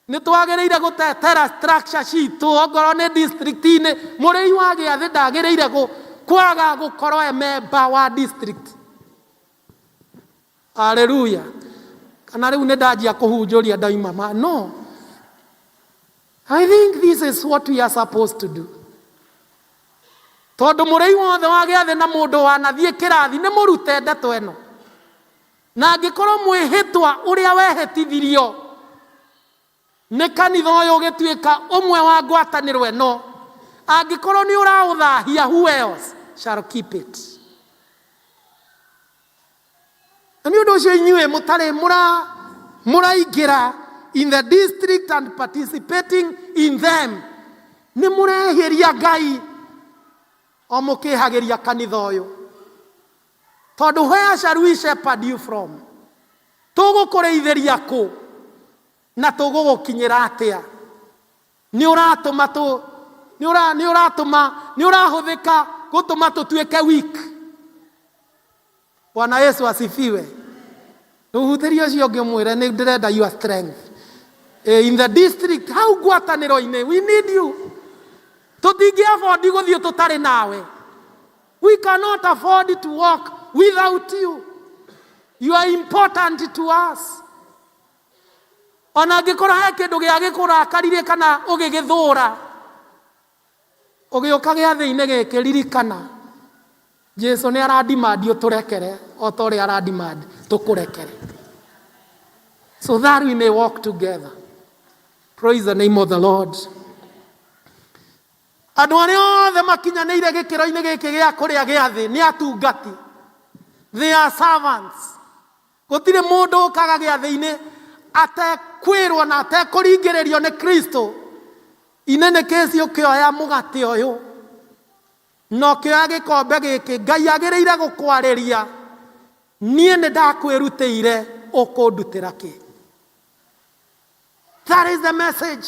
Speaker 10: nĩ twagĩrĩire gũtetera structure citũ. Ongorwo nĩ district-inĩ, mũrĩi wa gĩathĩ ndagĩrĩire kwaga gũkorwo e member wa district. Haleluya. Kana rĩu nĩ ndanjia kũhunjũria ndaima ma no, I think this is what we are supposed to do, tondũ mũrĩi wothe wa gĩathĩ na mũndũ wanathiĩ kĩrathi nĩ mũrute ndeto ĩno, na angĩkorwo mwĩhĩtwa ũrĩa wehĩtithirio nĩ kanitha ũyũ ũgĩtuĩka ũmwe wa ngwatanĩro ĩno, angĩkorwo nĩ ũraũthahia, who else shall keep it? Na nĩ ũndũ ũcio inyuĩ mũtarĩ mũraingĩra in the district and participating in them, nĩ mũrehĩria Ngai o mũkĩhagĩria kanitha ũyũ, tondũ where shall we shepherd you from? Tũgũkũrĩithĩria kũ na tũgũgũkinyĩra atĩa? Nĩ ũratũma tũ nĩ ũra nĩ ũratũma nĩ ũrahũthĩka gũtũma tũtuĩke weak. Bwana Yesu asifiwe. Rũhutĩrie ũcio ũngĩ ũmwĩre nĩ ndĩrenda your strength. In the district hau ngwatanĩro-inĩ, we need you. Tũtingĩ afford gũthiĩ tũtarĩ nawe. We cannot afford to walk without you. You are important to us. Ona angĩkorwo he kĩndũ gĩa gĩkũrakaririe kana ũgĩgĩthũra, ũgĩũka gĩathĩ-inĩ gĩkĩ ririkana Jesu nĩ aradimandi ũtũrekere o ta ũrĩa aradimandi tũkũrekere, so that we may walk together. Praise the name of the Lord. Andũ arĩa othe makinyanĩire gĩkĩro-inĩ gĩkĩ gĩa kũrĩa gĩathĩ nĩ atungati. They are servants. Gũtirĩ mũndũ ũkaga gĩathĩ-inĩ atekwĩrwo na atekũringĩrĩrio nĩ Kristo. Inene kĩci ũkĩoya mũgate ũyũ na ũkĩoya gĩkombe gĩkĩ, Ngai agĩrĩire gũkwarĩria, niĩ nĩ ndakwĩrutĩire, ũkũndutĩra kĩ? That is the message.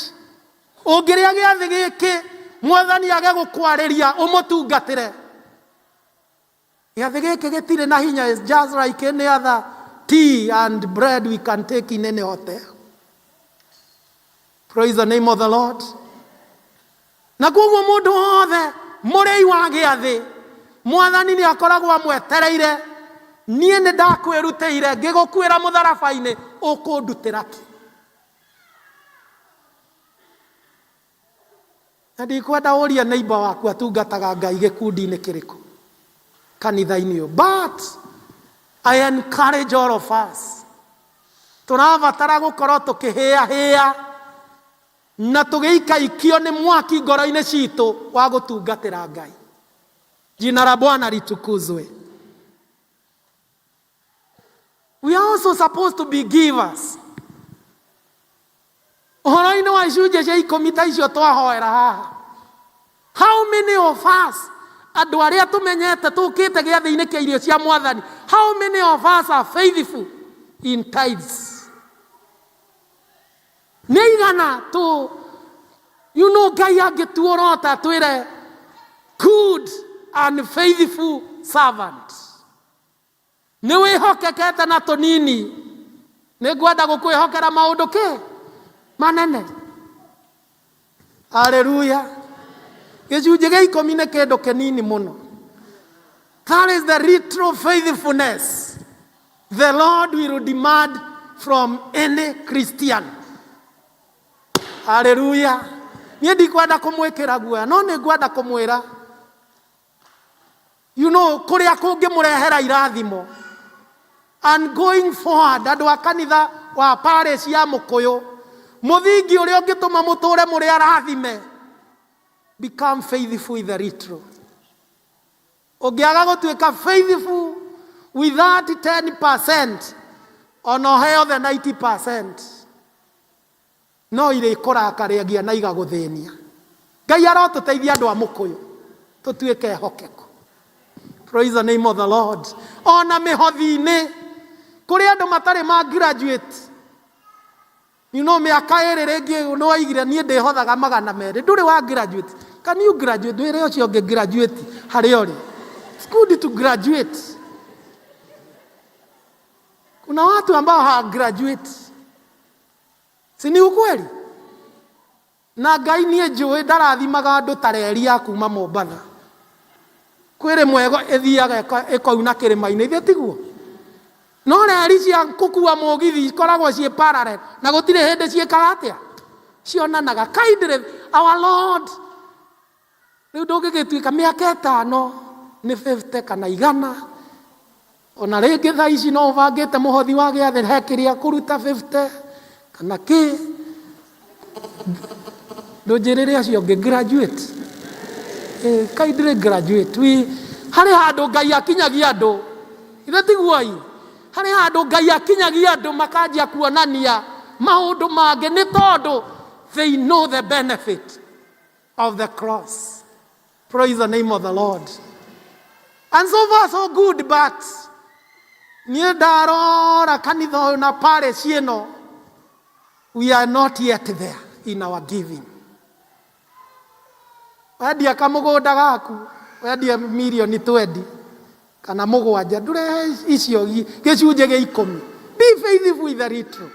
Speaker 10: Ũngĩrĩa gĩathĩ gĩkĩ, Mwathani age gũkwarĩria, ũmũtungatĩre. Gĩathĩ gĩkĩ gĩtirĩ na hinya, is just like any other tea and bread we can take in any hotel. Praise the name of the Lord. Na koguo mũndũ wothe mũrĩi wa gĩathĩ, Mwathani nĩ akoragwo amwetereire, niĩ nĩ ndakwĩrutĩire ngĩgũkuĩra mũtharaba-inĩ, ũkũndutĩra kĩ? Na ndikwenda ũrie neighbor waku atungataga Ngai gĩkundi-inĩ kĩrĩkũ kanitha-inĩ ũyũ, but I encourage all of us, tũrabatara gũkorwo tũkĩhĩahĩa na tũgĩikaikio nĩ mwaki ngoro-inĩ citũ wa gũtungatĩra Ngai. Jina la Bwana litukuzwe. We are also supposed to be givers. Ũhoro-inĩ wa icunjĩ cia ikũmi ta icio twahoera haha, how many of us, andũ arĩa tũmenyete tũkĩte gĩathĩ-inĩ kĩa irio cia Mwathani, how many of us are faithful in tithes? Nĩ igana tũ, you know, Ngai angĩtuorota twĩre good and faithful servant, nĩ wĩhokekete na tũnini, nĩ ngwenda gũkwĩhokera maũndũ kĩ manene. Haleluya. Gĩcunjĩ gĩa ikũmi nĩ kĩndũ kĩnini mũno. That is the little faithfulness the Lord will demand from any Christian. Haleluya. Niĩ ndikwenda kũmwĩkĩra guoya, no nĩ ngwenda kũmwĩra, you know, kũrĩa kũngĩmũrehera irathimo. And going forward, andũ a kanitha wa parish ya Mũkũyũ, mũthingi ũrĩa ũngĩtũma mũtũre mũrĩ arathime, become faithful in the little. Ũngĩaga gũtuĩka faithful with that 10%, ona ũheo the 90%, no irĩkũrakaragia na igagũthĩnia. Ngai arotũteithia andũ a Mũkũyũ tũtuĩke ehokeku. Praise the name of the Lord. Ona mĩhothi-inĩ, kũrĩ andũ matarĩ ma graduate. You know, mĩaka ĩrĩ rĩngĩ nĩ waigire niĩ ndĩhothaga 200, ndũrĩ wa graduate. Can you graduate? Ndwĩre ũcio ũngĩ graduate harĩa ũrĩ. It's good to graduate. Kuna watu ambao hawa graduate. Si ni ukweli? Na Ngai niĩ njũĩ ndarathimaga andũ ta reri ya kuma Mombatha. Kwĩ rĩmwe ĩthiaga ĩkouna kĩrĩma-inĩ, ithe tiguo? No reri cia gũkua mũgithi ikoragwo ciĩ parallel na gũtirĩ hĩndĩ ciĩkaga atĩa? Cionanaga. Kindly, our Lord, rĩu ndũngĩgĩtuĩka mĩaka ĩtano nĩ 50 kana 100, ona rĩngĩ thaa ici no ũbangĩte mũhothi wa gĩathĩ he kĩrĩa kũruta 50 kana kĩ, ndũnjĩrĩre acio ũngĩ graduate. Kindly graduate. We, harĩ handũ Ngai akinyagia andũ, ithe tiguo i? Harĩ handũ Ngai akinyagia andũ makanjia kuonania maũndũ mangĩ nĩ tondũ they know the benefit of the cross. Praise the name of the Lord. And so far so good, but niĩ ndarora kanitha ũyũ na parish ĩno, we are not yet there in our giving. Wendia kamũgũnda gaku, wendie mirioni 20 kana 7, ndũrehe icio gĩcunjĩ gĩa ikũmi. Be faithful with the little.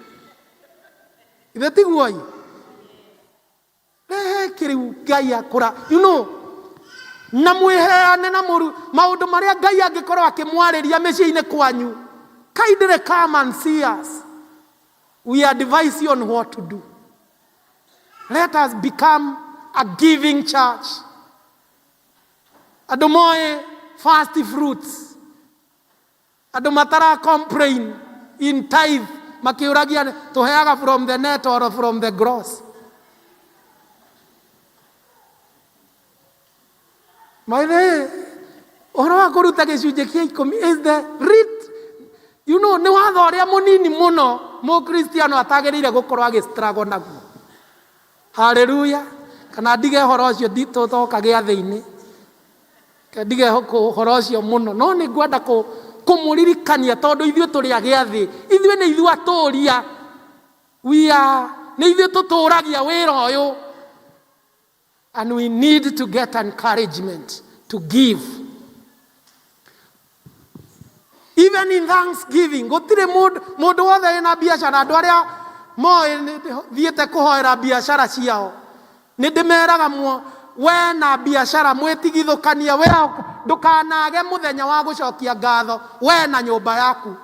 Speaker 10: Ithe tiguo i? Rehe kĩrĩu Ngai akũra, you know, na mwĩheane na mũru maũndũ marĩa Ngai angĩkorwo akĩmwarĩria mĩciĩ-inĩ kwanyu. Kindly come and see us. We advise you on what to do. Let us become a giving church. Andũ moĩ first fruits. Andũ matara complain in tithe makiũragia tũheaga from the net or from the gross. Maithe ũhoro wa kũruta gĩcunjĩ kĩa ikũmi is the writ you know nĩ watho ũrĩa mũnini mũno mũkristiano atagĩrĩire gũkorwo agĩ struggle naguo. Haleluya. Kana ndige ũhoro ũcio tũtoka gĩathĩ-inĩ. Reke ndige ũhoro ũcio mũno no nĩ ngwenda kũmũririkania tondũ ithuĩ tũrĩ a gĩathĩ. Ithuĩ nĩ ithuĩ atũria. We are nĩ ithuĩ tũtũragia wĩra ũyũ. And we need to get encouragement to give. Even in thanksgiving, gũtirĩ mũndũ mũndũ wothe wĩna biacara, andũ arĩa moĩ thiĩte kũhoera biacara ciao, nĩ ndĩmeraga we na biacara mwĩtigithũkanie, we ndũkanage mũthenya wa gũcokia ngatho, we na nyũmba yaku,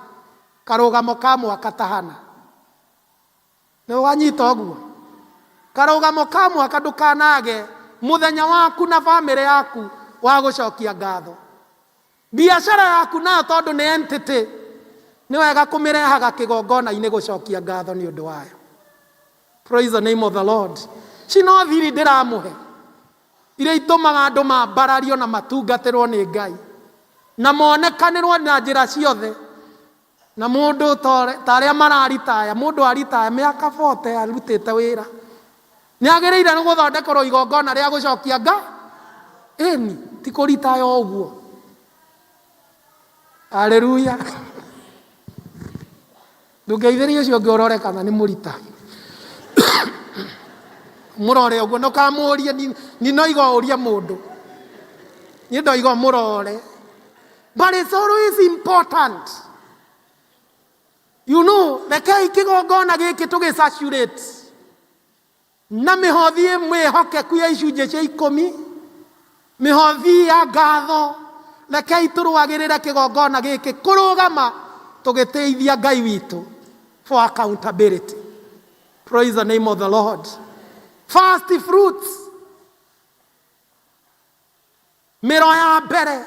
Speaker 10: karũgamo ka mwaka tahana. Nĩ wanyita ũguo? Karũgamo ka mwaka ndũkanage mũthenya waku na bamĩrĩ yaku wa gũcokia ngatho. Biacara yaku nayo tondũ nĩ entity, nĩ wega kũmĩrehaga kĩgongona-inĩ gũcokia ngatho nĩ ũndũ wayo. Praise the name of the Lord. Ci no thiri ndĩramũhe iria itũmaga andũ mambarario na matungatĩrwo nĩ Ngai na monekanĩrwo na njĩra ciothe. Na mũndũ ta arĩa mararitaya, mũndũ aritaya mĩaka 40 arutĩte wĩra, nĩ agĩrĩire nĩ gũthondekerwo igongona rĩa gũcokia nga? Ĩni, ti kũritaya o ũguo. Haleluya. Ndũngeithĩrie ũcio ũngĩ ũrore kana nĩ mũrita. Mũrore ũguo, ndũkamũrie, ni noiga ũrie mũndũ. Niĩ ndoiga mũrore. But it's always important. You know, rekei kĩgongona gĩkĩ tũgĩ saturate na mĩhothi mĩhokeku ya icunjĩ cia ikũmi, mĩhothi ya ngatho. Rekei tũrũagĩrĩre kĩgongona gĩkĩ kũrũgama tũgĩtĩithia Ngai witũ for accountability. Praise the name of the Lord. First fruits. Mĩro ya mbere.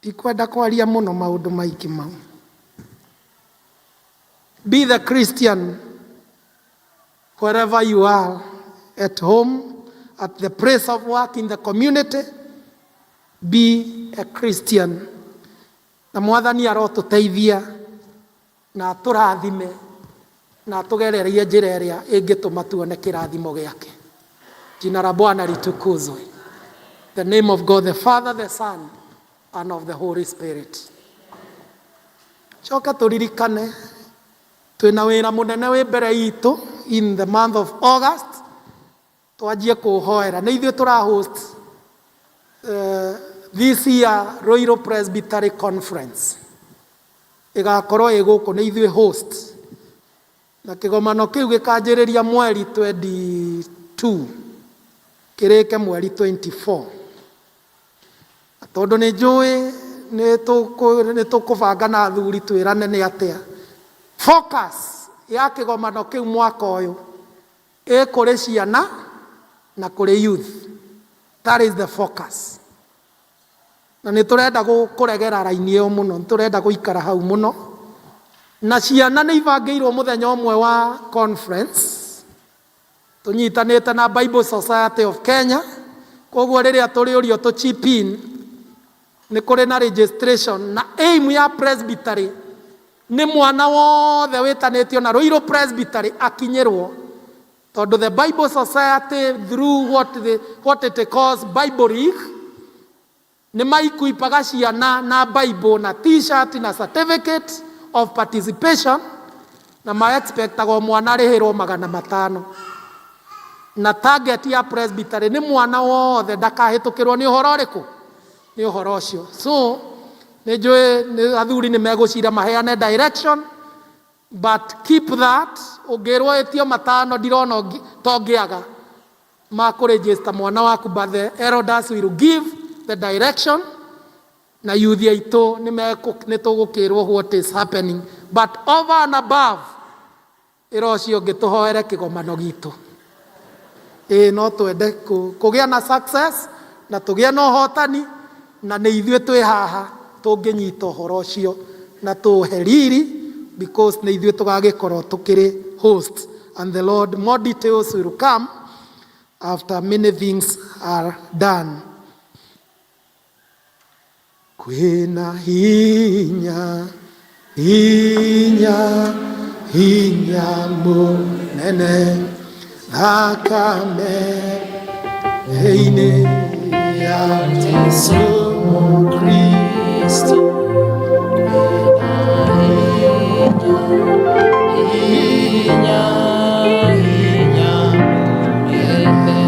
Speaker 10: Ndikwenda kwaria mũno maũndũ maingĩ mau. Be the Christian wherever you are, at home, at the place of work, in the community. Be a Christian. Na Mwathani arotũteithia na atũrathime na atũgererie njĩra ĩrĩa ĩngĩtũma tuone kĩrathimo gĩake. Jina la Bwana litukuzwe. The name of God the Father, the Son, and of the Holy Spirit. Coke tũririkane twĩna wĩra mũnene wĩ mbere itũ in the month of August. Twanjie kũhoera nĩ ithuĩ tũra host this year Ruiru Presbytery Conference. Ĩgakorwo ĩ gũkũ, nĩ ithuĩ host. Na kĩgomano kĩu gĩkanjĩrĩria mweri 22 kĩrĩke mweri 24. Na tondũ nĩ njũĩ nĩ tũkũbanga na athuri twĩrane nĩ atĩa. Focus ya kĩgomano kĩu mwaka ũyũ ĩ kũrĩ ciana na kũrĩ youth. That is the focus. Na nĩ tũrenda kũregera raini ĩyo mũno, nĩ tũrenda gũikara hau mũno. Na ciana nĩ ibangĩirwo mũthenya ũmwe wa conference, tũnyitanĩte na Bible Society of Kenya. Koguo rĩrĩa tũrĩũrio tũ chip in, nĩ kũrĩ na registration. Na aim ya presbytery nĩ mwana wothe wĩtanĩtio na Ruiru Presbytery akinyĩrwo, tondũ the Bible Society through what it calls Bible League nĩ maikuipaga ciana na Bible na t-shirt na certificate of participation, na ma expectaga o mwana arĩhĩrwo magana matano. Na target ya presbytery nĩ mwana wothe ndakahĩtũkĩrwo nĩ ũhoro ũrĩkũ, nĩ ũhoro ũcio. So nĩ njũĩ nĩ athuri nĩ megũcira maheane direction, but keep that. Ũngĩrwo ĩtio matano ndirona tongĩaga ma kũregister mwana waku, but the elders will give the direction. Na youth aitũ nĩ tũgũkĩrwo what is happening, but over and above ĩra ũcio ũngĩ tũhoere kĩgomano gitũ. Ĩĩ, no twende kũgĩa na success na tũgĩe na ũhotani, na nĩ ithuĩ twĩ haha tũngĩnyita ũhoro ũcio na tũũhe riri, because nĩ ithuĩ tũgagĩkorwo tũkĩrĩ host. And the Lord, more details will come after many things are done. Kwĩna hinya, hinya, hinya mũnene thakame inĩ ya Jesu Kristo.
Speaker 11: Hinya, hinya mũnene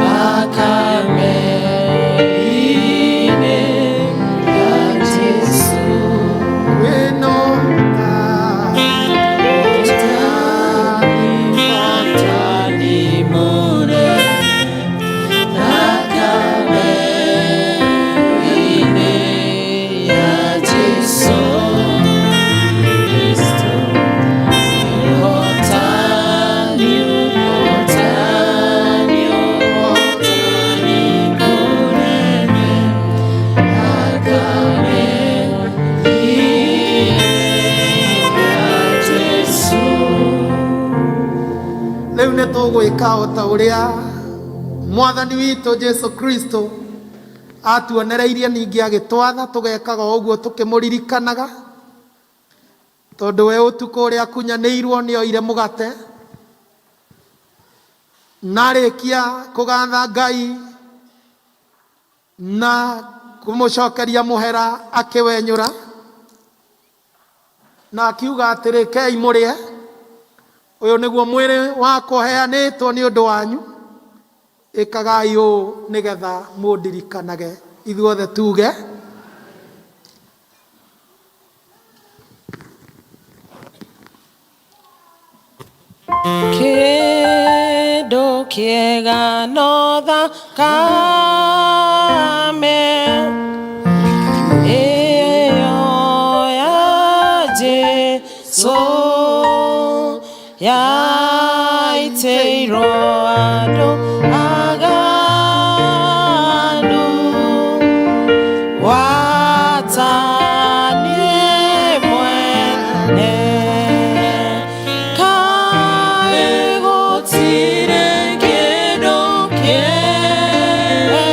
Speaker 11: thakame-inĩ ya Jesu.
Speaker 10: Kwĩna
Speaker 11: Ũhotani mũnene thakame-inĩ ya Jesu Kristo. Ũhotani, ũhotani, ũhotani mũnene thakame-inĩ ya Jesu.
Speaker 10: Rĩu nĩ tũgwĩka o ta ũrĩa Mwathani witũ Jesu Kristo atuonereirie, ningĩ agĩtwatha tũgekaga o ũguo tũkĩmũririkanaga, tondũ we ũtukũ ũrĩa akunyanĩirwo nĩ oire mũgate, na arĩkia kũgatha Ngai na kũmũcokeria mũhera, akĩwenyũra na akiuga atĩrĩ, "Kei mũrĩe, ũyũ nĩguo mwĩrĩ wakwa ũheanĩtwo nĩ ũndũ wanyu. Ĩkagai ũũ nĩgetha mũndirikanage." Ithuothe tuge.
Speaker 11: Kĩndũ kĩega no thakame ĩyo ya Jesu yaitĩirwo andũ aganu watanie mwene kaĩ gũtirĩ kĩndũ kĩega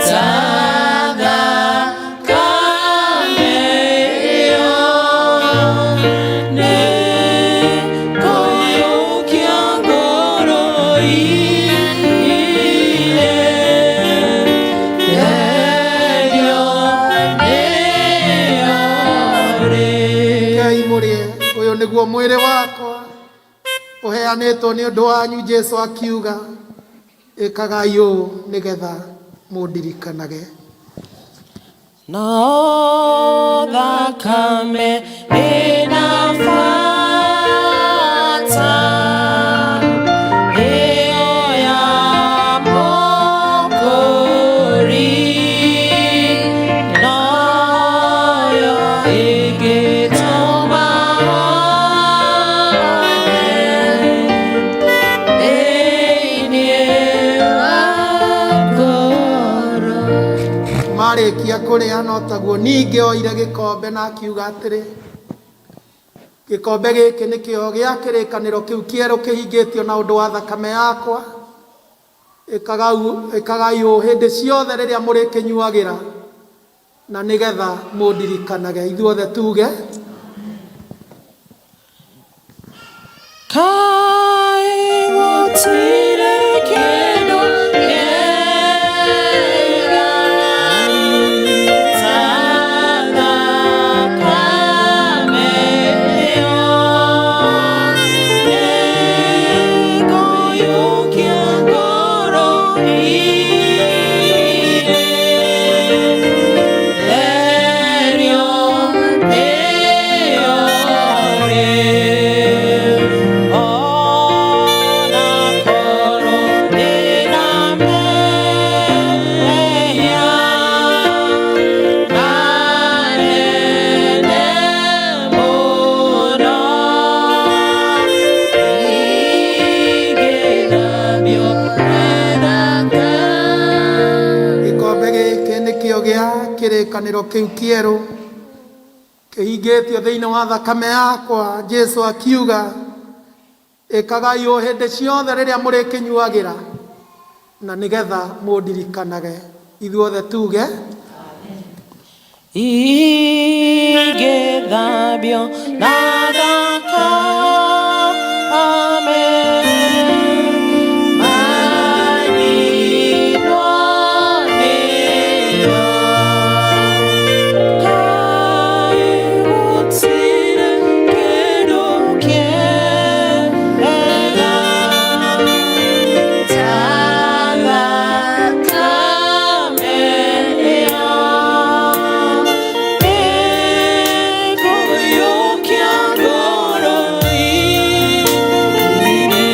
Speaker 11: ta thakame ĩyo nĩ kũiyũkia ngoro ine therio nĩyo rĩ.
Speaker 10: Kei mũrĩe, ũyũ nĩguo mwĩrĩ wakwa ũheanĩtwo nĩ ũndũ wanyu, Jesu akiuga. Ĩkagai ũũ nĩgetha mũndirikanage.
Speaker 11: No thakame ĩna bata ĩyo ya Mũkũũri, noyo ĩngĩtũma hone thĩinĩ wa ngoro.
Speaker 10: Marĩkia kũrĩa, no taguo ningĩ oire gĩkombe na akiuga atĩrĩ, "Gĩkombe gĩkĩ nĩkĩo gĩa kĩrĩkanĩro kĩu kĩerũ kĩhingĩtio na ũndũ wa thakame yakwa. Ĩkagai ũũ hĩndĩ ciothe rĩrĩa mũrĩkĩnyuagĩra na nĩgetha mũndirikanage." Ithuothe tuge.
Speaker 11: Kaĩ gũtirĩ kĩndũ kĩega ta thakame ĩyo nĩkũiyũkia ngoro ine therio nĩyo rĩ. Ona
Speaker 10: Kĩrĩkanĩro kĩu kĩerũ kĩhingĩtio thĩinĩ wa thakame yakwa. Jesu akiuga, ĩkagai ũũ hĩndĩ ciothe rĩrĩa mũrĩkĩnyuagĩra na nĩgetha mũndirikanage. Ithuothe tuge
Speaker 11: Igĩthambio na thakame, maninwo nĩyo. Kaĩ gũtirĩ kĩndũ kĩega ta thakame ĩyo. Ĩkũiyũkia ngoro inĩ,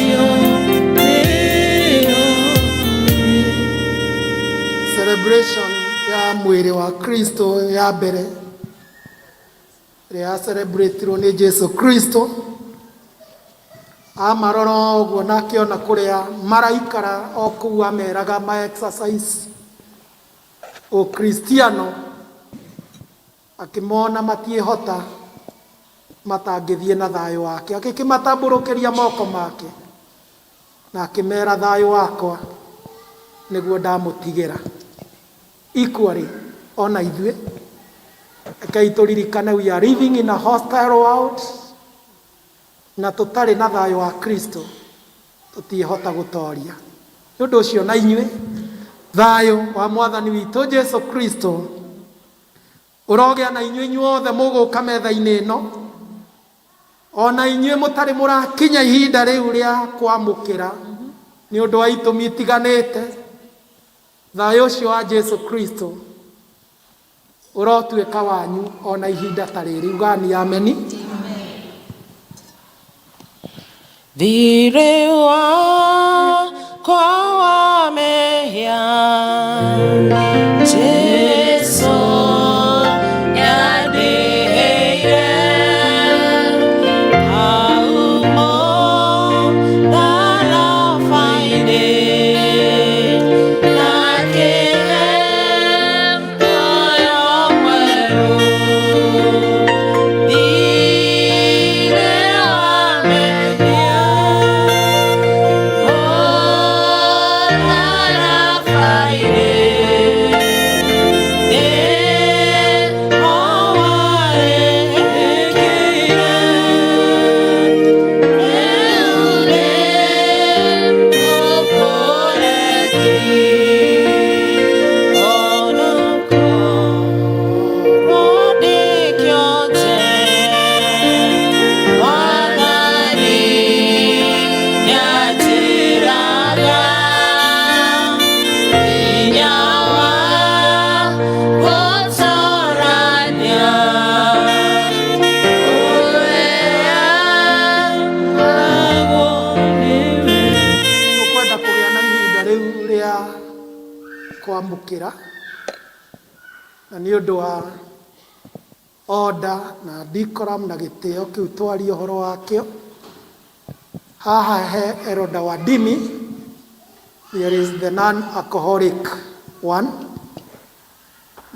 Speaker 11: ĩyo nĩyo.
Speaker 10: Celebration ya mwĩrĩ wa Kristo ya mbere ĩrĩa ya celebratirwo nĩ Jesu Kristo, amarora ũguo na akĩona kũrĩa maraikara o kũu, ameraga ma exercise Ũkristiano, akĩmona matiĩhota, matangĩthiĩ na thayũ wake, agĩkĩmatambũrũkĩria moko make na akĩmera, "Thayũ wakwa nĩguo ndamũtigĩra." Equally, ona ithuĩ rekei tũririkane we are living in a hostile world, na tũtarĩ na thayũ wa Kristo tũtiĩhota gũtoria. Nĩ ũndũ ũcio na inyuĩ, thayũ wa Mwathani witũ Jesu Kristo ũrogĩa na inyuĩ inyuothe mũgũka metha-inĩ ĩno, ona inyuĩ mũtarĩ mũrakinya ihinda rĩu rĩa kwamũkĩra nĩ ũndũ wa itũmi itiganĩte. Thayũ ũcio wa Jesu Kristo ũrotuĩka wanyu ona ihinda ta rĩrĩ. Ugani ameni.
Speaker 11: Thirĩ wakwa wa mehia Jesu nĩandĩhĩire, hau mũtharaba-inĩ, na akĩhe muoyo mwerũ. Thirĩ wa mehia mũtharaba-inĩ nĩho warĩhĩkire, rĩu nĩ mũkũreki, ona korwo ndĩ kĩonje, Mwathani nĩanjĩraga hinya wa gũtorania ũheanagwo nĩwe.
Speaker 10: Tũkwenda kũgĩa na ihinda rĩu rĩa kwamũkĩra, na nĩ ũndũ wa order na decorum na gĩtĩo kĩu twaria ũhoro wakĩo haha, he Eroda wa Dimi, there is the non-alcoholic one.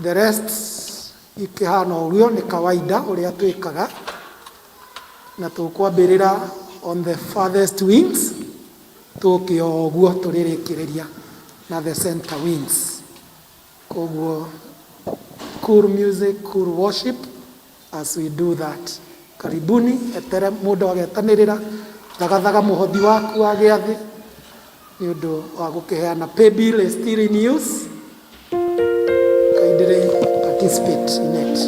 Speaker 10: The rest ikĩhana ũguo, nĩ kawaida ũrĩa twĩkaga, na tũkwambĩrĩra on the farthest wings, tũke o ũguo tũrĩrĩkĩrĩria na the center wings. Koguo cool music, cool worship as we do that. Karibuni. Etere mũndũ agetanĩrĩra, thagathaga mũhothi waku wa gĩathĩ nĩ ũndũ wa gũkĩheana. Pay bill is still in use. Kindly participate in it.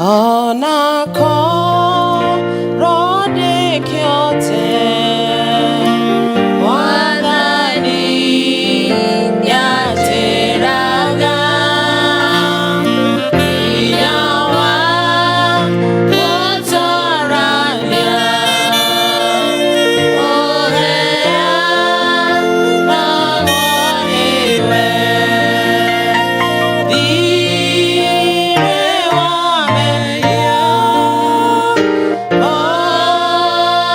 Speaker 11: Ona korwo ndĩ kĩonje, Mwathani nĩanjĩraga hinya wa gũtorania ũheanagwo nĩwe. Thirĩ wa mehia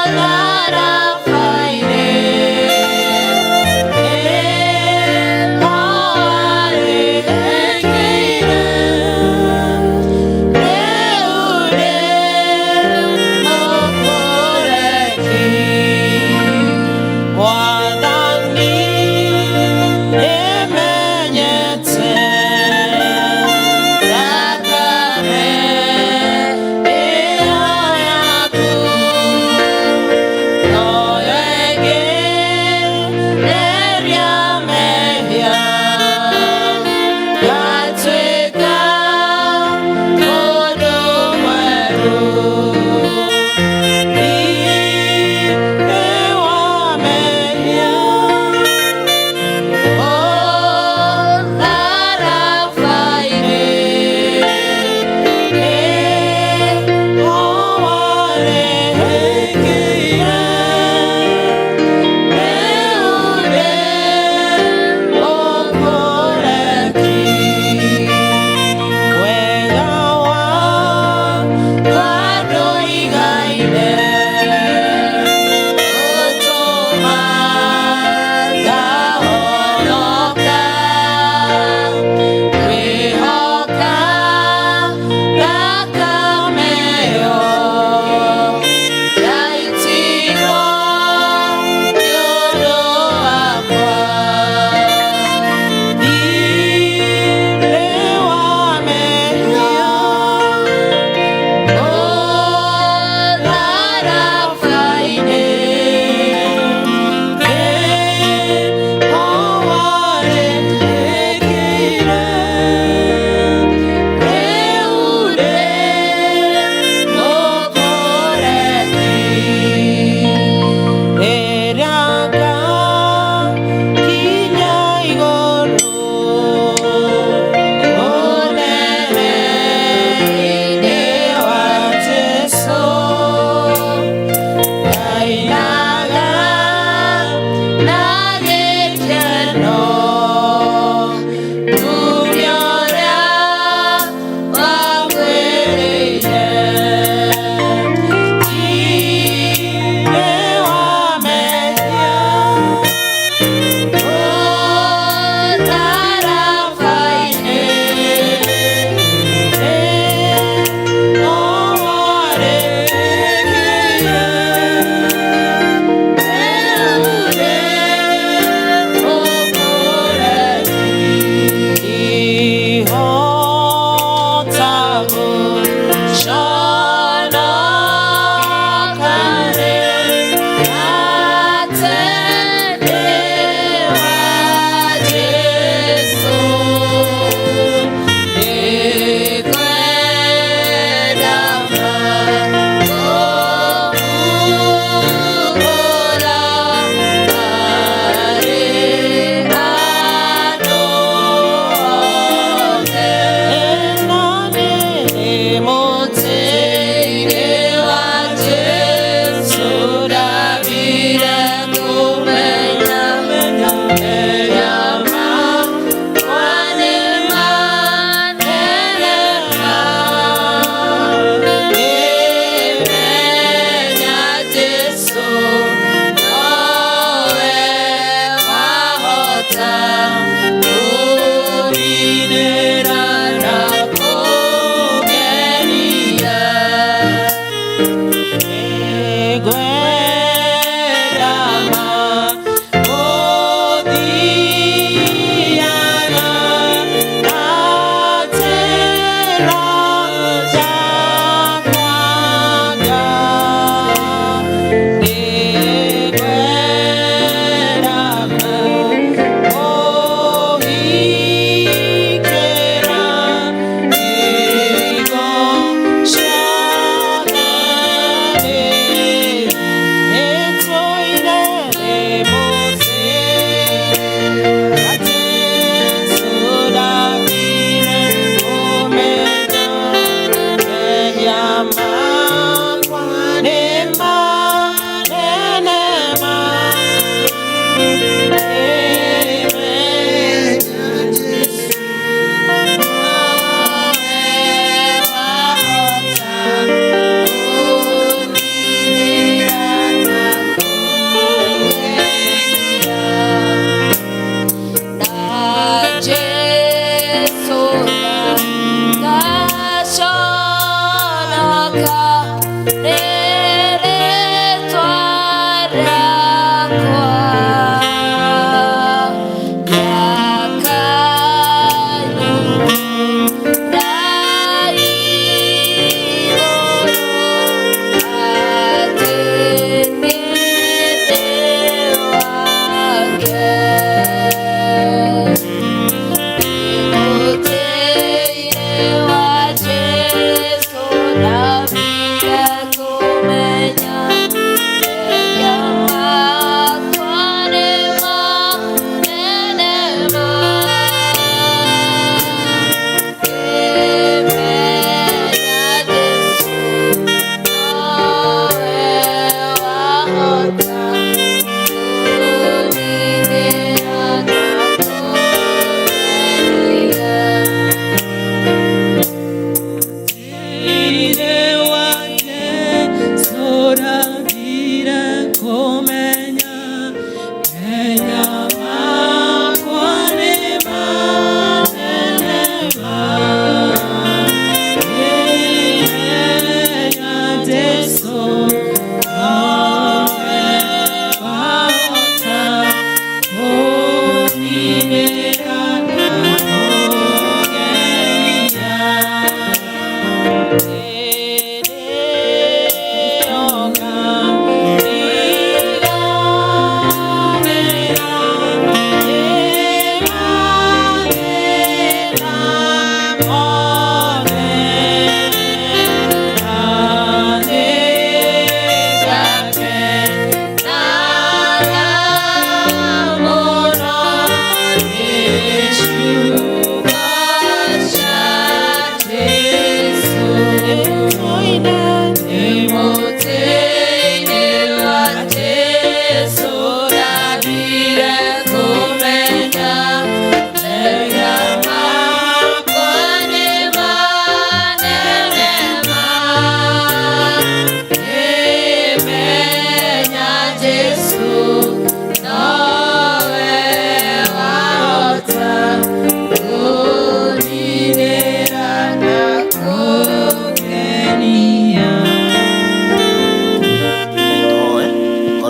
Speaker 11: mũtharaba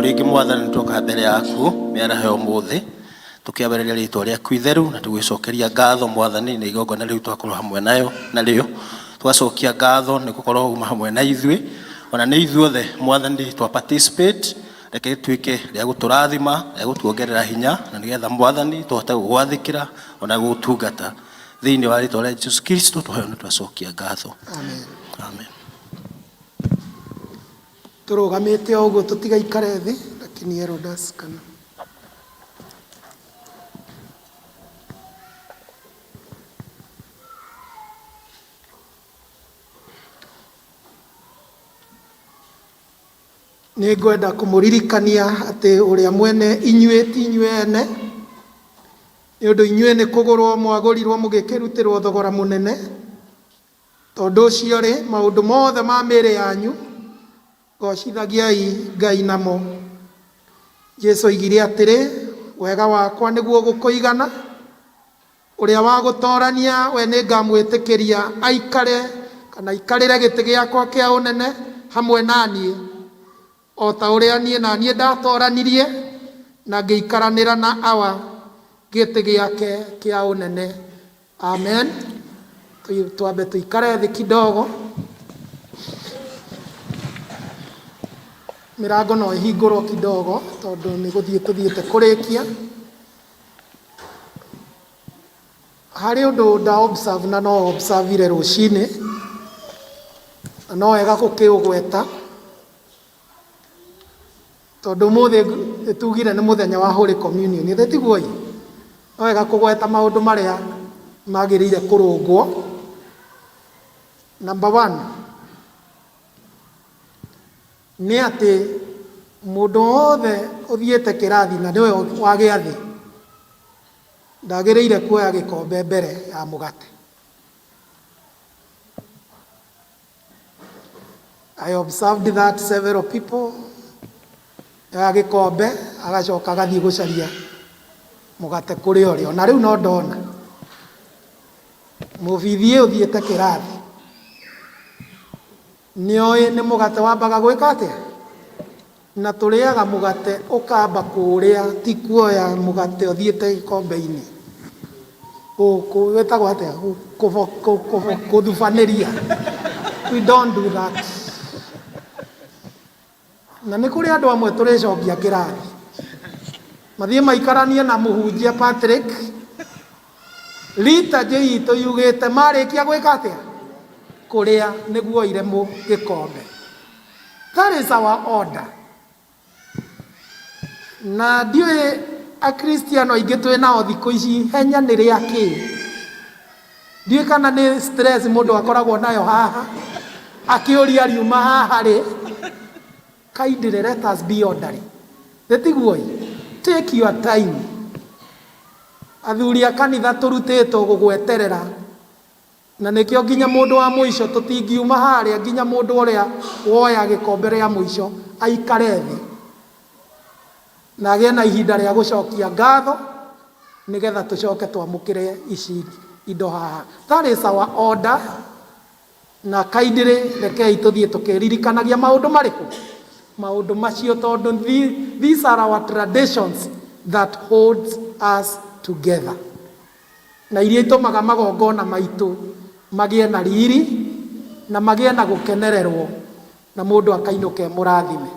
Speaker 19: Rĩngĩ Mwathani, nĩtwoka mbere yaku mĩaraho ya ũmũthĩ tũkĩambĩrĩria rĩtwa rĩaku itheru na tũgĩcokeria ngatho Mwathani nĩ igongona rĩu twakorwo hamwe nayo narĩo. Tũgacokia ngatho nĩ gũkorwo uma hamwe na ithuĩ, ona nĩ ithuothe Mwathani twa participate. Reke rĩtuĩke rĩa gũtũrathima, rĩa gũtuongerera hinya, na nĩgetha Mwathani tũhote gũgwathĩkĩra ona gũgũtungata. Thĩinĩ wa rĩtwa rĩa Jesu Kristo tũheo nĩ twacokia ngatho.
Speaker 10: Amen.
Speaker 19: Amen.
Speaker 10: Tũrũgamĩte o ũguo tũtigaikare thĩ, lakini elders kana nĩ ngwenda kũmũririkania atĩ ũrĩa mwene inyuĩ ti inyuĩ ene, nĩ ũndũ inyuĩ nĩ kũgũrwo mwagũrirwo mũgĩkĩrutĩrwo thogora mũnene. Tondũ ũcio rĩ, maũndũ mothe ma mĩĩrĩ yanyu gocithagiai Ngai namo. Jesu oigire atĩrĩ, wega wakwa nĩguo gũkũigana, ũrĩa wa gũtorania we nĩ ngamwĩtĩkĩria aikare kana aikarĩre gĩtĩ gĩakwa kĩa ũnene hamwe na niĩ, o ta ũrĩa niĩ na niĩ ndatoranirie na ngĩikaranĩra na Awa gĩtĩ gĩake kĩa ũnene. Amen. Twambe tũikare thĩ kidogo. Mĩrango no ĩhingũrwo kidogo tondũ nĩ gũthiĩ tũthiĩte kũrĩkia. Harĩ ũndũ nda observe na no observe rũcinĩ, na no wega gũkĩũgweta tondũ ũmũthĩ nĩtugire nĩ mũthenya wa Holy Communion, githĩ tiguo ĩ? No wega kũgweta maũndũ marĩa magĩrĩire kũrũngwo. Number one, nĩ atĩ mũndũ wothe ũthiĩte kĩrathi na nĩwe wa gĩathĩ ndagĩrĩire kuoya gĩkombe mbere ya mũgate. I observed that several people oya gĩkombe agacoka agathiĩ gũcaria mũgate kũrĩa ũrĩ. Ona rĩu no ndona mũbithi ũthiĩte kĩrathi nĩoĩ nĩ mũgate wambaga gwĩka atĩa. Na tũrĩaga mũgate ũkamba kũũrĩa, ti kuoya mũgate ũthiĩte gĩkombe-inĩ. Wĩtagwo atĩa? Gũthubanĩria. We don't do that. Na nĩ kũrĩ andũ amwe tũrĩcokia kĩrathi. Mathiĩ maikaranie na mũhunjia Patrick. Liturgy itũ yugĩte marĩkia gwĩka atĩa? Kũrĩa nĩguo oire gĩkombe. That is our order. Na ndiũĩ akristiano aingĩ twĩ nao thikũ ici henya nĩ rĩa kĩ. Ndiũĩ kana nĩ stress mũndũ akoragwo nayo haha akĩũria riuma haha rĩ. Kindly let us be orderly. Tiguo ĩ? Take your time. Athuri a kanitha tũrutĩtwo gũgweterera na nĩkĩo nginya mũndũ wa mũico tũtingiuma harĩa nginya mũndũ ũrĩa woya gĩkombe rĩa mũico aikare thĩ na agĩe na ihinda rĩa gũcokia ngatho nĩgetha tũcoke twamũkĩre ici indo haha. That is our order. Na kindly rekei tũthiĩ tũkĩririkanagia maũndũ marĩkũ? Maũndũ macio tondũ these are our traditions that holds us together. Na iria itũmaga magongona maitũ magĩe na riri na magĩe na gũkenererwo na mũndũ akainũka e mũrathime.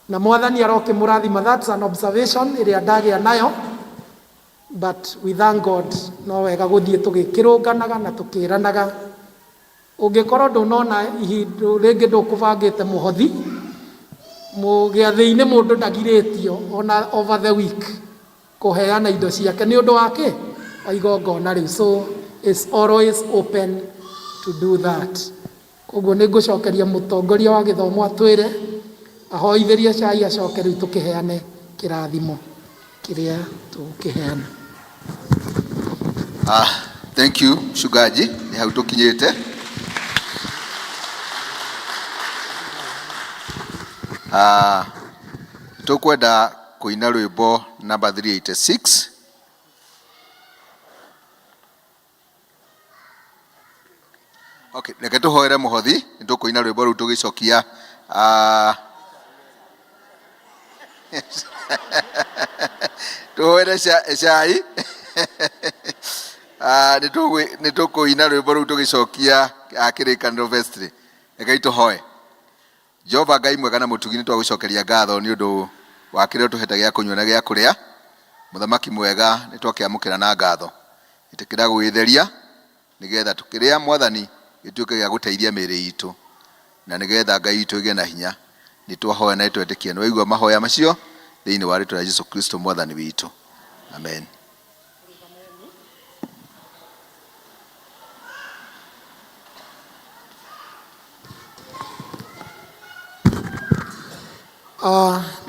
Speaker 10: Na mwathani arokĩmũrathima. That's an observation ĩrĩa ndagĩa nayo, but we thank God. No wega gũthiĩ tũgĩkĩrũnganaga na tũkĩranaga. Ũngĩkorwo ndũnona ihinda rĩngĩ ndũkũbangĩte mũhothi gĩathĩ-inĩ, mũndũ ndagirĩtio ona over the week kũheana indo ciake nĩ ũndũ wa kĩ wa igongona rĩu, so it's always open to do that. Koguo nĩ ngũcokeria mũtongoria wa gĩthomo atwĩre ahoithĩrie cai, acoke rĩu tũkĩheane kĩrathimo kĩrĩa tũgũkĩheana.
Speaker 3: Ah, thank you mchungaji, nĩ hau tũkinyĩte. Ah, tũkwenda kũina rwĩmbo namba 386. Okay, reke tũhoere mũhothi, nĩ tũkũina rwĩmbo rũu tũgĩcokia. Ah, tũhoere cai. Ah, nĩ tũkũina rwĩmbo rũu tũgĩcokia kĩrĩkanĩro vestry. Rekei tũhoe. Jehova Ngai mwega na mũtugi, nĩ twagũcokeria ngatho nĩ ũndũ wa kĩrĩa ũtũhete gĩa kũnyua na gĩa kũrĩa. Mũthamaki mwega, nĩ twakĩamũkĩra na ngatho. Ĩtĩkĩra gwĩtheria nĩgetha tũkĩrĩa mwathani gĩtuĩke gĩa gũteithia mĩĩrĩ itũ na nĩgetha Ngai itũ ĩgĩe na hinya. Nĩ twahoya na nĩtwetĩkia nĩ waigua mahoya macio thĩinĩ wa rĩtwa rĩa Jesu Kristo mwathani witũ, amen.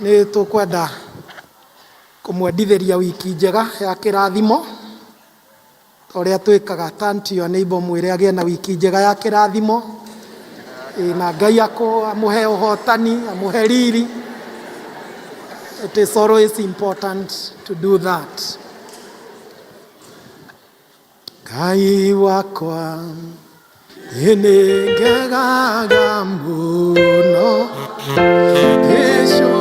Speaker 10: Nĩ tũkwenda kũmwendithĩria wiki njega ya kĩrathimo ta ũrĩa twĩkaga. Turn to your neighbor, mwĩre agĩe na wiki njega ya kĩrathimo. Ĩ, na Ngai amũhe ũhotani, amũhe riri. It is always important to do that. Ngai wakwa nĩ ngegaga mũno ngĩcũrania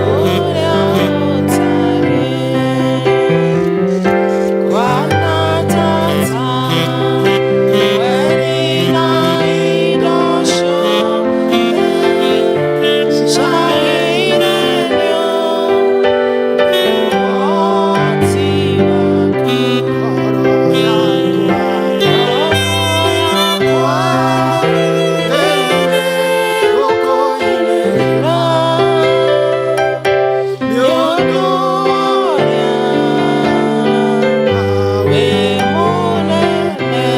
Speaker 11: ũrĩa ũtariĩ. Kwana tata weri na indo ciothe ciagĩrĩire nĩ ũhoti waku. Ngoro yakwa rĩu nĩ ũndũ ũrĩa wĩ mũnene.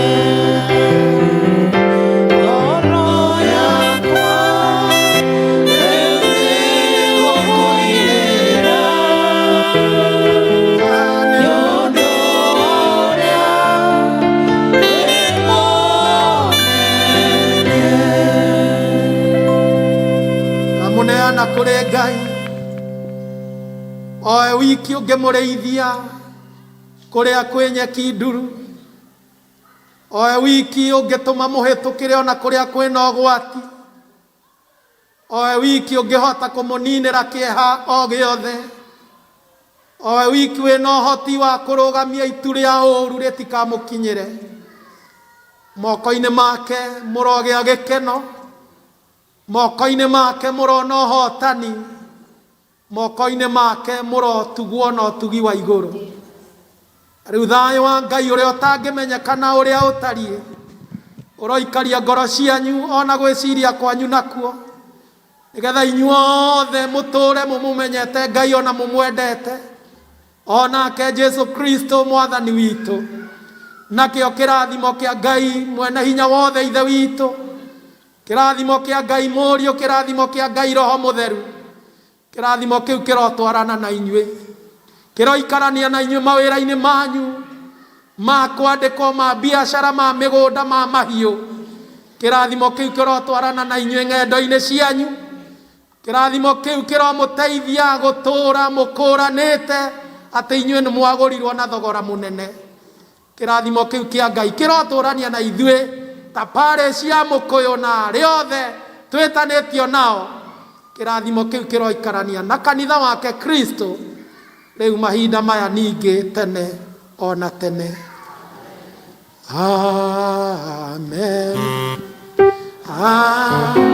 Speaker 11: Ngoro yakwa rĩu nĩgũkũinĩra nĩ ũndũ ũrĩa wĩ mũnene.
Speaker 10: Amũneana kũrĩ Ngai oe wiki ũngĩmũrĩithia kũrĩa kwĩ nyeki nduru. Owe wiki ũngĩtũma mũhĩtũkĩre ona kũrĩa kwĩna ũgwati. Owe wiki ũngĩhota kũmũninĩra kĩeha o gĩothe. Owe wiki wĩna ũhoti wa kũrũgamia itu rĩa ũũru rĩtikamũkinyĩre. Moko-inĩ make mũrogĩa gĩkeno, moko-inĩ make mũrona ũhotani, moko-inĩ make mũrotugwo na ũtugi wa igũrũ. Rĩu thayũ wa Ngai ũrĩa ũtangĩmenyeka na ũrĩa ũtariĩ ũroikaria ngoro cianyu ona gwĩciria kwanyu nakuo, nĩgetha inyuothe mũtũre mũmũmenyete Ngai ona mũmwendete, onake Jesu Kristo mwathani witũ. Nakĩo kĩrathimo kĩa Ngai mwene hinya wothe ithe witũ, kĩrathimo kĩa Ngai mũriũ, kĩrathimo kĩa Ngai roho mũtheru, kĩrathimo kĩu kĩrotwarana na inyuĩ, kĩroikarania na inyuĩ mawĩra-inĩ manyu ma kwandĩkwo, ma biacara, ma mĩgũnda, ma mahiũ. Kĩrathimo kĩu kĩrotwarana na inyuĩ ng'endo-inĩ cianyu. Kĩrathimo kĩu kĩromũteithia gũtũũra mũkũranĩte atĩ inyuĩ nĩ mwagũrirwo na thogora mũnene. Kĩrathimo kĩu kĩa Ngai kĩrotũrania na ithuĩ ta parĩ cia mũkũyũ na arĩa othe twĩtanĩtio nao. Kĩrathimo kĩu kĩroikarania na kanitha wake Kristo rĩu mahinda maya ningĩ tene ona tene. Amen. Amen.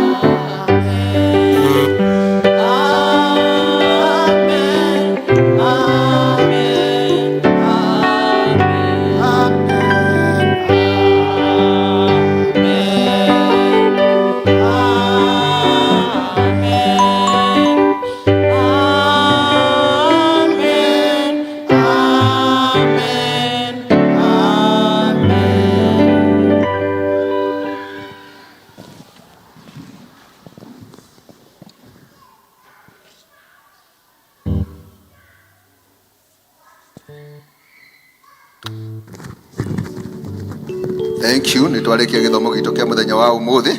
Speaker 3: Thank you. Nĩ twarĩkia gĩthomo gitũ kĩa mũthenya wa ũmũthĩ,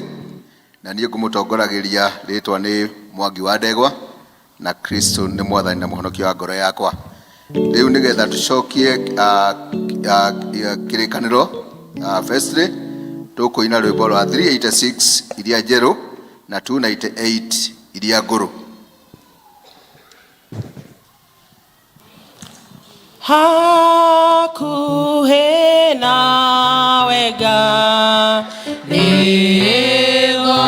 Speaker 3: na niĩ ngũmũtongoragĩria rĩtwa nĩ Mwangi wa Ndegwa, na Kristo nĩ mwathani na mũhonokia wa ngoro yakwa. Rĩu nĩgetha tũcokie kĩrĩkanĩro, firstly tũkũina rwĩmbo rwa 386 iria njerũ na 298 iria ngũrũ.
Speaker 11: Hakuhĩ nawe Ngai nĩguo.